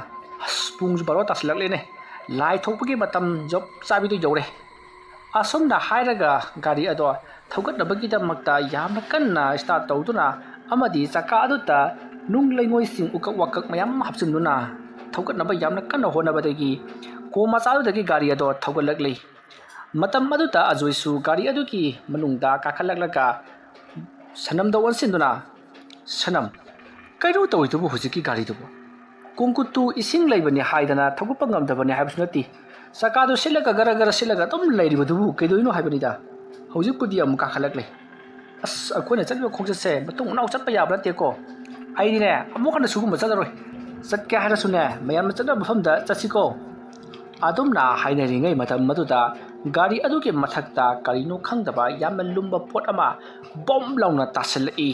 "ꯑꯁ, ꯄꯨꯡꯁꯨ ꯕꯥꯔꯣ ꯇꯥꯁꯤꯜꯂꯛꯂꯦꯅꯦ, ꯂꯥꯏ ꯊꯣꯛꯄꯒꯤ ꯃꯇꯝ ꯆꯞ ꯆꯥꯕꯤꯗꯨ ꯌꯧꯔꯦ"꯫ ꯑꯁꯨꯝꯅ ꯍꯥꯏꯔꯒ ꯒꯥꯔꯤ ꯑꯗꯣ ꯊꯧꯒꯠꯅꯕꯒꯤꯗꯃꯛꯇ ꯌꯥꯝꯅ ꯀꯟꯅ ꯁ꯭ꯇꯥꯔꯠ ꯇꯧꯗꯨꯅ ꯑꯃꯗꯤ ꯆꯀꯥ ꯑꯗꯨꯗ ꯅꯨꯡ ꯂꯩꯉꯣꯏꯁꯤꯡ ꯎꯀꯛ ꯋꯥꯀꯛ ꯃꯌꯥꯝ ꯑꯃ ꯍꯥꯞꯆꯤꯟꯗꯨꯅ ꯊꯧꯒꯠꯅꯕ ꯌꯥꯝꯅ ꯀꯟꯅ ꯍꯣꯠꯅꯕꯗꯒꯤ ꯀꯣꯝ ꯃꯆꯥꯗꯨꯗꯒꯤ ꯒꯥꯔꯤ ꯑꯗꯣ ꯊꯧꯒꯠꯂꯛꯂꯤ꯫ ꯃꯇꯝ ꯑꯗꯨꯗ ꯑꯖꯣꯏꯁꯨ ꯒꯥꯔꯤ ꯑꯗꯨꯒꯤ ꯃꯅꯨꯡꯗ ꯀꯥꯈꯠꯂꯛꯂꯒ ꯁꯅꯝꯗ ꯑꯣꯟꯁꯤꯟꯗꯨꯅ, "ꯁꯅꯝ, ꯀꯩꯅꯣ ꯇꯧꯔꯤꯗꯨꯕꯨ ꯍꯧꯖꯤꯛꯀꯤ ꯒꯥꯔꯤꯗꯨꯕꯨ? ꯀꯣꯡꯀꯨꯠꯇꯨ ꯏꯁꯤꯡ ꯂꯩꯕꯅꯤ ꯍꯥꯏꯗꯅ ꯊꯧꯒꯠꯄ ꯉꯝꯗꯕꯅꯤ ꯍꯥꯏꯕꯁꯨ ꯅꯠꯇꯦ꯫ ꯆꯀꯥꯗꯨ ꯁꯤꯠꯂꯒ ꯒꯔ ꯒꯔ ꯁꯤꯠꯂꯒ ꯑꯗꯨꯝ ꯂꯩꯔꯤꯕꯗꯨꯕꯨ ꯀꯩꯗꯧꯔꯤꯅꯣ ꯍꯥꯏꯕꯅꯤꯗ꯫ ꯍꯧꯖꯤꯛꯄꯨꯗꯤ ꯑꯃꯨꯛ ꯀꯥꯈꯠꯂꯛꯂꯦ꯫ ꯑꯁ, ꯑꯩꯈꯣꯏꯅ ꯆꯠꯂꯤꯕ ꯈꯣꯡꯆꯠꯁꯦ ꯃꯇꯨꯡ ꯃꯅꯥꯎ ꯆꯠꯄ ꯌꯥꯕ ꯅꯠꯇꯦꯀꯣ꯫ ꯑꯩꯗꯤꯅꯦ, ꯑꯃꯨꯛ ꯍꯟꯅ ꯁꯤꯒꯨꯝꯕ ꯆꯠꯂꯔꯣꯏ꯫ ꯆꯠꯀꯦ ꯍꯥꯏꯔꯁꯨꯅꯦ, ꯃꯌꯥꯝꯅ ꯆꯠꯅꯕ ꯃꯐꯝꯗ ꯆꯠꯁꯤꯀꯣ"꯫ ꯑꯗꯨꯝꯅ ꯍꯥꯏꯅꯔꯤꯉꯩ ꯃꯇꯝ ꯑꯗꯨꯗ ꯒꯥꯔꯤ ꯑꯗꯨꯒꯤ ꯃꯊꯛꯇ ꯀꯔꯤꯅꯣ ꯈꯪꯗꯕ ꯌꯥꯝꯅ ꯂꯨꯝꯕ ꯄꯣꯠ ꯑꯃ ꯕꯣꯝ ꯂꯥꯎꯅ ꯇꯥꯁꯤꯜꯂꯛꯏ꯫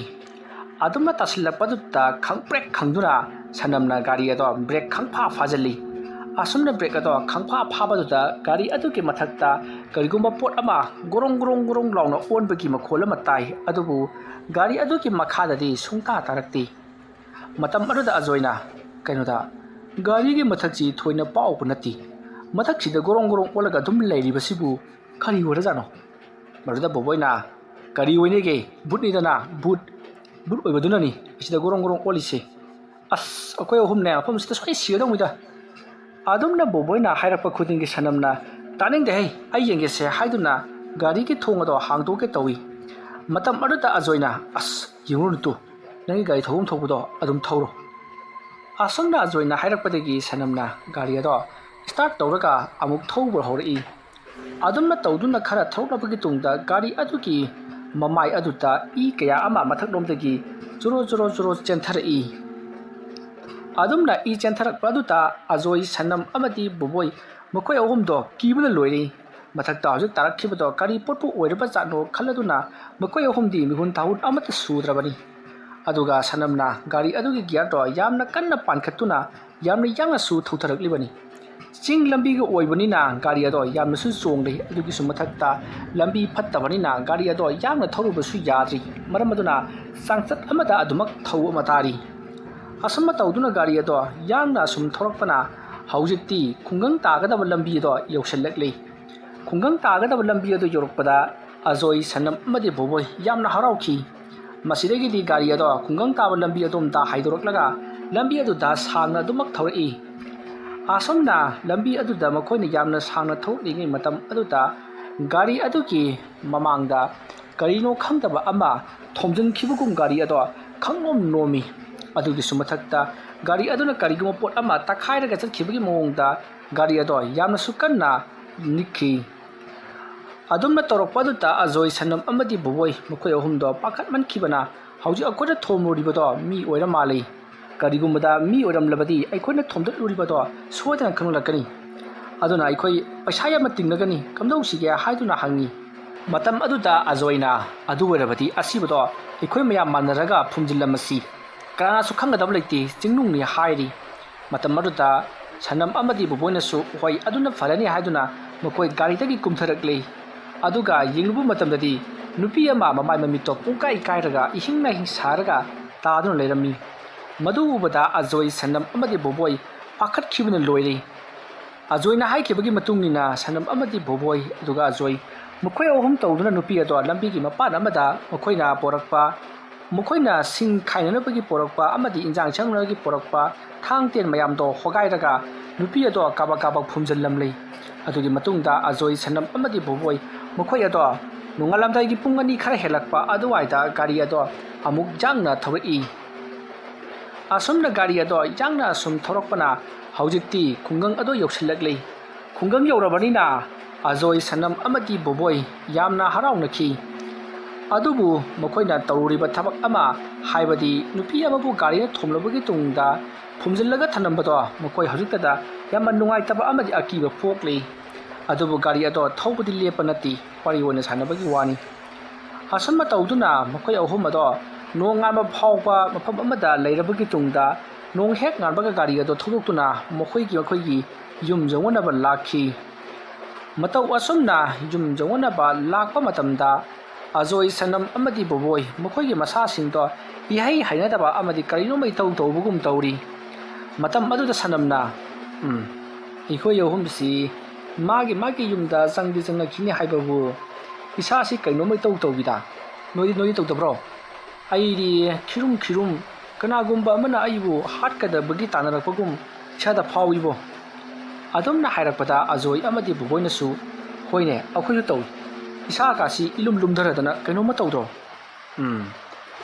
ꯑꯗꯨꯝꯅ ꯇꯥꯁꯤꯜꯂꯛꯄꯗꯨꯗ ꯈꯪꯄ꯭ꯔꯦꯛ ꯈꯪꯗꯨꯅ ꯁꯅꯝꯅ ꯒꯥꯔꯤ ꯑꯗꯣ ꯕ꯭ꯔꯦꯛ ꯈꯪꯐꯥ ꯐꯥꯖꯤꯜꯂꯤ꯫ ꯑꯁꯨꯝꯅ ꯕ꯭ꯔꯦꯛ ꯑꯗꯣ ꯈꯪꯐꯥ ꯐꯥꯕꯗꯨꯗ ꯒꯥꯔꯤ ꯑꯗꯨꯒꯤ ꯃꯊꯛꯇ ꯀꯔꯤꯒꯨꯝꯕ ꯄꯣꯠ ꯑꯃ ꯒꯣꯔꯣꯡ ꯒꯣꯔꯣꯡ ꯒꯣꯔꯣꯡ ꯂꯥꯎꯅ ꯑꯣꯟꯕꯒꯤ ꯃꯈꯣꯜ ꯑꯃ ꯇꯥꯏ, ꯑꯗꯨꯕꯨ ꯒꯥꯔꯤ ꯑꯗꯨꯒꯤ ꯃꯈꯥꯗꯗꯤ ꯁꯨꯡꯇꯥ ꯇꯥꯔꯛꯇꯦ꯫ ꯃꯇꯝ ꯑꯗꯨꯗ ꯑꯖꯣꯏꯅ, "ꯀꯩꯅꯣꯗ, ꯒꯥꯔꯤꯒꯤ ꯃꯊꯛꯁꯤ ꯊꯣꯏꯅ ꯄꯥꯎꯕ ꯅꯠꯇꯦ꯫ ꯃꯊꯛꯁꯤꯗ ꯒꯣꯔꯣꯡ ꯒꯣꯔꯣꯡ ꯑꯣꯜꯂꯒ ꯑꯗꯨꯝ ꯂꯩꯔꯤꯕꯁꯤꯕꯨ ꯀꯔꯤ ꯑꯣꯏꯔꯖꯥꯠꯅꯣ?" ꯃꯗꯨꯗ ꯕꯣꯕꯣꯏꯅ, "ꯀꯔꯤ ꯑꯣꯏꯅꯤꯒꯦ? ꯕꯨꯠꯅꯤꯗꯅ, ꯕꯨꯠ꯫ ꯕꯨꯠ ꯑꯣꯏꯕꯗꯨꯅꯅꯤ ꯑꯁꯤꯗ ꯒꯣꯔꯣꯡ ꯒꯣꯔꯣꯡ ꯑꯣꯜꯂꯤꯁꯦ꯫ ꯑꯁ, ꯑꯩꯈꯣꯏ ꯑꯍꯨꯝꯅꯦ ꯃꯐꯝꯁꯤꯗ ꯁꯣꯏ ꯁꯤꯔꯗꯧꯅꯤꯗ꯫" ꯑꯗꯨꯝꯅ ꯕꯣꯕꯣꯏꯅ ꯍꯥꯏꯔꯛꯄ ꯈꯨꯗꯤꯡꯒꯤ ꯁꯅꯝꯅ, "ꯇꯥꯅꯤꯡꯗꯦꯍꯦ, ꯑꯩ ꯌꯦꯡꯒꯦꯁꯦ" ꯍꯥꯏꯗꯨꯅ ꯒꯥꯔꯤꯒꯤ ꯊꯣꯡ ꯑꯗꯣ ꯍꯥꯡꯗꯣꯛꯀꯦ ꯇꯧꯏ꯫ ꯃꯇꯝ ꯑꯗꯨꯗ ꯑꯖꯣꯏꯅ, "ꯑꯁ, ꯌꯦꯡꯉꯨꯔꯅꯨ ꯇꯨ, ꯅꯪꯒꯤ ꯒꯥꯔꯤ ꯊꯧꯐꯝ ꯊꯣꯛꯄꯗꯣ ꯑꯗꯨꯝ ꯊꯧꯔꯣ꯫" ꯑꯁꯨꯝꯅ ꯑꯖꯣꯏꯅ ꯍꯥꯏꯔꯛꯄꯗꯒꯤ ꯁꯅꯝꯅ ꯒꯥꯔꯤ ꯑꯗꯣ ꯁ꯭ꯇꯥꯔꯠ ꯇꯧꯔꯒ ꯑꯃꯨꯛ ꯊꯧꯕ ꯍꯧꯔꯛꯏ꯫ ꯑꯗꯨꯝꯅ ꯇꯧꯗꯨꯅ ꯈꯔ ꯊꯧꯔꯛꯂꯕꯒꯤ ꯇꯨꯡꯗ ꯒꯥꯔꯤ ꯑꯗꯨꯒꯤ ꯃꯃꯥꯏ ꯑꯗꯨꯗ ꯏ ꯀꯌꯥ ꯑꯃ ꯃꯊꯛꯂꯣꯝꯗꯒꯤ ꯆꯨꯔꯣ ꯆꯨꯔꯣ ꯆꯨꯔꯣ ꯆꯦꯟꯊꯔꯛꯏ꯫ ꯑꯗꯨꯝꯅ ꯏ ꯆꯦꯟꯊꯔꯛꯄ ꯑꯗꯨꯗ ꯑꯖꯣꯏ, ꯁꯅꯝ ꯑꯃꯗꯤ ꯕꯣꯕꯣꯏ ꯃꯈꯣꯏ ꯑꯍꯨꯝꯗꯣ ꯀꯤꯕꯅ ꯂꯣꯏꯔꯤ꯫ ꯃꯊꯛꯇ ꯍꯧꯖꯤꯛ ꯇꯥꯔꯛꯈꯤꯕꯗꯣ ꯀꯔꯤ ꯄꯣꯠꯄꯨ ꯑꯣꯏꯔꯕ ꯖꯥꯠꯅꯣ ꯈꯜꯂꯗꯨꯅ ꯃꯈꯣꯏ ꯑꯍꯨꯝꯗꯤ ꯃꯤꯍꯨꯟ ꯊꯥꯍꯨꯟ ꯑꯃꯠꯇ ꯁꯨꯗ꯭ꯔꯕꯅꯤ꯫ ꯑꯗꯨꯒ ꯁꯅꯝꯅ ꯒꯥꯔꯤ ꯑꯗꯨꯒꯤ ꯒꯤꯌꯥꯔꯗꯣ ꯌꯥꯝꯅ ꯀꯟꯅ ꯄꯥꯟꯈꯠꯇꯨꯅ ꯌꯥꯝꯅ ꯌꯥꯡꯅꯁꯨ ꯊꯧꯊꯔꯛꯂꯤꯕꯅꯤ꯫ ꯆꯤꯡ ꯂꯝꯕꯤꯒ ꯑꯣꯏꯕꯅꯤꯅ ꯒꯥꯔꯤ ꯑꯗꯣ ꯌꯥꯝꯅꯁꯨ ꯆꯣꯡꯂꯤ꯫ ꯑꯗꯨꯒꯤꯁꯨ ꯃꯊꯛꯇ ꯂꯝꯕꯤ ꯐꯠꯇꯕꯅꯤꯅ ꯒꯥꯔꯤ ꯑꯗꯣ ꯌꯥꯡꯅ ꯊꯧꯔꯨꯕꯁꯨ ꯌꯥꯗ꯭ꯔꯤ꯫ ꯃꯔꯝ ꯑꯗꯨꯅ ꯆꯥꯡꯆꯠ ꯑꯃꯗ ꯑꯗꯨꯃꯛ ꯊꯧꯕ ꯇꯥꯔꯤ꯫ ꯑꯁꯨꯝꯅ ꯇꯧꯗꯨꯅ ꯒꯥꯔꯤ ꯑꯗꯣ ꯌꯥꯡꯅ ꯑꯁꯨꯝ ꯊꯧꯔꯛꯄꯅ ꯍꯧꯖꯤꯛꯇꯤ ꯈꯨꯡꯒꯪ ꯇꯥꯒꯗꯕ ꯂꯝꯕꯤ ꯑꯗꯣ ꯌꯧꯁꯤꯜꯂꯛꯂꯤ꯫ ꯈꯨꯡꯒꯪ ꯇꯥꯒꯗꯕ ꯂꯝꯕꯤ ꯑꯗꯨ ꯌꯧꯔꯛꯄꯗ ꯑꯖꯣꯏ, ꯁꯅꯝ ꯑꯃꯗꯤ ꯕꯣꯕꯣꯏ ꯌꯥꯝꯅ ꯍꯔꯥꯎꯈꯤ꯫ ꯃꯁꯤꯗꯒꯤꯗꯤ ꯒꯥꯔꯤ ꯑꯗꯣ ꯈꯨꯡꯒꯪ ꯇꯥꯕ ꯂꯝꯕꯤ ꯑꯗꯣꯝꯗ ꯍꯥꯏꯗꯣꯔꯛꯂꯒ ꯂꯝꯕꯤ ꯑꯗꯨꯗ ꯁꯥꯡꯅ ꯑꯗꯨꯃꯛ ꯊꯧꯔꯛꯏ꯫ ꯑꯁꯨꯝꯅ ꯂꯝꯕꯤ ꯑꯗꯨꯗ ꯃꯈꯣꯏꯅ ꯌꯥꯝꯅ ꯁꯥꯡꯅ ꯊꯧꯔꯛꯂꯤꯉꯩ ꯃꯇꯝ ꯑꯗꯨꯗ ꯒꯥꯔꯤ ꯑꯗꯨꯒꯤ ꯃꯃꯥꯡꯗ ꯀꯔꯤꯅꯣ ꯈꯪꯗꯕ ꯑꯃ ꯊꯣꯝꯖꯤꯟꯈꯤꯕꯒꯨꯝ ꯒꯥꯔꯤ ꯑꯗꯣ ꯈꯪꯅꯣꯝ ꯅꯣꯝꯃꯤ꯫ ꯑꯗꯨꯒꯤꯁꯨ ꯃꯊꯛꯇ ꯒꯥꯔꯤ ꯑꯗꯨꯅ ꯀꯔꯤꯒꯨꯝꯕ ꯄꯣꯠ ꯑꯃ ꯇꯛꯈꯥꯏꯔꯒ ꯆꯠꯈꯤꯕꯒꯤ ꯃꯑꯣꯡꯗ ꯒꯥꯔꯤ ꯑꯗꯣ ꯌꯥꯝꯅꯁꯨ ꯀꯟꯅ ꯅꯤꯛꯈꯤ꯫ ꯑꯗꯨꯝꯅ ꯇꯧꯔꯛꯄ ꯑꯗꯨꯗ ꯑꯖꯣꯏ, ꯁꯅꯝ ꯑꯃꯗꯤ ꯕꯣꯕꯣꯏ ꯃꯈꯣꯏ ꯑꯍꯨꯝꯗꯣ ꯄꯥꯈꯠꯃꯟꯈꯤꯕꯅ ꯍꯧꯖꯤꯛ ꯑꯩꯈꯣꯏꯅ ꯊꯣꯝꯂꯨꯔꯤꯕꯗꯣ ꯃꯤ ꯑꯣꯏꯔ ꯃꯥꯜꯂꯤ꯫ ꯀꯔꯤꯒꯨꯝꯕꯗ ꯃꯤ ꯑꯣꯏꯔꯝꯂꯕꯗꯤ ꯑꯩꯈꯣꯏꯅ ꯊꯣꯝꯗꯠꯂꯨꯔꯤꯕꯗꯣ ꯁꯣꯏꯗꯅ ꯈꯪꯂꯛꯀꯅꯤ꯫ ꯑꯗꯨꯅ ꯑꯩꯈꯣꯏ ꯄꯩꯁꯥ ꯌꯥꯝꯅ ꯇꯤꯡꯅꯒꯅꯤ, ꯀꯝꯗꯧꯁꯤꯒꯦ ꯍꯥꯏꯗꯨꯅ ꯍꯪꯉꯤ꯫ ꯃꯇꯝ ꯑꯗꯨꯗ ꯑꯖꯣꯏꯅ, "ꯑꯗꯨ ꯑꯣꯏꯔꯕꯗꯤ ꯑꯁꯤꯕꯗꯣ ꯑꯩꯈꯣꯏ ꯃꯌꯥꯝ ꯃꯥꯟꯅꯔꯒ ꯐꯨꯝꯖꯤꯜꯂꯝꯃꯁꯤ꯫ ꯀꯅꯥꯁꯨ ꯈꯪꯒꯗꯕ ꯂꯩꯇꯦ, ꯆꯤꯡꯅꯨꯡꯅꯤ ꯍꯥꯏꯔꯤ꯫ ꯃꯇꯝ ꯑꯗꯨꯗ ꯁꯅꯝ ꯑꯃꯗꯤ ꯕꯣꯕꯣꯏꯅꯁꯨ ꯍꯣꯏ, ꯑꯗꯨꯅ ꯐꯔꯅꯤ ꯍꯥꯏꯗꯨꯅ ꯃꯈꯣꯏ ꯒꯥꯔꯤꯗꯒꯤ ꯀꯨꯝꯊꯔꯛꯂꯦ꯫ ꯑꯗꯨꯒ ꯌꯦꯡꯂꯨꯕ ꯃꯇꯝꯗꯗꯤ ꯅꯨꯄꯤ ꯑꯃ ꯃꯃꯥꯏ ꯃꯃꯤꯠꯇꯣ ꯄꯨꯡꯀꯥꯏ ꯀꯥꯏꯔꯒ ꯏꯍꯤꯡ ꯅꯥꯍꯤꯡ ꯁꯥꯔꯒ ꯇꯥꯗꯨꯅ ꯂꯩꯔꯝꯃꯤ꯫ ꯃꯗꯨ ꯎꯕꯗ ꯑꯖꯣꯏ, ꯁꯅꯝ ꯑꯃꯗꯤ ꯕꯣꯕꯣꯏ ꯄꯥꯈꯠꯈꯤꯕꯅ ꯂꯣꯏꯔꯦ꯫ ꯑꯖꯣꯏꯅ ꯍꯥꯏꯈꯤꯕꯒꯤ ꯃꯇꯨꯡ ꯏꯟꯅ ꯁꯅꯝ ꯑꯃꯗꯤ ꯕꯣꯕꯣꯏ ꯑꯗꯨꯒ ꯑꯖꯣꯏ ꯃꯈꯣꯏ ꯑꯍꯨꯝ ꯇꯧꯗꯨꯅ ꯅꯨꯄꯤ ꯑꯗꯣ ꯂꯝꯕꯤꯒꯤ ꯃꯄꯥꯟ ꯑꯃꯗ ꯃꯈꯣꯏꯅ ꯄꯣꯔꯛꯄ, ꯃꯈꯣꯏꯅ ꯁꯤꯡ ꯈꯥꯏꯅꯅꯕꯒꯤ ꯄꯣꯔꯛꯄ ꯑꯃꯗꯤ ꯏꯟꯖꯥꯡ ꯁꯦꯝꯅꯕꯒꯤ ꯄꯣꯔꯛꯄ ꯊꯥꯡ ꯇꯦꯟ ꯃꯌꯥꯝꯗꯣ ꯍꯣꯒꯥꯏꯔꯒ ꯅꯨꯄꯤ ꯑꯗꯣ ꯀꯥꯕꯛ ꯀꯥꯕꯛ ꯐꯨꯝꯖꯤꯜꯂꯝꯂꯤ꯫ ꯑꯗꯨꯒꯤ ꯃꯇꯨꯡꯗ ꯑꯖꯣꯏ, ꯁꯅꯝ ꯑꯃꯗꯤ ꯕꯣꯕꯣꯏ ꯃꯈꯣꯏ ꯑꯗꯣ ꯅꯣꯡꯉꯥꯜꯂꯝꯗꯥꯏꯒꯤ ꯄꯨꯡ ꯑꯅꯤ ꯈꯔ ꯍꯦꯜꯂꯛꯄ ꯑꯗꯨꯋꯥꯏꯗ ꯒꯥꯔꯤ ꯑꯗꯣ ꯑꯃꯨꯛ ꯌꯥꯡꯅ ꯊꯧꯔꯛꯏ꯫ ꯑꯁꯨꯝꯅ ꯒꯥꯔꯤ ꯑꯗꯣ ꯌꯥꯡꯅ ꯑꯁꯨꯝ ꯊꯧꯔꯛꯄꯅ ꯍꯧꯖꯤꯛꯇꯤ ꯈꯨꯡꯒꯪ ꯑꯗꯣ ꯌꯧꯁꯤꯜꯂꯛꯂꯤ꯫ ꯈꯨꯡꯒꯪ ꯌꯧꯔꯕꯅꯤꯅ ꯑꯖꯣꯏ, ꯁꯅꯝ ꯑꯃꯗꯤ ꯕꯣꯕꯣꯏ ꯌꯥꯝꯅ ꯍꯔꯥꯎꯅꯈꯤ꯫ ꯑꯗꯨꯕꯨ ꯃꯈꯣꯏꯅ ꯇꯧꯔꯨꯔꯤꯕ ꯊꯕꯛ ꯑꯃ, ꯍꯥꯏꯕꯗꯤ ꯅꯨꯄꯤ ꯑꯃꯕꯨ ꯒꯥꯔꯤꯅ ꯊꯣꯝꯂꯨꯕꯒꯤ ꯇꯨꯡꯗ ꯐꯨꯝꯖꯤꯜꯂꯒ ꯊꯝꯂꯝꯕꯗꯣ ꯃꯈꯣꯏ ꯍꯧꯖꯤꯛꯇꯗ ꯌꯥꯝꯅ ꯅꯨꯡꯉꯥꯏꯇꯕ ꯑꯃꯗꯤ ꯑꯀꯤꯕ ꯄꯣꯛꯂꯤ꯫ ꯑꯗꯨꯕꯨ ꯒꯥꯔꯤ ꯑꯗꯣ ꯊꯧꯕꯗꯤ ꯂꯦꯞꯄ ꯅꯠꯇꯦ, ꯋꯥꯔꯤ ꯑꯣꯏꯅ ꯁꯥꯟꯅꯕꯒꯤ ꯋꯥꯅꯤ꯫ ꯑꯁꯨꯝꯅ ꯇꯧꯗꯨꯅ ꯃꯈꯣꯏ ꯑꯍꯨꯝ ꯑꯗꯣ ꯅꯣꯡ ꯉꯥꯟꯕ ꯐꯥꯎꯕ ꯃꯐꯝ ꯑꯃꯗ ꯂꯩꯔꯕꯒꯤ ꯇꯨꯡꯗ ꯅꯣꯡ ꯍꯦꯛ ꯉꯥꯟꯕꯒ ꯒꯥꯔꯤ ꯑꯗꯣ ꯊꯧꯗꯣꯛꯇꯨꯅ ꯃꯈꯣꯏꯒꯤ, ꯃꯈꯣꯏꯒꯤ ꯌꯨꯝ ꯌꯧꯅꯅꯕ ꯂꯥꯛꯈꯤ꯫ ꯃꯇꯧ ꯑꯁꯨꯝꯅ ꯌꯨꯝ ꯌꯧꯅꯅꯕ ꯂꯥꯛꯄ ꯃꯇꯝꯗ ꯑꯖꯣꯏ, ꯁꯅꯝ ꯑꯃꯗꯤ ꯕꯣꯕꯣꯏ ꯃꯈꯣꯏꯒꯤ ꯃꯁꯥꯁꯤꯡꯗꯣ ꯏꯍꯩ ꯍꯩꯅꯗꯕ ꯑꯃꯗꯤ ꯀꯔꯤꯅꯣꯃ ꯏꯇꯧ ꯇꯧꯕꯒꯨꯝ ꯇꯧꯔꯤ꯫ ꯃꯇꯝ ꯑꯗꯨꯗ ꯁꯅꯝꯅ, "ꯎꯝ, ꯑꯩꯈꯣꯏ ꯑꯍꯨꯝꯁꯤ ꯃꯥꯒꯤ ꯃꯥꯒꯤ ꯌꯨꯝꯗ ꯆꯪꯗꯤ ꯆꯪꯂꯛꯈꯤꯅꯤ ꯍꯥꯏꯕꯕꯨ ꯏꯁꯥꯁꯤ ꯀꯩꯅꯣꯝꯃ ꯏꯇꯧ ꯇꯧꯏꯗ꯫ ꯅꯣꯏꯗꯤ, ꯅꯣꯏꯗꯤ ꯇꯧꯗꯕ꯭ꯔꯣ? ꯑꯩꯗꯤ ꯈꯤꯔꯨꯝ ꯈꯤꯔꯨꯝ ꯀꯅꯥꯒꯨꯝꯕ ꯑꯃꯅ ꯑꯩꯕꯨ ꯍꯥꯠꯀꯗꯕꯒꯤ ꯇꯥꯟꯅꯔꯛꯄꯒꯨꯝ ꯏꯁꯥꯗ ꯐꯥꯎꯏꯕꯣ꯫" ꯑꯗꯨꯝꯅ ꯍꯥꯏꯔꯛꯄꯗ ꯑꯖꯣꯏ ꯑꯃꯗꯤ ꯕꯣꯕꯣꯏꯅꯁꯨ, "ꯍꯣꯏꯅꯦ, ꯑꯩꯈꯣꯏꯁꯨ ꯇꯧꯏ꯫ ꯏꯁꯥꯀꯥꯁꯤ ꯏꯂꯨꯝ ꯂꯨꯝꯊꯔꯗꯅ ꯀꯩꯅꯣꯝꯃ ꯇꯧꯗ꯭ꯔꯣ?" "ꯎꯝ,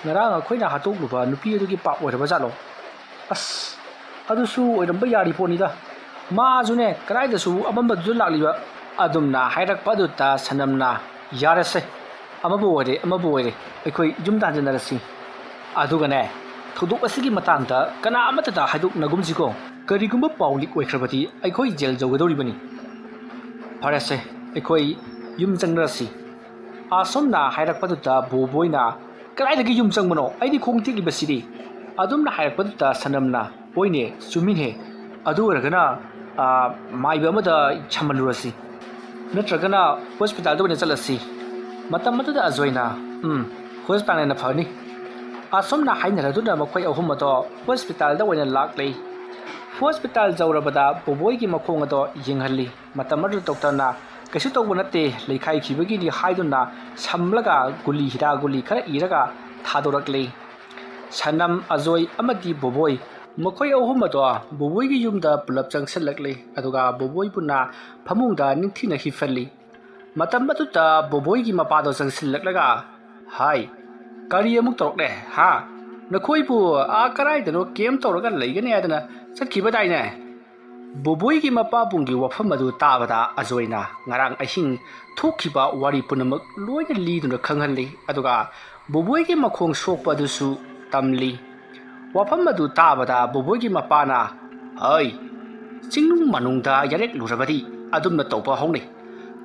ꯉꯔꯥꯡ ꯑꯩꯈꯣꯏꯅ ꯍꯥꯠꯇꯣꯛꯂꯨꯕ ꯅꯨꯄꯤ ꯑꯗꯨꯒꯤ ꯄꯥꯞ ꯑꯣꯏꯔꯕ ꯖꯥꯠꯂꯣ?" "ꯑꯁ, ꯑꯗꯨꯁꯨ ꯑꯣꯏꯔꯝꯕ ꯌꯥꯔꯤ ꯄꯣꯠꯅꯤꯗ꯫ ꯃꯥꯁꯨꯅꯦ ꯀꯗꯥꯏꯗꯁꯨ ꯑꯃꯝꯕꯗꯨꯗ ꯂꯥꯛꯂꯤꯕ꯫" ꯑꯗꯨꯝꯅ ꯍꯥꯏꯔꯛꯄ ꯑꯗꯨꯗ ꯁꯅꯝꯅ, "ꯌꯥꯔꯦꯁꯦ, ꯑꯃꯕꯨ ꯑꯣꯏꯔꯦ ꯑꯃꯕꯨ ꯑꯣꯏꯔꯦ, ꯑꯩꯈꯣꯏ ꯌꯨꯝꯗ ꯍꯟꯖꯤꯟꯅꯔꯁꯤ꯫ ꯑꯗꯨꯒꯅꯦ, ꯊꯧꯗꯣꯛ ꯑꯁꯤꯒꯤ ꯃꯇꯥꯡꯗ ꯀꯅꯥ ꯑꯃꯠꯇꯗ ꯍꯥꯏꯗꯣꯛꯅꯒꯨꯝꯁꯤꯀꯣ꯫ ꯀꯔꯤꯒꯨꯝꯕ ꯄꯥꯎ ꯂꯤꯛ ꯑꯣꯏꯈ꯭ꯔꯕꯗꯤ ꯑꯩꯈꯣꯏ ꯖꯦꯜ ꯌꯧꯒꯗꯧꯔꯤꯕꯅꯤ꯫ ꯐꯔꯦꯁꯦ, ꯑꯩꯈꯣꯏ ꯌꯨꯝ ꯆꯪꯅꯔꯁꯤ꯫" ꯑꯁꯨꯝꯅ ꯍꯥꯏꯔꯛꯄꯗꯨꯗ ꯕꯣꯕꯣꯏꯅ, "ꯀꯗꯥꯏꯗꯒꯤ ꯌꯨꯝ ꯆꯪꯕꯅꯣ? ꯑꯩꯗꯤ ꯈꯣꯡ ꯇꯦꯛꯂꯤꯕꯁꯤꯗꯤ!" ꯑꯗꯨꯝꯅ ꯍꯥꯏꯔꯛꯄꯗꯨꯗ ꯁꯅꯝꯅ, "ꯍꯣꯏꯅꯦ, ꯆꯨꯝꯃꯤꯅꯦ꯫ ꯑꯗꯨ ꯑꯣꯏꯔꯒꯅ, ꯑ, ꯃꯥꯏꯕ ꯑꯃꯗ ꯁꯝꯍꯜꯂꯨꯔꯁꯤ꯫ ꯅꯠꯇ꯭ꯔꯒꯅ ꯍꯣꯁꯄꯤꯇꯥꯜꯗ ꯑꯣꯏꯅ ꯆꯠꯂꯁꯤ꯫" ꯃꯇꯝ ꯑꯗꯨꯗ ꯑꯖꯣꯏꯅ, "ꯎꯝ, ꯍꯣꯁꯄꯤꯇꯥꯜꯅ ꯍꯦꯟꯅ ꯐꯅꯤ꯫" ꯑꯁꯨꯝꯅ ꯍꯥꯏꯅꯔꯗꯨꯅ ꯃꯈꯣꯏ ꯑꯍꯨꯝ ꯑꯗꯣ ꯍꯣꯁꯄꯤꯇꯥꯜꯗ ꯑꯣꯏꯅ ꯂꯥꯛꯂꯦ꯫ ꯍꯣꯁꯄꯤꯇꯥꯜ ꯌꯧꯔꯕꯗ ꯕꯣꯕꯣꯏꯒꯤ ꯃꯈꯣꯡ ꯑꯗꯣ ꯌꯦꯡꯍꯜꯂꯤ꯫ ꯃꯇꯝ ꯑꯗꯨꯗ ꯗꯣꯛꯇꯔꯅ, "ꯀꯩꯁꯨ ꯇꯧꯕ ꯅꯠꯇꯦ, ꯂꯩꯈꯥꯏꯈꯤꯕꯒꯤꯅꯤ" ꯍꯥꯏꯗꯨꯅ ꯁꯝꯂꯒ ꯒꯨꯂꯤ, ꯍꯤꯗꯥꯛ ꯒꯨꯂꯤ ꯈꯔ ꯏꯔꯒ ꯊꯥꯗꯣꯔꯛꯂꯤ꯫ ꯁꯅꯝ, ꯑꯖꯣꯏ ꯑꯃꯗꯤ ꯕꯣꯕꯣꯏ, ꯃꯈꯣꯏ ꯑꯍꯨꯝ ꯑꯗꯣ ꯕꯣꯕꯣꯏꯒꯤ ꯌꯨꯝꯗ ꯄꯨꯂꯞ ꯆꯪꯁꯤꯜꯂꯛꯂꯤ꯫ ꯑꯗꯨꯒ ꯕꯣꯕꯣꯏꯕꯨꯅ ꯐꯃꯨꯡꯗ ꯅꯤꯡꯊꯤꯅ ꯍꯤꯞꯍꯜꯂꯤ꯫ ꯃꯇꯝ ꯑꯗꯨꯗ ꯕꯣꯕꯣꯏꯒꯤ ꯃꯄꯥꯗꯣ ꯆꯪꯁꯤꯜꯂꯛꯂꯒ, "ꯍꯥꯏ, ꯀꯔꯤ ꯑꯃꯨꯛ ꯇꯧꯔꯛꯂꯦ, ꯍꯥ? ꯅꯈꯣꯏꯕꯨ ꯑꯥ ꯀꯔꯥꯏꯗꯅꯣ ꯀꯦꯝ ꯇꯧꯔꯒ ꯂꯩꯒꯅꯤ ꯍꯥꯏꯗꯅ ꯆꯠꯈꯤꯕꯗꯥꯏꯅꯦ?" ꯕꯣꯕꯣꯏꯒꯤ ꯃꯄꯥꯕꯨꯡꯒꯤ ꯋꯥꯐꯝ ꯑꯗꯨ ꯇꯥꯕꯗ ꯑꯖꯣꯏꯅ ꯉꯔꯥꯡ ꯑꯍꯤꯡ ꯊꯣꯛꯈꯤꯕ ꯋꯥꯔꯤ ꯄꯨꯝꯅꯃꯛ ꯂꯣꯏꯅ ꯂꯤꯗꯨꯅ ꯈꯪꯍꯜꯂꯤ꯫ ꯑꯗꯨꯒ ꯕꯣꯕꯣꯏꯒꯤ ꯃꯈꯣꯡ ꯁꯣꯛꯄ ꯑꯗꯨꯁꯨ ꯇꯝꯂꯤ꯫ ꯋꯥꯐꯝ ꯑꯗꯨ ꯇꯥꯕꯗ ꯕꯣꯕꯣꯏꯒꯤ ꯃꯄꯥꯅ, "ꯍꯩ, ꯆꯤꯡꯅꯨꯡ ꯃꯅꯨꯡꯗ ꯌꯥꯔꯦꯛꯂꯨꯔꯕꯗꯤ ꯑꯗꯨꯝꯅ ꯇꯧꯕ ꯍꯧꯅꯩ꯫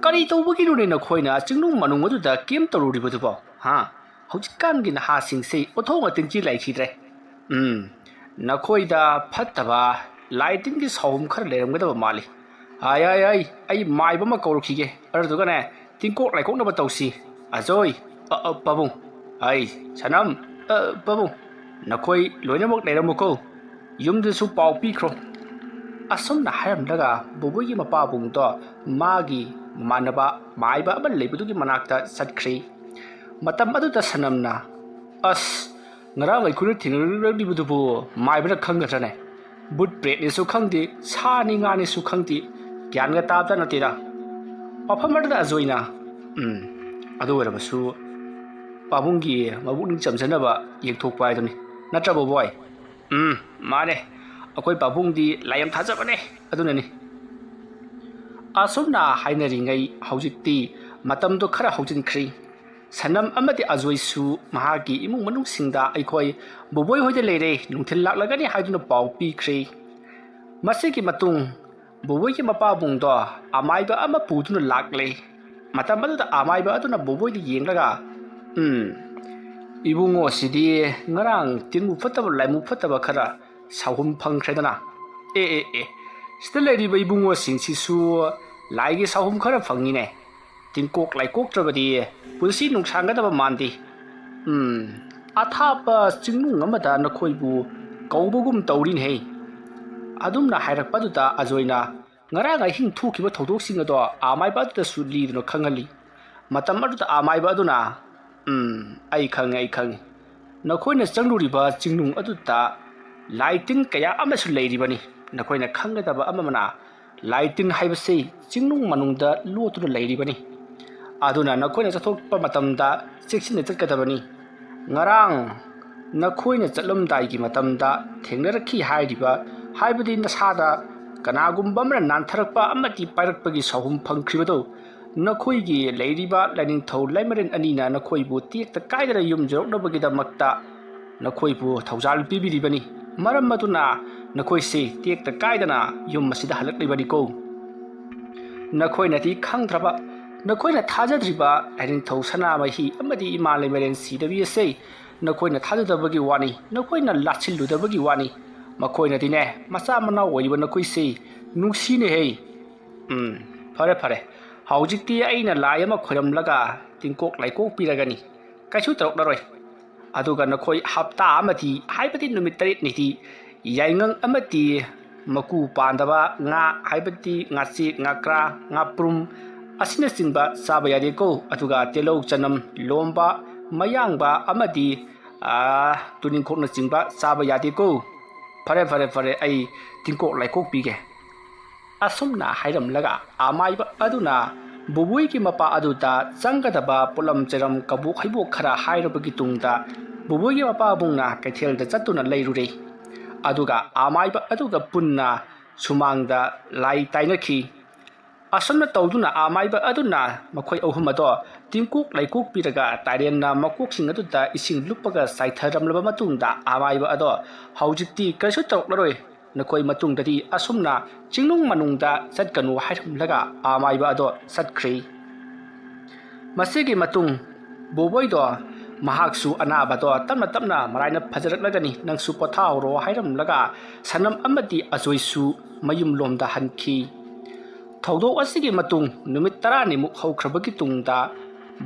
ꯀꯔꯤ ꯇꯧꯕꯒꯤꯅꯣꯅꯦ ꯅꯈꯣꯏꯅ ꯆꯤꯡꯅꯨꯡ ꯃꯅꯨꯡ ꯑꯗꯨꯗ ꯀꯦꯝ ꯇꯧꯔꯨꯔꯤꯕꯗꯨꯕꯣ? ꯍꯥ? ꯍꯧꯖꯤꯛꯀꯥꯟꯒꯤ ꯅꯍꯥꯁꯤꯡꯁꯦ ꯑꯣꯟꯊꯣꯛꯅ ꯇꯤꯟꯖꯤ ꯂꯥꯏꯊꯤꯗ꯭ꯔꯦ꯫ ꯎꯝ, ꯅꯈꯣꯏꯗ ꯐꯠꯇꯕ ꯂꯥꯏ ꯇꯤꯟꯒꯤ ꯁꯥꯎꯍꯨꯝ ꯈꯔ ꯂꯩꯔꯝꯒꯗꯕ ꯃꯥꯜꯂꯤ꯫ ꯑꯥꯏ, ꯑꯥꯏ, ꯑꯥꯏ, ꯑꯩ ꯃꯥꯏꯕ ꯑꯃ ꯀꯧꯔꯛꯈꯤꯒꯦ, ꯑꯗꯨꯗꯨꯒꯅꯦ, ꯇꯤꯟꯀꯣꯛ ꯂꯥꯏꯀꯣꯛꯅꯕ ꯇꯧꯁꯤ꯫ ꯑꯖꯣꯏ, ꯑ, ꯑ, ꯄꯥꯕꯨꯡ, ꯑꯩ, ꯁꯅꯝ, ꯑ, ꯄꯥꯕꯨꯡ, ꯅꯈꯣꯏ ꯂꯣꯏꯅꯃꯛ ꯂꯩꯔꯝꯃꯨꯀꯣ꯫ ꯌꯨꯝꯗꯁꯨ ꯄꯥꯎ ꯄꯤꯈ꯭ꯔꯣ꯫" ꯑꯁꯨꯝꯅ ꯍꯥꯏꯔꯝꯂꯒ ꯕꯣꯕꯣꯏꯒꯤ ꯃꯄꯥꯕꯨꯡꯗꯣ ꯃꯥꯒꯤ ꯃꯃꯥꯟꯅꯕ ꯃꯥꯏꯕ ꯑꯃ ꯂꯩꯕꯗꯨꯒꯤ ꯃꯅꯥꯛꯇ ꯆꯠꯈ꯭ꯔꯦ꯫ ꯃꯇꯝ ꯑꯗꯨꯗ ꯁꯅꯝꯅ, "ꯑꯁ, ꯉꯔꯥꯡ ꯑꯩꯈꯣꯏꯅ ꯊꯦꯡꯅꯔꯛꯂꯤꯕꯗꯨꯕꯨ ꯃꯥꯏꯕꯅ ꯈꯪꯒꯗ꯭ꯔꯅꯦ? ꯕꯨꯠ ꯄ꯭ꯔꯦꯠꯅꯦꯁꯨ ꯈꯪꯗꯦ, ꯁꯥꯅꯤ ꯉꯥꯅꯤꯁꯨ ꯈꯪꯗꯦ, ꯒ꯭ꯌꯥꯟꯒ ꯇꯥꯕꯖꯥꯠ ꯅꯠꯇꯦꯗ꯫" ꯃꯐꯝ ꯑꯗꯨꯗ ꯑꯖꯣꯏꯅ, "ꯎꯝ, ꯑꯗꯨ ꯑꯣꯏꯔꯕꯁꯨ ꯄꯥꯕꯨꯡꯒꯤ ꯃꯕꯨꯛꯅꯤꯡ ꯆꯝꯖꯅꯕ ꯌꯦꯡꯊꯣꯛꯄ ꯍꯥꯏꯗꯨꯅꯤ꯫ ꯅꯠꯇ꯭ꯔꯕꯣ, ꯕꯣꯏ?" "ꯎꯝ, ꯃꯥꯅꯦ꯫ ꯑꯩꯈꯣꯏ ꯄꯥꯕꯨꯡꯗꯤ ꯂꯥꯏ ꯌꯥꯝ ꯊꯥꯖꯕꯅꯦ, ꯑꯗꯨꯅꯅꯤ꯫" ꯑꯁꯨꯝꯅ ꯍꯥꯏꯅꯔꯤꯉꯩ ꯍꯧꯖꯤꯛꯇꯤ ꯃꯇꯝꯗꯣ ꯈꯔ ꯍꯧꯖꯤꯟꯈ꯭ꯔꯦ꯫ ꯁꯅꯝ ꯑꯃꯗꯤ ꯑꯖꯣꯏꯁꯨ ꯃꯍꯥꯛꯀꯤ ꯏꯃꯨꯡ ꯃꯅꯨꯡꯁꯤꯡꯗ ꯑꯩꯈꯣꯏ ꯕꯣꯕꯣꯏ ꯍꯣꯏꯗ ꯂꯩꯔꯦ, ꯅꯨꯡꯊꯤꯜ ꯂꯥꯛꯂꯒꯅꯤ ꯍꯥꯏꯗꯨꯅ ꯄꯥꯎ ꯄꯤꯈ꯭ꯔꯦ꯫ ꯃꯁꯤꯒꯤ ꯃꯇꯨꯡ ꯕꯣꯕꯣꯏꯒꯤ ꯃꯄꯥꯕꯨꯡꯗꯣ ꯑꯃꯥꯏꯕ ꯑꯃ ꯄꯨꯗꯨꯅ ꯂꯥꯛꯂꯦ꯫ ꯃꯇꯝ ꯑꯗꯨꯗ ꯑꯃꯥꯏꯕ ꯑꯗꯨꯅ ꯕꯣꯕꯣꯏꯗ ꯌꯦꯡꯂꯒ, "ꯎꯝ, ꯏꯕꯨꯡꯉꯣꯁꯤꯗꯤ ꯉꯔꯥꯡ ꯇꯤꯟꯕꯨ ꯐꯠꯇꯕ ꯂꯥꯏꯃꯨ ꯐꯠꯇꯕ ꯈꯔ ꯁꯥꯍꯨꯝ ꯐꯪꯈ꯭ꯔꯦꯗꯅ꯫ ꯑꯦ ꯑꯦ ꯑꯦ, ꯁꯤꯗ ꯂꯩꯔꯤꯕ ꯏꯕꯨꯡꯉꯣꯁꯤꯡꯁꯤꯁꯨ ꯂꯥꯏꯒꯤ ꯁꯥꯍꯨꯝ ꯈꯔ ꯐꯪꯉꯤꯅꯦ꯫ ꯇꯤꯟꯀꯣꯛ ꯂꯥꯏꯀꯣꯛꯇ꯭ꯔꯕꯗꯤ ꯄꯨꯟꯁꯤ ꯅꯨꯡꯁꯥꯡꯒꯗꯕ ꯃꯥꯟꯗꯦ꯫ ꯎꯝ, ꯑꯊꯥꯞꯄ ꯆꯤꯡꯅꯨꯡ ꯑꯃꯗ ꯅꯈꯣꯏꯕꯨ ꯀꯧꯕꯒꯨꯝ ꯇꯧꯔꯤꯅꯦꯍꯦ꯫ ꯑꯗꯨꯝꯅ ꯍꯥꯏꯔꯛꯄꯗꯨꯗ ꯑꯖꯣꯏꯅ ꯉꯔꯥꯡ ꯑꯍꯤꯡ ꯊꯣꯛꯈꯤꯕ ꯊꯧꯗꯣꯛꯁꯤꯡ ꯑꯗꯣ ꯑꯃꯥꯏꯕ ꯑꯗꯨꯗꯁꯨ ꯂꯤꯗꯨꯅ ꯈꯪꯍꯜꯂꯤ꯫ ꯃꯇꯝ ꯑꯗꯨꯗ ꯑꯃꯥꯏꯕ ꯑꯗꯨꯅ, "ꯎꯝ, ꯑꯩ ꯈꯪꯉꯦ, ꯑꯩ ꯈꯪꯉꯦ꯫ ꯅꯈꯣꯏꯅ ꯆꯪꯂꯨꯔꯤꯕ ꯆꯤꯡꯅꯨꯡ ꯑꯗꯨꯗ ꯂꯥꯏ ꯇꯤꯟ ꯀꯌꯥ ꯑꯃꯁꯨ ꯂꯩꯔꯤꯕꯅꯤ꯫ ꯅꯈꯣꯏꯅ ꯈꯪꯒꯗꯕ ꯑꯃꯅ, ꯂꯥꯏ ꯇꯤꯟ ꯍꯥꯏꯕꯁꯤ ꯆꯤꯡꯅꯨꯡ ꯃꯅꯨꯡꯗ ꯂꯣꯠꯇꯨꯅ ꯂꯩꯔꯤꯕꯅꯤ꯫ ꯑꯗꯨꯅ ꯅꯈꯣꯏꯅ ꯆꯠꯊꯣꯛꯄ ꯃꯇꯝꯗ ꯆꯦꯛꯁꯤꯟꯅ ꯆꯠꯀꯗꯕꯅꯤ꯫ ꯉꯔꯥꯡ ꯅꯈꯣꯏꯅ ꯆꯠꯂꯝꯗꯥꯏꯒꯤ ꯃꯇꯝꯗ ꯊꯦꯡꯅꯔꯛꯈꯤ ꯍꯥꯏꯔꯤꯕ, ꯍꯥꯏꯕꯗꯤ ꯅꯁꯥꯗ ꯀꯅꯥꯒꯨꯝꯕ ꯑꯃꯅ ꯅꯥꯟꯊꯔꯛꯄ ꯑꯃꯗꯤ ꯄꯥꯏꯔꯛꯄꯒꯤ ꯁꯥꯍꯨꯝ ꯐꯪꯈ꯭ꯔꯤꯕꯗꯨ, ꯅꯈꯣꯏꯒꯤ ꯂꯩꯔꯤꯕ ꯂꯥꯏꯅꯤꯡꯊꯧ ꯂꯥꯏꯃꯔꯦꯟ ꯑꯅꯤꯅ ꯅꯈꯣꯏꯕꯨ ꯇꯦꯛꯇ ꯀꯥꯏꯗꯅ ꯌꯨꯝ ꯌꯧꯔꯛꯅꯕꯒꯤꯗꯃꯛꯇ ꯅꯈꯣꯏꯕꯨ ꯊꯧꯖꯥꯜ ꯄꯤꯕꯤꯔꯤꯕꯅꯤ꯫ ꯃꯔꯝ ꯑꯗꯨꯅ ꯅꯈꯣꯏꯁꯤ ꯇꯦꯛꯇ ꯀꯥꯏꯗꯅ ꯌꯨꯝ ꯑꯁꯤꯗ ꯍꯜꯂꯛꯂꯤꯕꯅꯤꯀꯣ꯫ ꯅꯈꯣꯏꯅꯗꯤ ꯈꯪꯗ꯭ꯔꯕ, ꯅꯈꯣꯏꯅ ꯊꯥꯖꯗ꯭ꯔꯤꯕ ꯂꯥꯏꯅꯤꯡꯊꯧ ꯁꯅꯥꯃꯍꯤ ꯑꯃꯗꯤ ꯏꯃꯥ ꯂꯩꯃꯔꯦꯟ ꯁꯤꯗꯕꯤ ꯑꯁꯦ ꯅꯈꯣꯏꯅ ꯊꯥꯖꯗꯕꯒꯤ ꯋꯥꯅꯤ, ꯅꯈꯣꯏꯅ ꯂꯥꯠꯁꯤꯜꯂꯨꯗꯕꯒꯤ ꯋꯥꯅꯤ꯫ ꯃꯈꯣꯏꯅꯗꯤꯅꯦ, ꯃꯆꯥ ꯃꯅꯥꯎ ꯑꯣꯏꯔꯤꯕ ꯅꯈꯣꯏꯁꯤ ꯅꯨꯡꯁꯤꯅꯦꯍꯦ꯫ ꯎꯝ, ꯐꯔꯦ, ꯐꯔꯦ꯫ ꯍꯧꯖꯤꯛꯇꯤ ꯑꯩꯅ ꯂꯥꯏ ꯑꯃ ꯈꯣꯏꯔꯝꯂꯒ ꯇꯤꯟꯀꯣꯛ ꯂꯥꯏꯀꯣꯛ ꯄꯤꯔꯒꯅꯤ꯫ ꯀꯩꯁꯨ ꯇꯧꯔꯛꯂꯔꯣꯏ꯫ ꯑꯗꯨꯒ ꯅꯈꯣꯏ ꯍꯞꯇꯥ ꯑꯃꯗꯤ, ꯍꯥꯏꯕꯗꯤ ꯅꯨꯃꯤꯠ ꯇꯔꯦꯠꯅꯤꯗꯤ ꯌꯥꯏꯉꯪ ꯑꯃꯗꯤ ꯃꯀꯨ ꯄꯥꯟꯗꯕ ꯉꯥ, ꯍꯥꯏꯕꯗꯤ ꯉꯥꯆꯦꯛ, ꯉꯥꯀ꯭ꯔꯥ, ꯉꯥꯄ꯭ꯔꯨꯝ ꯑꯁꯤꯅꯆꯤꯡꯕ ꯆꯥꯕ ꯌꯥꯗꯦꯀꯣ꯫ ꯑꯗꯨꯒ ꯇꯤꯜꯍꯧ, ꯆꯅꯝ, ꯂꯣꯝꯕ, ꯃꯌꯥꯡꯕ ꯑꯃꯗꯤ, ꯑꯥ, ꯇꯨꯅꯤꯡꯈꯣꯛꯅꯆꯤꯡꯕ ꯆꯥꯕ ꯌꯥꯗꯦꯀꯣ꯫ ꯐꯔꯦ, ꯐꯔꯦ, ꯐꯔꯦ, ꯑꯩ ꯇꯤꯟꯀꯣꯛ ꯂꯥꯏꯀꯣꯛ ꯄꯤꯒꯦ꯫ ꯑꯁꯨꯝꯅ ꯍꯥꯏꯔꯝꯂꯒ ꯑꯃꯥꯏꯕ ꯑꯗꯨꯅ ꯕꯣꯕꯣꯏꯒꯤ ꯃꯄꯥ ꯑꯗꯨꯗ ꯆꯪꯒꯗꯕ ꯄꯣꯠꯂꯝ ꯆꯩꯔꯝ ꯀꯕꯣꯛ ꯍꯩꯕꯣꯛ ꯈꯔ ꯍꯥꯏꯔꯕꯒꯤ ꯇꯨꯡꯗ ꯕꯣꯕꯣꯏꯒꯤ ꯃꯄꯥꯕꯨꯡꯅ ꯀꯩꯊꯦꯜꯗ ꯆꯠꯇꯨꯅ ꯂꯩꯔꯨꯔꯦ꯫ ꯑꯗꯨꯒ ꯑꯃꯥꯏꯕ ꯑꯗꯨꯒ ꯄꯨꯟꯅ ꯁꯨꯃꯥꯡꯗ ꯂꯥꯏ ꯇꯥꯏꯅꯈꯤ꯫ ꯑꯁꯨꯝꯅ ꯇꯧꯗꯨꯅ ꯑꯃꯥꯏꯕ ꯑꯗꯨꯅ ꯃꯈꯣꯏ ꯑꯍꯨꯝ ꯑꯗꯣ ꯇꯤꯡꯀꯣꯛ ꯂꯩꯀꯣꯛ ꯄꯤꯔꯒ ꯇꯥꯏꯔꯦꯟꯅ ꯃꯀꯣꯛꯁꯤꯡ ꯑꯗꯨꯗ ꯏꯁꯤꯡ ꯂꯨꯞꯄꯒ ꯆꯥꯏꯊꯔꯝꯂꯕ ꯃꯇꯨꯡꯗ ꯑꯃꯥꯏꯕ ꯑꯗꯣ ꯍꯧꯖꯤꯛꯇꯤ ꯀꯔꯤꯁꯨ ꯇꯧꯔꯛꯂꯔꯣꯏ꯫ ꯅꯈꯣꯏ ꯃꯇꯨꯡꯗꯗꯤ ꯑꯁꯨꯝꯅ ꯆꯤꯡꯅꯨꯡ ꯃꯅꯨꯡꯗ ꯆꯠꯀꯅꯨ ꯍꯥꯏꯔꯝꯂꯒ ꯑꯃꯥꯏꯕ ꯑꯗꯣ ꯆꯠꯈ꯭ꯔꯦ꯫ ꯃꯁꯤꯒꯤ ꯃꯇꯨꯡ ꯕꯣꯕꯣꯏꯗꯣ ꯃꯍꯥꯛꯁꯨ ꯑꯅꯥꯕꯗꯣ ꯇꯞꯅ ꯇꯞꯅ ꯃꯔꯥꯏꯅ ꯐꯖꯔꯛꯂꯒꯅꯤ, ꯅꯪꯁꯨ ꯄꯣꯊꯥꯍꯧꯔꯣ ꯍꯥꯏꯔꯝꯂꯒ ꯁꯅꯝ ꯑꯃꯗꯤ ꯑꯖꯣꯏꯁꯨ ꯃꯌꯨꯝꯂꯣꯝꯗ ꯍꯟꯈꯤ꯫ ꯊꯧꯗꯣꯛ ꯑꯁꯤꯒꯤ ꯃꯇꯨꯡ ꯅꯨꯃꯤꯠ ꯇꯔꯥꯅꯤꯃꯨꯛ ꯍꯧꯈ꯭ꯔꯕꯒꯤ ꯇꯨꯡꯗ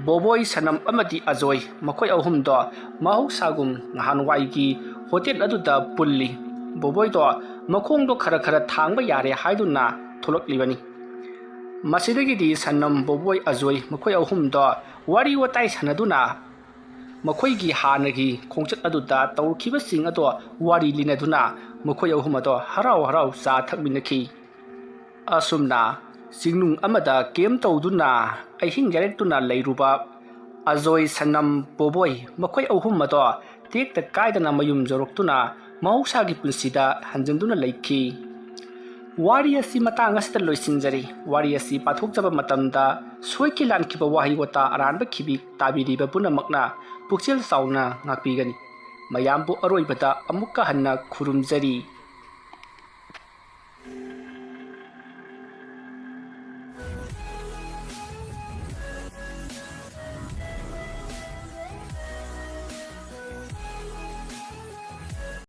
ꯕꯣꯕꯣꯏ, ꯁꯅꯝ ꯑꯃꯗꯤ ꯑꯖꯣꯏ ꯃꯈꯣꯏ ꯑꯍꯨꯝꯗꯣ ꯃꯍꯧꯁꯥꯒꯨꯝ ꯅꯍꯥꯟꯋꯥꯏꯒꯤ ꯍꯣꯇꯦꯜ ꯑꯗꯨꯗ ꯄꯨꯜꯂꯤ꯫ ꯕꯣꯕꯣꯏꯗꯣ ꯃꯈꯣꯡꯗꯣ ꯈꯔ ꯈꯔ ꯊꯥꯡꯕ ꯌꯥꯔꯦ ꯍꯥꯏꯗꯨꯅ ꯊꯣꯛꯂꯛꯂꯤꯕꯅꯤ꯫ ꯃꯁꯤꯗꯒꯤꯗꯤ ꯁꯅꯝ, ꯕꯣꯕꯣꯏ, ꯑꯖꯣꯏ ꯃꯈꯣꯏ ꯑꯍꯨꯝꯗꯣ ꯋꯥꯔꯤ ꯋꯥꯇꯥꯏ ꯁꯥꯟꯅꯗꯨꯅ ꯃꯈꯣꯏꯒꯤ ꯍꯥꯟꯅꯒꯤ ꯈꯣꯡꯆꯠ ꯑꯗꯨꯗ ꯇꯧꯈꯤꯕꯁꯤꯡ ꯑꯗꯣ ꯋꯥꯔꯤ ꯂꯤꯅꯗꯨꯅ ꯃꯈꯣꯏ ꯑꯍꯨꯝ ꯑꯗꯣ ꯍꯔꯥꯎ ꯍꯔꯥꯎ ꯆꯥ ꯊꯛꯃꯤꯟꯅꯈꯤ꯫ ꯑꯁꯨꯝꯅ ꯆꯤꯡꯅꯨꯡ ꯑꯃꯗ ꯀꯦꯝ ꯇꯧꯗꯨꯅ ꯑꯍꯤꯡ ꯌꯥꯔꯦꯛꯇꯨꯅ ꯂꯩꯔꯨꯕ ꯑꯖꯣꯏ, ꯁꯅꯝ, ꯕꯣꯕꯣꯏ ꯃꯈꯣꯏ ꯑꯍꯨꯝ ꯑꯗꯣ ꯇꯦꯛꯇ ꯀꯥꯏꯗꯅ ꯃꯌꯨꯝ ꯌꯧꯔꯛꯇꯨꯅ ꯃꯍꯧꯁꯥꯒꯤ ꯄꯨꯟꯁꯤꯗ ꯍꯟꯖꯤꯟꯗꯨꯅ ꯂꯩꯈꯤ꯫ ꯋꯥꯔꯤ ꯑꯁꯤ ꯃꯇꯥꯡ ꯑꯁꯤꯗ ꯂꯣꯏꯁꯤꯟꯖꯔꯤ꯫ ꯋꯥꯔꯤ ꯑꯁꯤ ꯄꯥꯊꯣꯛꯆꯕ ꯃꯇꯝꯗ ꯁꯣꯏꯈꯤ ꯂꯥꯟꯈꯤꯕ ꯋꯥꯍꯩ ꯋꯥꯇꯥ ꯑꯔꯥꯟꯕ ꯈꯤꯕꯤ ꯇꯥꯕꯤꯔꯤꯕ ꯄꯨꯝꯅꯃꯛꯅ ꯄꯨꯛꯆꯦꯜ ꯆꯥꯎꯅ ꯉꯥꯛꯄꯤꯒꯅꯤ꯫ ꯃꯌꯥꯝꯕꯨ ꯑꯔꯣꯏꯕꯗ ꯑꯃꯨꯛꯀ ꯍꯟꯅ ꯈꯨꯔꯨꯝꯖꯔꯤ꯫